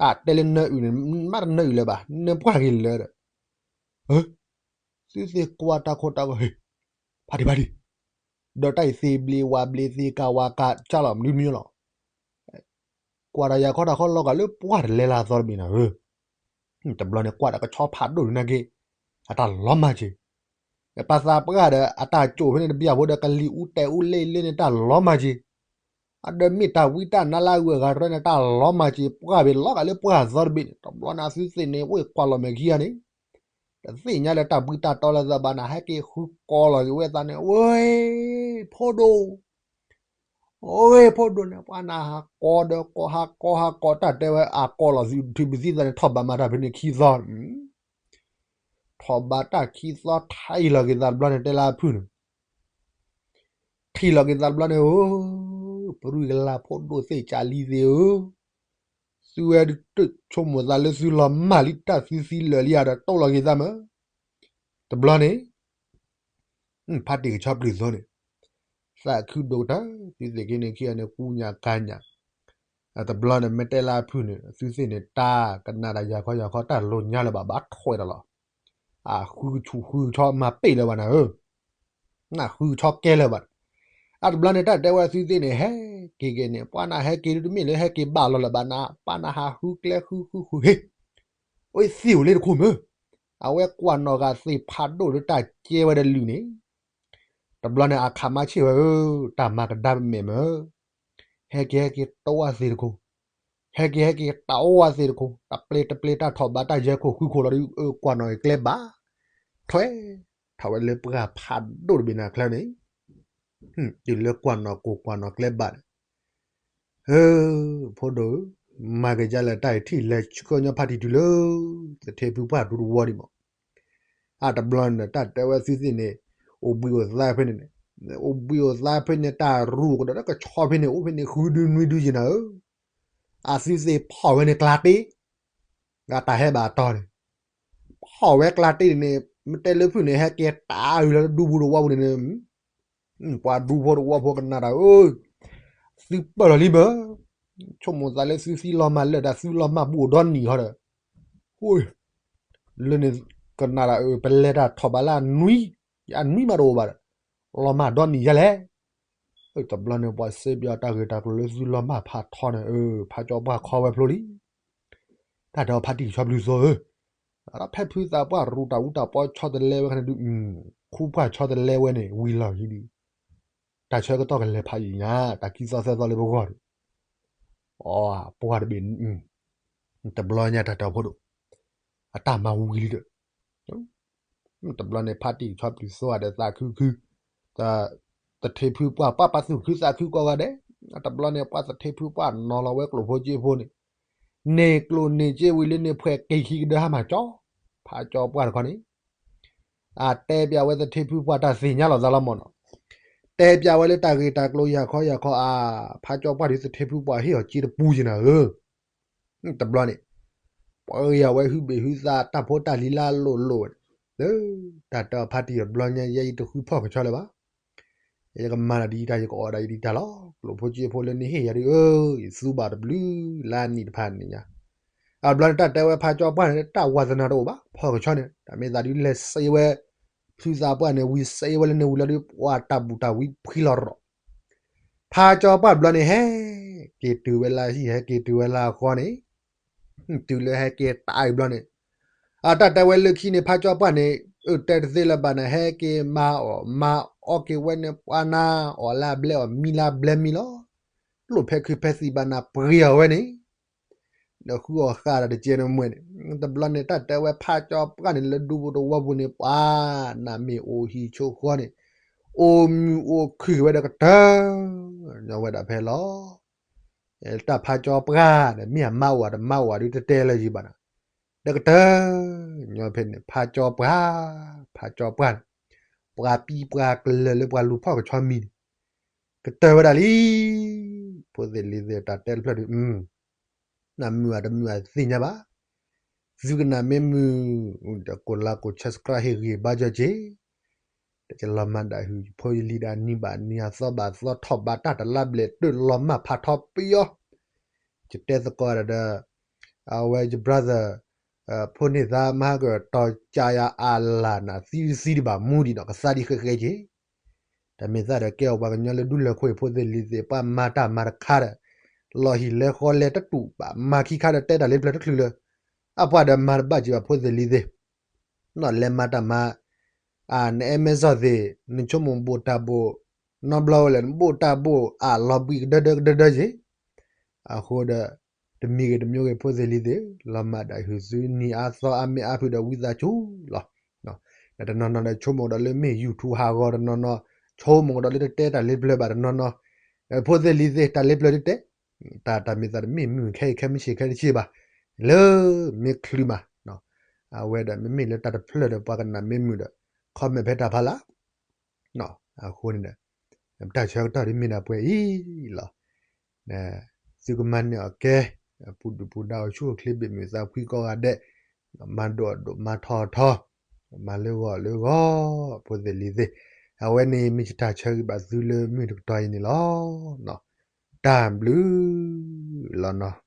အတဲလၢနအုၣ်န့ၣ် မ့ၢ်တနအုၣ်လၢၤဘၣ် နပှၢ်က့ၤလၢဒီး သုသ့ၣ်ကွၢ်တၢ်ခိၣ်တၢ်ဂီၤ ဟ့ၣ်, ဖးတံၢ်ဖးတံၢ်, ဒီးတၢ်အံၤသ့ဘျ့ဝါဘျ့သ့ကၤဝါကၤကၢ်လီၤမနုၤမနုၤလီၤ, ကွၢ်ဒီးယၤခီတၢ်ခီလီၤဂာ်လၢပှၢ်တလဲၤလၢအသီတဘ့ၣ်နၤဧၢ, တဘျီန့ၣ်ကွၢ်ဒီးကဆီဖးဒိၣ်န့ၣ်နာ်က့, အတၢ်လီၤမၢ်က့ၤ, ပှၤသးပှၢ်ဒီးအတၢ်ကၠိၣ်ဖဲန့ၣ်တဘျီဖိဒီးကလံၤအူတဲာ်အူလ့လ့န့ၣ်တၢ်လီၤမၢ်က့ၤ, အဒီးမ့ၢ်တၢ်ဝံတၢ်နါလၢအဂုၤအဂၤတရဲန့ၣ် တၢ်လီၤမၢ်က့ၤ ပှၢ်ဘ့ၣ်လီၤဂာ်လၢပှၢ်အသီတဘ့ၣ်န့ၣ် တဘျီန့ၣ်အသုသ့ၣ်န့ၣ် ဝ့ၢ်ကွၢ်လီၤမဲာ်ခံဂၤန့ၣ် တသ့ၣ်ညါလၢတၢ်ဘှံးတၢ်တီလၢသးဘၣ်နၤ ဟဲက့ၤဃုကိးလီၤက့ၤဝဲသးန့ၣ် ဝဲ ဖိဒိၣ်, ဝဲ ဖိဒိၣ်န့ၣ် ပှၤနၤဟးကိးဒီးကိးဟးကိးဟးကိးတၢ်တဲဝဲအကိးလီၤသုထံဘုသံသးန့ၣ် ထီၣ်ဘၣ်မၤတၢ်ဖဲန့ၣ်ခံသီ, ထီၣ်ဘးတၢ်ခံသီ ထံၣ်လီၤက့ၤသးတဘျီန့ၣ် တဲလၢအဖုၣ်န့ၣ် ထံၣ်လီၤက့ၤသးတဘျီန့ၣ်ဧၢ, ပရူၢ်ကလၤဖိဒိၣ်သ့ၣ်ကၢ်လံသ့ၣ်ဧၢ, သုဝဲဒၣ်ဆိကမိၣ်သးလၢသုလီၤမၢ်လံ တၢ်သုသံလၢာ်လံဧါဒီး တိၢ်လီၤက့ၤသးမး, တဘျီန့ၣ် ဖါတံၢ်ကဆီပျုၢ်သိန့ၣ် သးခုဒိၣ်ကတၢၢ် သုသ့ၣ်က့န့ၣ်ခံဂၤန့ၣ် ကူညၣ်ကါညၣ်, တဘျီန့ၣ် မ့ၢ်တဲလၢအဖုၣ်န့ၣ် သုသ့ၣ်န့ၣ် တၢ်ကနၣ်တၢ်ယၤခီယၤခီ တၢ်လိၣ်ညါလၢၤဘၣ် ဘၣ်ထွဲဒီးလီၤ, အဃုကဆူၣ်ဃုကဆီမၤပ့ၢ်လၢၤဘၣ်နၤဧၢ, နဃုကဆီကဲလၢၤဘၣ်, အတဘျီန့ၣ် တၢ်တဲဝဲသုသ့ၣ်န့ၣ် ဟဲက့ၤက့ၤန့ၣ် ပှၤနၤဟဲက့ၤဒုးတမ့ၢ်လၢ ဟဲက့ၤဘၣ်လီၤလၢၤဘၣ်နၤ ပှၤနၤဟးဃုကျဲဃုဃုဃုဟ့ၣ်, အိၣ်သ့ၣ်ဧိၤလၢတခိၣ်မၢ်, အဝဲကွၢ်နီၣ်ဂၤသ့ၣ်ဖးဒိၣ်လၢတၢ်ကဲဝဲဒီးလုၢ်န့ၣ် တဘျီန့ၣ် အခးမါဆ့ၣ်ဝဲဧၢ, တၢ်မၤကဒါပမဲာ်မၢ်, ဟဲက့ၤဟဲက့ၤတအိၣ်ဝဲသ့ၣ်တခိၣ်, ဟဲက့ၤဟဲက့ၤတအိၣ်ဝဲသ့ၣ်တခိၣ်, တပျ့ၤတပျ့ၤတၢ်ထီၣ်ဘးတၢ်ယဲၢ်ခိၣ်ဃုခိၣ်လီၤဒီး ကွၢ်နီၣ်က့ၤကျဲဘၣ်, ထွဲထီၣ်ဝဲလၢပှၢ်ဖးဒိၣ်တဘ့ၣ်နၤချၢန့ၣ်, တုၤလၢကွၢ်နီၣ်ကိၢ်ကွၢ်နီၣ်ကျဲဘၣ်န့ၣ် ဧၢ, ဖိဒိၣ်ဧၢ, မၤက့ၤဒ်လဲၣ်တၢ်အံၤ ထံၣ်လဲၤဆှၢညီဖါတံၢ်တုၤလၢ သထ့ဖုပှၢ်ဒူတဝီဒံးမး, အတဘျီန့ၣ် တၢ်တဲဝဲသုသ့ၣ်န့ၣ် အိၣ်ဘှံးအိၣ်သါဖဲန့ၣ်န့ၣ်, အိၣ်ဘှံးအိၣ်သါဖဲန့ၣ် တၢ်ရူၢ်ကဒီးလၢကဆီဖဲန့ၣ် အိၣ်ဖဲန့ၣ် ဃုဒုနွံဒုယံၤနၤဧၢ, အသုသ့ၣ်ဖီၣ်ဝဲန့ၣ်ကျါတ့ၢ်, ဂၤတၢ်ဟဲဘၣ်အတီၤန့ၣ် ဖီၣ်ဝဲကျါတ့ၢ်န့ၣ် မ့ၢ်တဲလၢဖုၣ်န့ၣ် ဟဲက့ၤတၢ်အုးလၢဒူပူၤတဝီပူၤန့ၣ်န့ၣ်, ပှၤဒူဖိတဝီဖိကနၣ်တၢ်ဧၢ, သုပၢၢ်လီၤလံမၢ်, ဆိကမိၣ်သးလၢသုသံလီၤမၢ်လၢာ်ဒီး သုလီၤမၢ်ဘူးအိၣ်ဒီနံၣ်ဟီဒီး, လၢန့ၣ် ကနၣ်တၢ်အုး ပလဲၤတၢ်ထီၣ်ဘးလၢအနွံ, အနွံမးတအိၣ်ဘၣ်ဒီး, လီၤမၢ်ဒီနံၣ်ယါလဲၣ်, တဘျီန့ၣ် ပှၤစဲပၠးတၢ်ဂ့ၢ်တၢ်ကျိၤလၢသုလီၤမၢ်ဖးထီန့ၣ် ဖးကၠီပှၢ်ခီဝဲဖျိလံ တၢ်ဒီးဖါတံၢ်ကဆီပျုၢ်သိဧၢ, ဒီးဖဲဖုသးပှၢ်ရူၢ်တၢ်အူတၢ်ပီဆီတလဲဝဲခါန့ၣ်ဒုး, ခူပှၢ်ဆီတလဲဝဲန့ၣ် ဝံၤလီၢ်ခံဒုး, တၢ်ဆၢကတီၢ်ကလဲၤဖးယံာ်ညါ တၢ်ခံသီသၢသီလၢပဂီၢ်ဒီး, အပှၢ်တဘ့ၣ်, တဘျီညါတၢ်တီၤဖိဒိၣ်, အတၢ်မၤဝံၤလံဒီး တဘျီန့ၣ် ဖါတံၢ်ကဆီပျုၢ်သိဧါဒီးသးခုခု, သထ့ဖုပှၢ် ပှၤပာ်သူၣ်ခုသးခုကိးဂၤဒဲး, တဘျီန့ၣ် ပှၤသထ့ဖုပှၢ်နီၤလီၤဝဲကျိၣ်ဖိစ့ဖိန့ၣ်, န့ၢ်ကျိၣ်န့ၢ်စ့ဝံၤလၢန့ၣ် ဖှဲးက့ၤခံကဒၢဟါမၢ်ကၠီ, ဖးကၠီပှၢ်တခီန့ၣ်, အတဲပၠးဝဲသထ့ဖုပှၢ်တၢ်သ့ၣ်ညါလီၤသးလီၤမၢ်နီၤ, တဲပၠးဝဲလၢတၢ်ဂ့ၢ်တၢ်ကျိၤယၤခီယၤခီအါ, ဖးကၠီပှၢ်ဒီးသထ့ဖုပှၢ်ဟ့ၣ်အီၤစ့တပူၤယံၤနၤဧၢ တဘျီန့ၣ်, ပှၤဂ့ၤအဝဲဟုဘ့ၣ်ဟုသး တၢ်ဖိတၢ်လံၤလၢအလိၣ်လိၣ်ဝဲန့ၣ်, တၢ်တဲအီၤဖါတံၢ်တဘျီညါ ယဲယတဃုဖီၣ်ကဆီလၢၤဘၣ်, ယကမၤတၢ်ဒ်အံၤတၢ် ယကအီၣ်ဒၣ်အံၤဒ်အံၤတၢ်လီၤ, ကျိၣ်ဖိစ့ဖိလၢနဟ့ၣ်ယၤဒုးဧၢ, ယသူဘၣ်တဘျုးလၢအနံၣ်တဖၣ်န့ၣ်ညါ, အဘျီန့ၣ် တၢ်တဲဝဲဖးကၠီပှၢ်န့ၣ် တၢ်ဝါသနၢ်တအိၣ်ဘၣ် ဖီၣ်ကဆီန့ၣ် တၢ်မ့ၢ်သးဒုးလဲၤစ့ဝဲ ဖုသးပှၢ်န့ၣ် ဝံၤစ့ဝဲလၢန့ၣ်ဝံၤလီၤဒီး ပှၤတၢ်ဘူၣ်တၢ်ဝံဖှံလီၤရီၤ ဖးကၠီပှၢ်ဘျီန့ၣ် ဟဲက့ၤတုၤဝဲလၢဟံၣ် ဟဲက့ၤတုၤဝဲလၢအဃီန့ၣ်, တုၤလၢဟဲက့ၤတၢ်အံၤဘျီန့ၣ်, အတၢ်တဲဝဲလၢခံန့ၣ် ဖးကၠီပှၢ်န့ၣ်, အၢ တဲတသ့လၢၤဘၣ်န့ၣ် ဟဲက့ၤမၤအီၣ်မၤအီက့ၤဝဲန့ၣ် ပှၤနၤအီၣ်လၢအဘျဲအီၣ် မံလၢအဘျဲမံလီၤ, လိၣ်ဖဲခုဖဲသံးဘၣ်နၤ ပှ့ၤအီၣ်ဝဲန့ၣ် ဒီးဃုအီၣ်ဃာ်ဒီးတကဲန့ၣ်မွဲန့ၣ်, တဘျီန့ၣ် တၢ်တဲဝဲဖးကၠီပှၢ်န့ၣ် လၢဒူပူၤတဝီပူၤန့ၣ် ပှၤနၤမ့ၢ်အိၣ်ဟံၣ်ဆိဃီန့ၣ်, အိၣ်မုာ်အိၣ်ခုၣ်ဝဲဒီးကတၢၢ်ညီဝဲဒၣ်ဖဲလီၤ. တၢ်ဖးကၠီပှၢ်န့ၣ် မ့ၢ်အမါအိၣ်တမါအိၣ်ဒုးတတဲလၢၤယံၤဘၣ်နၤ, ဒီးကတၢၢ်ညီဖဲန့ၣ် ဖးကၠီပှၢ်, ဖးကၠီပှၢ်န့ၣ်, ပှၤပံပှၤကျၢၤလၢပှၤလူၤဖီၣ်ကဆီမံၤန့ၣ်, ကတၢၢ်ဝဲဒၣ်လံ. ဖိသ့ၣ်လံၤသ့ၣ် တၢ်တဲတဖျၢၣ်ဒုး နမုာ်ဧါတမုာ်ဧါသ့ၣ်ညါဘၣ်. သုကနၣ်မ့ၢ်မုာ် ဒီးကိးလါကိး subscribe ဟ့ၣ်ဂံၢ်ဘါကၠီက့ၤ, ဒီးယလီၤမၢ်ဒၣ်ဟုၣ် ယဖိယလံၤဒၣ်နံၤဘၣ်နံၤ အသီဘၣ်သီ ထီၣ်ဘးတၢ်တလါဘျဲၣ် တၢ်လီၤမၢ်ဖးထီပယီၤ, ယတဲသကိးဒီး အဝဲယ brother ဖိန့ၢ်သါမဟါကတီၤကယၤအလၢ်နၤ သံသံဒံးဘၣ်မူဒံးနီၤ ကသါဒံးဃဲဃဲက့ၤ တၢ်မ့ၢ်သးဒီးကဲအီၤပှၤကညီလၢဒူလၢာ်ခိၣ်အံၤ ဖိသ့ၣ်လံၤသ့ၣ် ပှၤမၤတၢ်မၤတခါဒီး လီၤဟံၣ်လဲၤဃီလဲၤတတူၢ်ဘၣ် မၤခံခါဒီးတဲတၢ်လ့ပျၢၤတချုးလၢ အပှၤဒီးမၤတဘၣ်က့ၤဘၣ်ဖိသ့ၣ်လံၤသ့ၣ်, နီၢ်လဲၤမၤတၢ်မၤ, နအဲၣ်မဲာ်စီၣ်သ့ၣ် နဆိကမိၣ်ဘိၣ်တၢ်ဘိၣ်, နီတဘျီဝဲလဲၣ် နဘိၣ်တၢ်ဘိၣ်အလီၤဘှံးကဒၢဒၢကဒၢဒၢက့ၤ, အဃိဒီး တမံၤဂ့ၤတမံၤဂ့ၤ ဖိသ့ၣ်လံၤသ့ၣ် လီၤမၢ်ဒၣ်ဟုၣ်သုနံၤအါသီအါမ့ၢ်အါဖုးဒီးဝံသးစူၤလီၤ. တနီၤနီၤဒီးဆိကမိၣ်ဒီးလၢမ့ၢ် YouTube ဟးဂီၤ တနီၤနီၤ ဆိကမိၣ်ဒီးလၢတတဲတၢ်လ့ပျၢၤဘၣ်တနီၤနီၤ, ဖိသ့ၣ်လံၤသ့ၣ် တၢ်လ့ပျၢၤတတဲ, တၢ်တၢ်မ့ၢ်သးတမ့ၢ်မုၢ်ခဲအံၤခဲမုၢ်ဆ့ၣ်ခဲတဆ့ဘၣ်, လၢမ့ၢ်ချုးမး အဝဲဒၣ်မ့မ့ၢ်လၢတၢ်တဖျၢၣ်ဒီးပှၤကနၣ်မ့ၢ်မုာ်ဒီး comment ဖဲတၢ်ဖးလၢ် အဃိန့ၣ်ဒီး ပတၢ်ဆၢကတီၢ်ဒ်မ့ၢ်ဒၣ်ပှဲၤအံၤလီၤ. သုကမၤန့ၢ်အီၤကဲ ပူၤဒုၣ်ပူၤဒါအိၣ်ဆူၣ်အိၣ်ချ့ဘၣ်မုာ်သးဖှံကိးဂၤဒဲး, မၤဒိၣ်အဒိၣ်မၤထီအထီ, မၤလၢဂီၢ်လၢဂီၢ် ဖိသ့ၣ်လံၤသ့ၣ်, အဝဲန့ၣ်မ့ၢ်ယတၢ်ဆၢဂ့ၤဘၣ်သုလၢမုၢ်တကတီၢ်အံၤန့ၣ်လီၤ. တၢ်ဘျုးလီၤနီၤ.